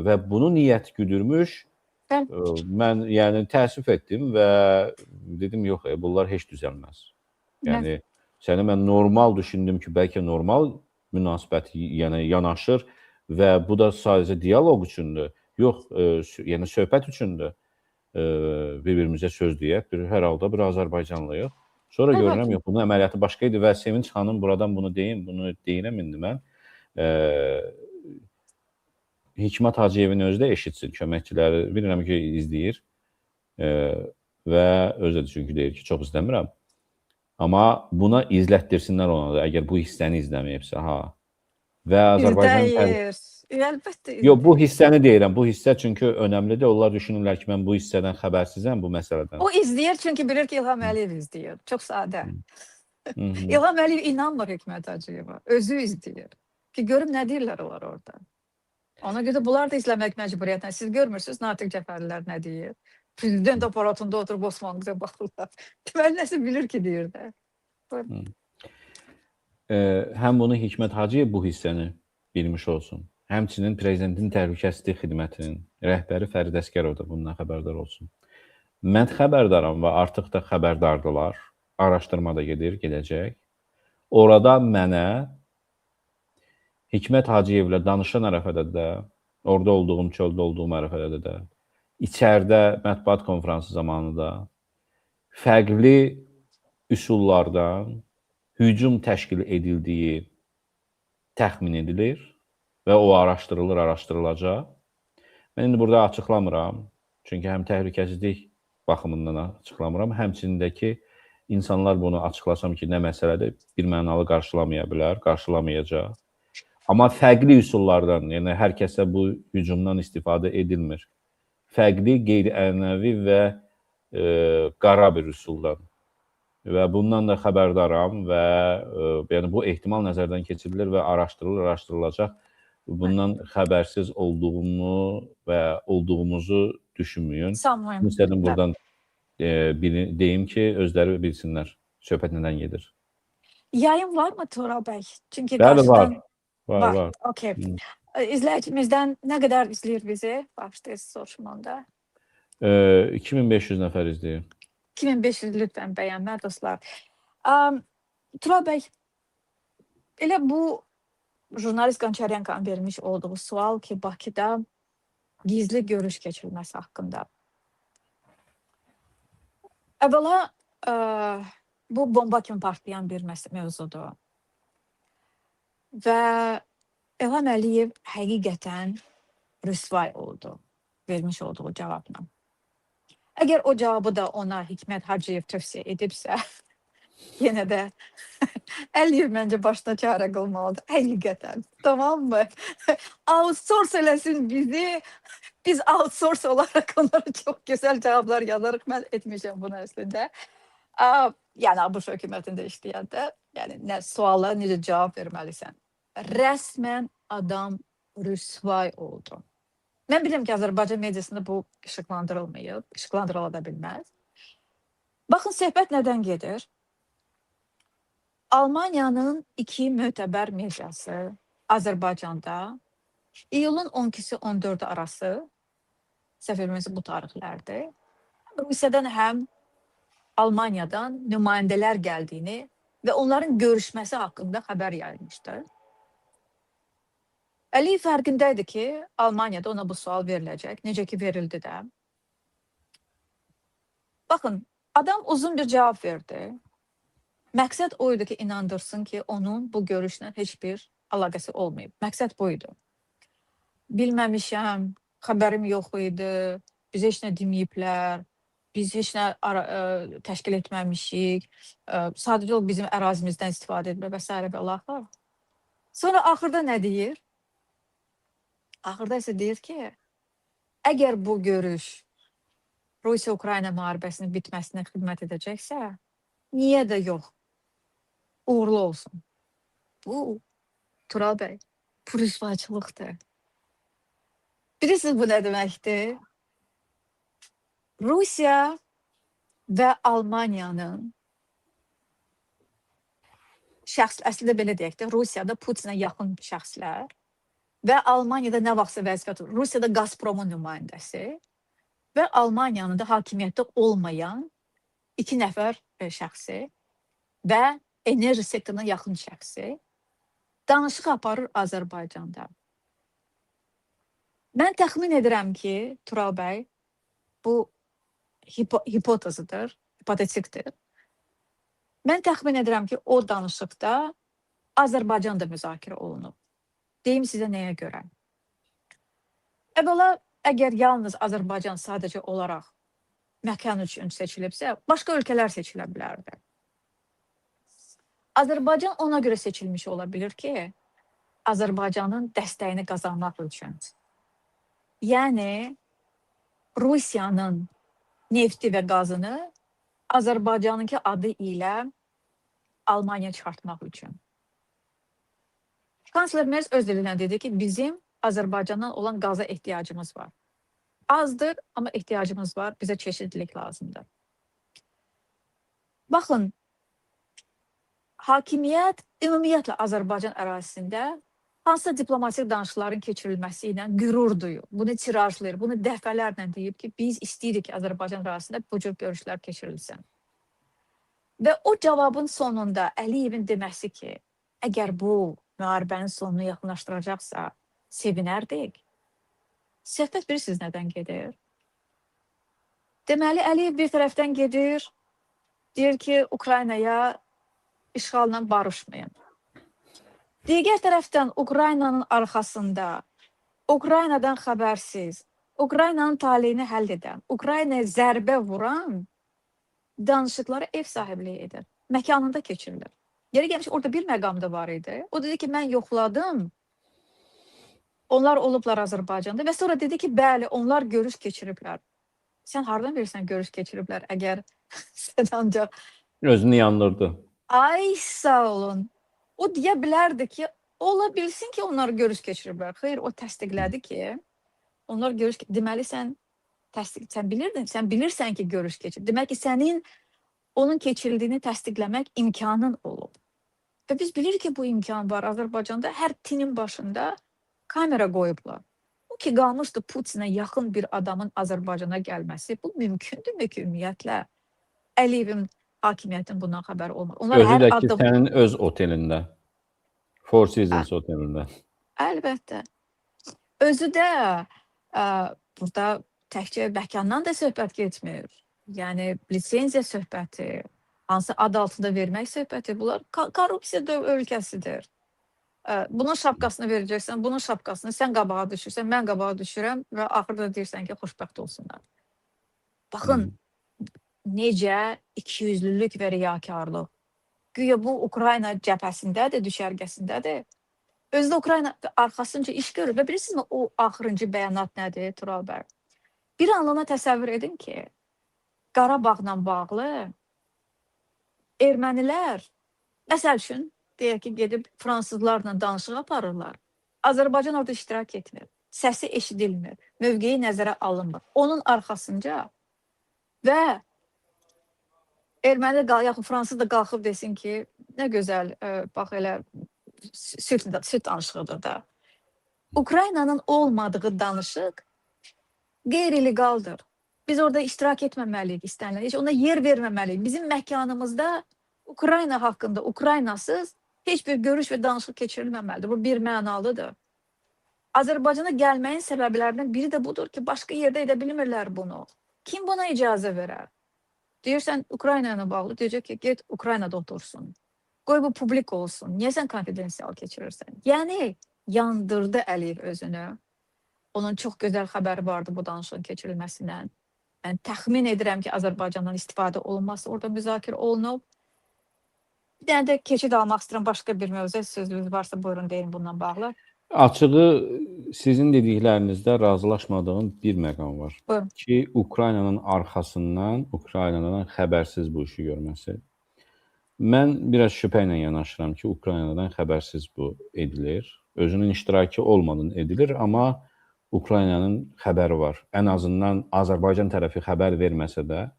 S1: və bunu niyyət güdürmüş.
S2: Bəli.
S1: Mən yəni təəssüf etdim və dedim yox, bunlar heç düzəlməz. Yəni səni mən normal düşündüm ki, bəlkə normal münasibət yəni yanaşır və bu da sadəcə dialoq üçündür. Yox, yəni söhbət üçündür. Bir-birimizə söz deyək, bir hər halda bir Azərbaycanlıyıq. Sonra görürəm,
S2: Əlbəttə.
S1: yox, bunun əməliyyatı başqa idi və Sevinç xanım buradan bunu deyim, bunu deyirəm indi mən. Hikmət Hacıyevin özü də eşitsin, köməkçiləri bilirəm ki, izləyir və özü də çünki deyir ki, çox izləmirəm. Amma buna izlətdirsinlər ona da, əgər bu hissəni izləməyibsə, ha. Və Azərbaycan
S2: İzləyir. Əlbəttə
S1: Yox, bu
S2: izləyir.
S1: hissəni deyirəm. Bu hissə çünki önəmlidir. Onlar düşünürlər ki, mən bu hissədən xəbərsizəm bu məsələdən.
S2: O izləyir çünki bilir ki, İlham Əliyev izləyir. Çox sadə. İlham Əliyev inanmır Hikmət Hacıyeva. Özü izləyir. Ki görüm nə deyirlər onlar orada. Ona görə bunlar da izləmək məcburiyyətinə. Siz görmürsünüz Natiq Cəfərlilər nə deyir. Prezident aparatında oturub Osmanqıza baxırlar. Deməli nəsə bilir ki, deyir də.
S1: Həm bunu Hikmət Hacıyev bu hissəni bilmiş olsun. Həmçinin Prezidentin Təhlükəsizlik Xidmətinin rəhbəri Fərid Əsgərov da bundan xəbərdar olsun. Mən xəbərdaram və artıq da xəbərdardılar. Araşdırma da gedir, gedəcək. Orada mənə Hikmət Hacıyevlə danışan ərəfədə də, orada olduğum, çöldə olduğum ərəfədə də, içəridə mətbuat konfransı zamanı da fərqli üsullardan hücum təşkil edildiyi təxmin edilir və o araşdırılır, araşdırılacaq. Mən indi burada açıqlamıram. Çünki həm təhlükəsizlik baxımından açıqlamıram, həmçinin də ki, insanlar bunu açıqlasam ki, nə məsələdir, bir mənalı qarşılamaya bilər, qarşılamayacaq. Amma fərqli üsullardan, yəni hər kəsə bu hücumdan istifadə edilmir. Fərqli, qeyri-ənənəvi və qara bir üsuldan. Və bundan da xəbərdaram və yəni bu ehtimal nəzərdən keçirilir və araşdırılır, araşdırılacaq. Bundan xəbərsiz olduğumu və olduğumuzu düşünməyin.
S2: Sanmıyorum.
S1: İstədim buradan deyim ki, özləri bilsinlər söhbət nədən gedir.
S2: Yayın var mı Tural bəy? Çünki
S1: Bəli, var.
S2: qarşıdan
S1: Var, var.
S2: Okey. İzləyicimizdən nə qədər izləyir bizi? Başlayız soruşmanda.
S1: 2500 nəfər izləyir.
S2: 2500 lütfən bəyənmə dostlar. Tural bəy, elə bu jurnalist Gonçarenko'nun vermiş olduğu sual ki, Bakıda gizli görüş keçirilməsi haqqında. Əvvəla bu bomba kimi partlayan bir mövzudur. Və İlham Əliyev həqiqətən rüsvay oldu vermiş olduğu cavabla. Əgər o cavabı da ona Hikmət Hacıyev tövsiyə edibsə, yenə də Əliyev məncə başına çarə qılmalıdır. Həqiqətən. Tamam mı? Outsource eləsin bizi. Biz outsource olaraq onlara çox gözəl cavablar yazarıq. Mən etmişəm bunu əslində. Yəni ABŞ hökumətində işləyəndə, yəni nə suala necə cavab verməlisən. Rəsmən adam rüsvay oldu. Mən bilirəm ki, Azərbaycan mediasında bu işıqlandırılmayıb, işıqlandırıla da bilməz. Baxın, söhbət nədən gedir? Almaniyanın iki mötəbər mediası Azərbaycanda iyulun 12-si 14-ü arası, səhv eləmirəmsə bu tarixlərdir, həm Rusiyadan, həm Almaniyadan nümayəndələr gəldiyini və onların görüşməsi haqqında xəbər yayılmışdı. Əliyev fərqində idi ki, Almaniyada ona bu sual veriləcək, necə ki verildi də. Baxın, adam uzun bir cavab verdi. Məqsəd o idi ki, inandırsın ki, onun bu görüşlə heç bir əlaqəsi olmayıb. Məqsəd bu idi. Bilməmişəm, xəbərim yox idi, bizə heç nə deməyiblər, biz heç nə təşkil etməmişik, sadəcə o bizim ərazimizdən istifadə ediblər və sairə və ilaxır. Sonra axırda nə deyir? Axırda isə deyir ki, əgər bu görüş Rusiya-Ukrayna müharibəsinin bitməsinə xidmət edəcəksə, niyə də yox? Uğurlu olsun. Bu, Tural bəy, bu rüsvayçılıqdır. Bilirsiniz bu nə deməkdir? Rusiya və Almaniyanın şəxs, əslində belə deyək də, Rusiyada Putinə yaxın şəxslər və Almaniyada nə vaxtsa vəzifə tutur. Rusiyada Gazpromun nümayəndəsi və Almaniyanın da hakimiyyətdə olmayan 2 nəfər şəxsi və enerji sektoruna yaxın şəxsi danışıq aparır Azərbaycanda. Mən təxmin edirəm ki, Tural bəy, bu hipotezıdır, hipotetikdir. Mən təxmin edirəm ki, o danışıqda Azərbaycan da müzakirə olunub. Deyim sizə nəyə görə. Əvvəla, əgər yalnız Azərbaycan sadəcə olaraq məkan üçün seçilibsə, başqa ölkələr seçilə bilərdi. Azərbaycan ona görə seçilmiş ola bilir ki, Azərbaycanın dəstəyini qazanmaq üçün. Yəni, Rusiyanın nefti və qazını Azərbaycanınki adı ilə Almaniya çıxartmaq üçün. Kansler Merz öz dilindən dedi ki, bizim Azərbaycandan olan qaza ehtiyacımız var. Azdır, amma ehtiyacımız var, bizə çeşidlilik lazımdır. Baxın, hakimiyyət ümumiyyətlə Azərbaycan ərazisində hansısa diplomatik danışıqların keçirilməsi ilə qürur duyur, bunu tirajlayır, bunu dəfələrlə deyib ki, biz istəyirik ki, Azərbaycan ərazisində bu cür görüşlər keçirilsin. Və o cavabın sonunda Əliyevin deməsi ki, əgər bu müharibənin sonunu yaxınlaşdıracaqsa, sevinərdik. Söhbət bilirsiniz nədən gedir? Deməli, Əliyev bir tərəfdən gedir, deyir ki, Ukraynaya işğalla barışmayın. Digər tərəfdən Ukraynanın arxasında, Ukraynadan xəbərsiz, Ukraynanın taleyini həll edən, Ukraynaya zərbə vuran danışıqlara ev sahibliyi edir. Məkanında keçirilir. Yeri gəlmiş orada bir məqam da var idi. O dedi ki, mən yoxladım. Onlar olublar Azərbaycanda və sonra dedi ki, bəli, onlar görüş keçiriblər. Sən hardan bilirsən görüş keçiriblər əgər sən ancaq
S1: Özünü yandırdı.
S2: Ay sağ olun. O deyə bilərdi ki, ola bilsin ki, onlar görüş keçiriblər. Xeyr, o təsdiqlədi ki, onlar görüş deməli sən təsdiq sən bilirdin, sən bilirsən ki, görüş keçir. Demək ki, sənin onun keçirildiyini təsdiqləmək imkanın olub. Və biz bilirik ki, bu imkan var. Azərbaycanda hər tinin başında kamera qoyublar. O ki qalmışdı Putinə yaxın bir adamın Azərbaycana gəlməsi, bu mümkündürmü ki, ümumiyyətlə Əliyevin hakimiyyətin bundan xəbəri olmur. Onlar
S1: Özü
S2: hər
S1: də ki,
S2: addım
S1: sənin öz otelində. Four Seasons otelində.
S2: Əlbəttə. Özü də burada təkcə məkandan da söhbət getmir. Yəni lisenziya söhbəti, hansı ad altında vermək söhbəti, bunlar korrupsiya ölkəsidir. Bunun şapkasını verəcəksən, bunun şapkasını sən qabağa düşürsən, mən qabağa düşürəm və axırda deyirsən ki, xoşbəxt olsunlar. Baxın, necə ikiyüzlülük və riyakarlıq. Güya bu Ukrayna cəbhəsindədir, düşərgəsindədir. Özü də Ukrayna arxasınca iş görür və bilirsinizmi o axırıncı bəyanat nədir, Tural bəy? Bir anlığına təsəvvür edin ki, Qarabağla bağlı ermənilər, məsəl üçün, deyək ki, gedib fransızlarla danışıq aparırlar. Azərbaycan orada iştirak etmir. Səsi eşidilmir, mövqeyi nəzərə alınmır. Onun arxasınca və erməni yaxud fransız da qalxıb desin ki, nə gözəl, bax elə sülh danışığıdır da. Ukraynanın olmadığı danışıq qeyri-legaldır. Biz orada iştirak etməməliyik istənilən, heç ona yer verməməliyik. Bizim məkanımızda Ukrayna haqqında, Ukraynasız heç bir görüş və danışıq keçirilməməlidir. Bu bir mənalıdır. Azərbaycana gəlməyin səbəblərindən biri də budur ki, başqa yerdə edə bilmirlər bunu. Kim buna icazə verər? Deyirsən Ukrayna ilə bağlı, deyəcək ki, get Ukraynada otursun. Qoy bu publik olsun. Niyə sən konfidensial keçirirsən? Yəni yandırdı Əliyev özünü. Onun çox gözəl xəbəri vardı bu danışığın keçirilməsindən. Mən təxmin edirəm ki, Azərbaycandan istifadə olunması orada müzakirə olunub. Bir dənə də keçid almaq istəyirəm başqa bir mövzuya. Sözünüz varsa buyurun deyin bununla bağlı.
S1: Açığı sizin dediklərinizdə razılaşmadığım bir məqam var.
S2: Buyurun.
S1: Ki Ukraynanın arxasından, Ukraynadan xəbərsiz bu işi görməsi. Mən biraz şübhə ilə yanaşıram ki, Ukraynadan xəbərsiz bu edilir. Özünün iştirakı olmadan edilir, amma Ukraynanın xəbəri var. Ən azından Azərbaycan tərəfi xəbər verməsə də,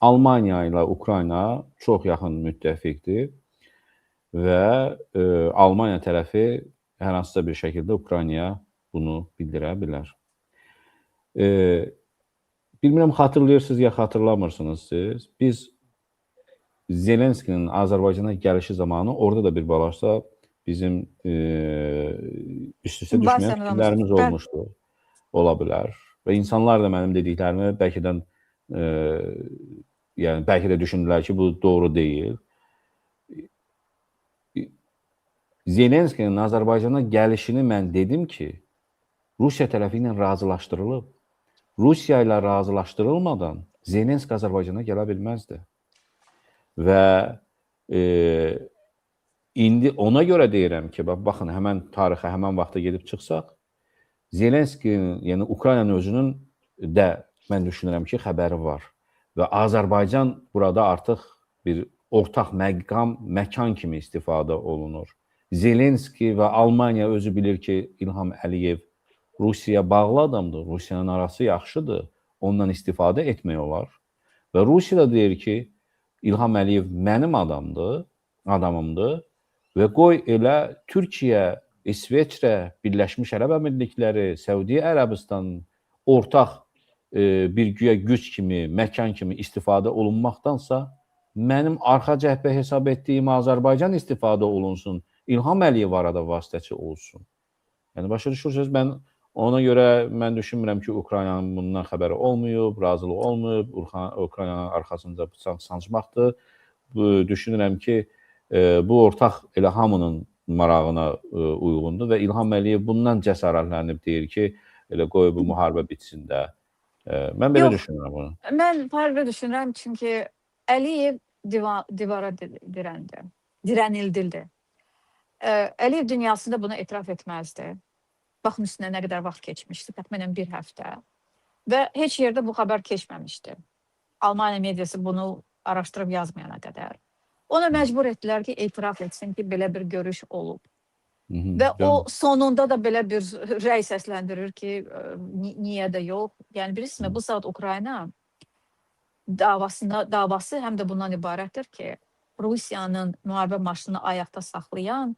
S1: Almaniya ilə Ukrayna çox yaxın müttəfiqdir və Almaniya tərəfi hər hansısa bir şəkildə Ukraynaya bunu bildirə bilər. Bilmirəm, xatırlayırsınız ya xatırlamırsınız siz. Biz Zelenskinin Azərbaycana gəlişi zamanı orada da bir balaca bizim üst-üstə düşməyən fikirlərimiz olmuşdu. Ola bilər. Və insanlar da mənim dediklərimi bəlkə də yəni bəlkə də düşündülər ki, bu doğru deyil. Zelenskinin Azərbaycana gəlişini mən dedim ki, Rusiya tərəfi ilə razılaşdırılıb. Rusiya ilə razılaşdırılmadan Zelenski Azərbaycana gələ bilməzdi. Və indi ona görə deyirəm ki, baxın, həmən tarixə, həmən vaxta gedib çıxsaq, Zelenskinin, yəni Ukraynanın özünün də mən düşünürəm ki, xəbəri var. Və Azərbaycan burada artıq bir ortaq məqam, məkan kimi istifadə olunur. Zelenski və Almaniya özü bilir ki, İlham Əliyev Rusiyaya bağlı adamdır, Rusiyanın arası yaxşıdır, ondan istifadə etmək olar. Və Rusiya da deyir ki, İlham Əliyev mənim adamımdır və qoy elə Türkiyə, İsveçrə, Birləşmiş Ərəb Əmirlikləri, Səudiyyə Ərəbistanın ortaq bir güya güc kimi, məkan kimi istifadə olunmaqdansa, mənim arxa cəbhə hesab etdiyim Azərbaycan istifadə olunsun, İlham Əliyev arada vasitəçi olsun. Yəni, başa düşürsünüz, mən ona görə mən düşünmürəm ki, Ukraynanın bundan xəbəri olmayıb, razılığı olmayıb, Ukraynanın arxasınca bıçaq sancmaqdır. Düşünürəm ki, bu ortaq elə hamının marağına uyğundur və İlham Əliyev bundan cəsarətlənib deyir ki, Elə qoy bu müharibə bitsin də. Mən belə
S2: Yox.
S1: düşünürəm bunu.
S2: Mən fərqli düşünürəm çünki Əliyev divara dirəndi. Dirənildildi. Əliyev dünyasında bunu etiraf etməzdi. Baxın üstünə nə qədər vaxt keçmişdi, təxminən bir həftə. Və heç yerdə bu xəbər keçməmişdi. Almaniya mediası bunu araşdırıb yazmayana qədər. Ona məcbur etdilər ki, etiraf etsin ki, belə bir görüş olub. Və o sonunda da belə bir rəy səsləndirir ki, niyə də yox. Yəni bilirsinizmi, bu saat Ukrayna davası həm də bundan ibarətdir ki, Rusiyanın müharibə maşını ayaqda saxlayan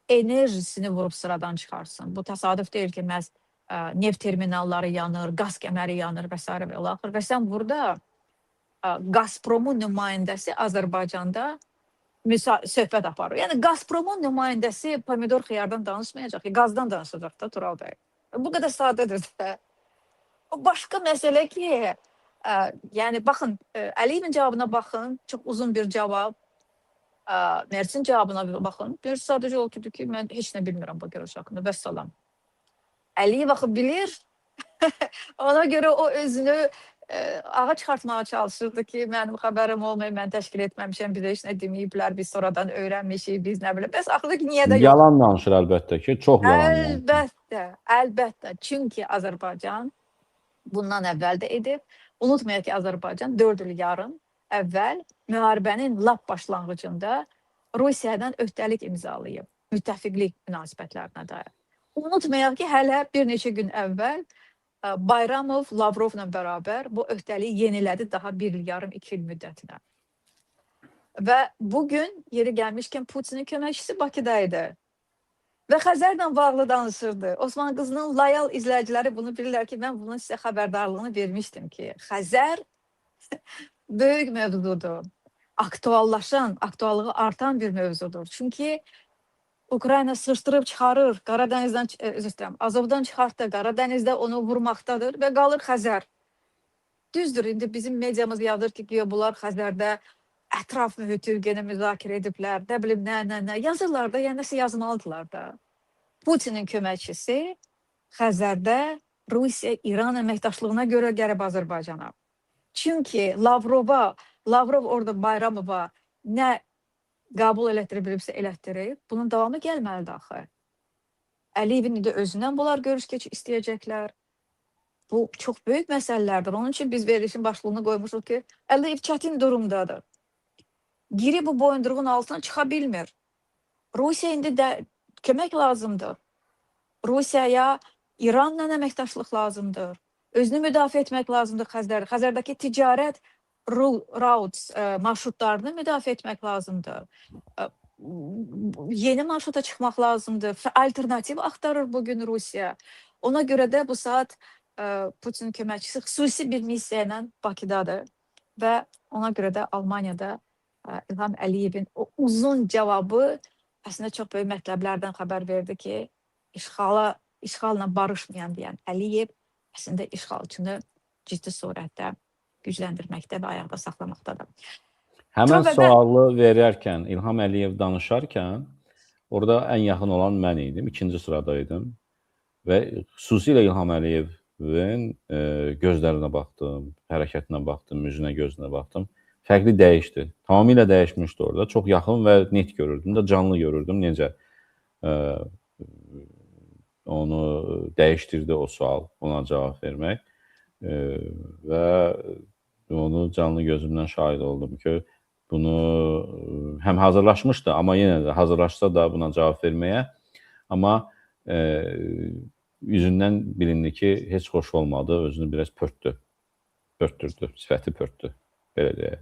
S2: enerjisini vurub sıradan çıxarsın. Bu təsadüf deyil ki, məhz neft terminalları yanır, qaz kəməri yanır və sairə və ilaxır. Və sən burada Gazpromun nümayəndəsi Azərbaycanda söhbət aparır. Yəni Gazpromun nümayəndəsi pomidor xiyardan danışmayacaq ki, qazdan danışacaq da Tural bəy. Bu qədər sadədir də. O başqa məsələ ki, yəni baxın, Əliyevin cavabına baxın, çox uzun bir cavab. Mersin cavabına baxın. Bir sadəcə o ki, mən heç nə bilmirəm bu görüş haqqında. Vəssalam. Əliyev axı bilir. Ona görə o özünü ağa çıxartmağa çalışırdı ki, mənim xəbərim olmayıb, mən təşkil etməmişəm, bizə heç nə deməyiblər, biz sonradan öyrənmişik, biz nə bilim. Bəs axırda ki, niyə də yox?
S1: Yalan danışır əlbəttə ki, çox yalan danışır.
S2: Əlbəttə, əlbəttə. Çünki Azərbaycan bundan əvvəl də edib. Unutmayaq ki, Azərbaycan 4 il yarım əvvəl müharibənin lap başlanğıcında Rusiyadan öhdəlik imzalayıb, müttəfiqlik münasibətlərinə dair. Unutmayaq ki, hələ bir neçə gün əvvəl Bayramov Lavrovla bərabər bu öhdəliyi yenilədi daha 1 il yarım, 2 il müddətinə. Və bugün yeri gəlmişkən Putinin köməkçisi Bakıda idi. Və Xəzərlə bağlı danışırdı. Osman qızının layal izləyiciləri bunu bilirlər ki, mən bunun sizə xəbərdarlığını vermişdim ki, Xəzər böyük mövzudur. Aktuallaşan, aktuallığı artan bir mövzudur. Çünki Ukrayna sıçdırıb çıxarır, Qaradənizdən, üzr istəyirəm, Azovdan çıxartdı, Qaradənizdə onu vurmaqdadır və qalır Xəzər. Düzdür, indi bizim mediamız yazır ki, güya bunlar Xəzərdə ətraf mühiti yenə müzakirə ediblər, nə bilim, nə. Yazırlar da, yəni nəsə yazmalıdırlar da. Putinin köməkçisi Xəzərdə Rusiya-İran əməkdaşlığına görə gəlib Azərbaycana. Çünki Lavrov orada Bayramova nə qəbul elətdirib bilibsə elətdirib, bunun davamı gəlməlidir axı. Əliyevin indi özündən bunlar görüş istəyəcəklər. Bu çox böyük məsələlərdir. Onun üçün biz verilişin başlığını qoymuşuq ki, Əliyev çətin durumdadır. Giri bu boyunduruğun altına çıxa bilmir. Rusiya indi də kömək lazımdır. Rusiyaya İranla əməkdaşlıq lazımdır. Özünü müdafiə etmək lazımdır Xəzər. Xəzərdəki ticarət routes, marşrutlarını müdafiə etmək lazımdır. Yeni marşruta çıxmaq lazımdır. Alternativ axtarır bugün Rusiya. Ona görə də bu saat Putinin köməkçisi xüsusi bir missiya ilə Bakıdadır və ona görə də Almaniyada İlham Əliyevin o uzun cavabı əslində çox böyük mətləblərdən xəbər verdi ki, işğalla barışmayan deyən Əliyev əslində işğalçını ciddi surətdə gücləndirməkdə və ayaqda saxlamaqdadır.
S1: Həmən sualı verərkən, İlham Əliyev danışarkən, orada ən yaxın olan mən idim, ikinci sırada idim və xüsusilə İlham Əliyevin gözlərinə baxdım, hərəkətinə baxdım, üzünə, gözünə baxdım. Fərqli dəyişdi. Tamamilə dəyişmişdi orada. Çox yaxın və net görürdüm də, canlı görürdüm necə onu dəyişdirdi o sual, ona cavab vermək və onu canlı gözümdən şahid oldum ki, bunu həm hazırlaşmışdı, amma yenə də hazırlaşsa da buna cavab verməyə, amma üzündən bilindi ki, heç xoş olmadı, özünü biraz pörtdü, pörtdürdü, sifəti pörtdü, belə deyək.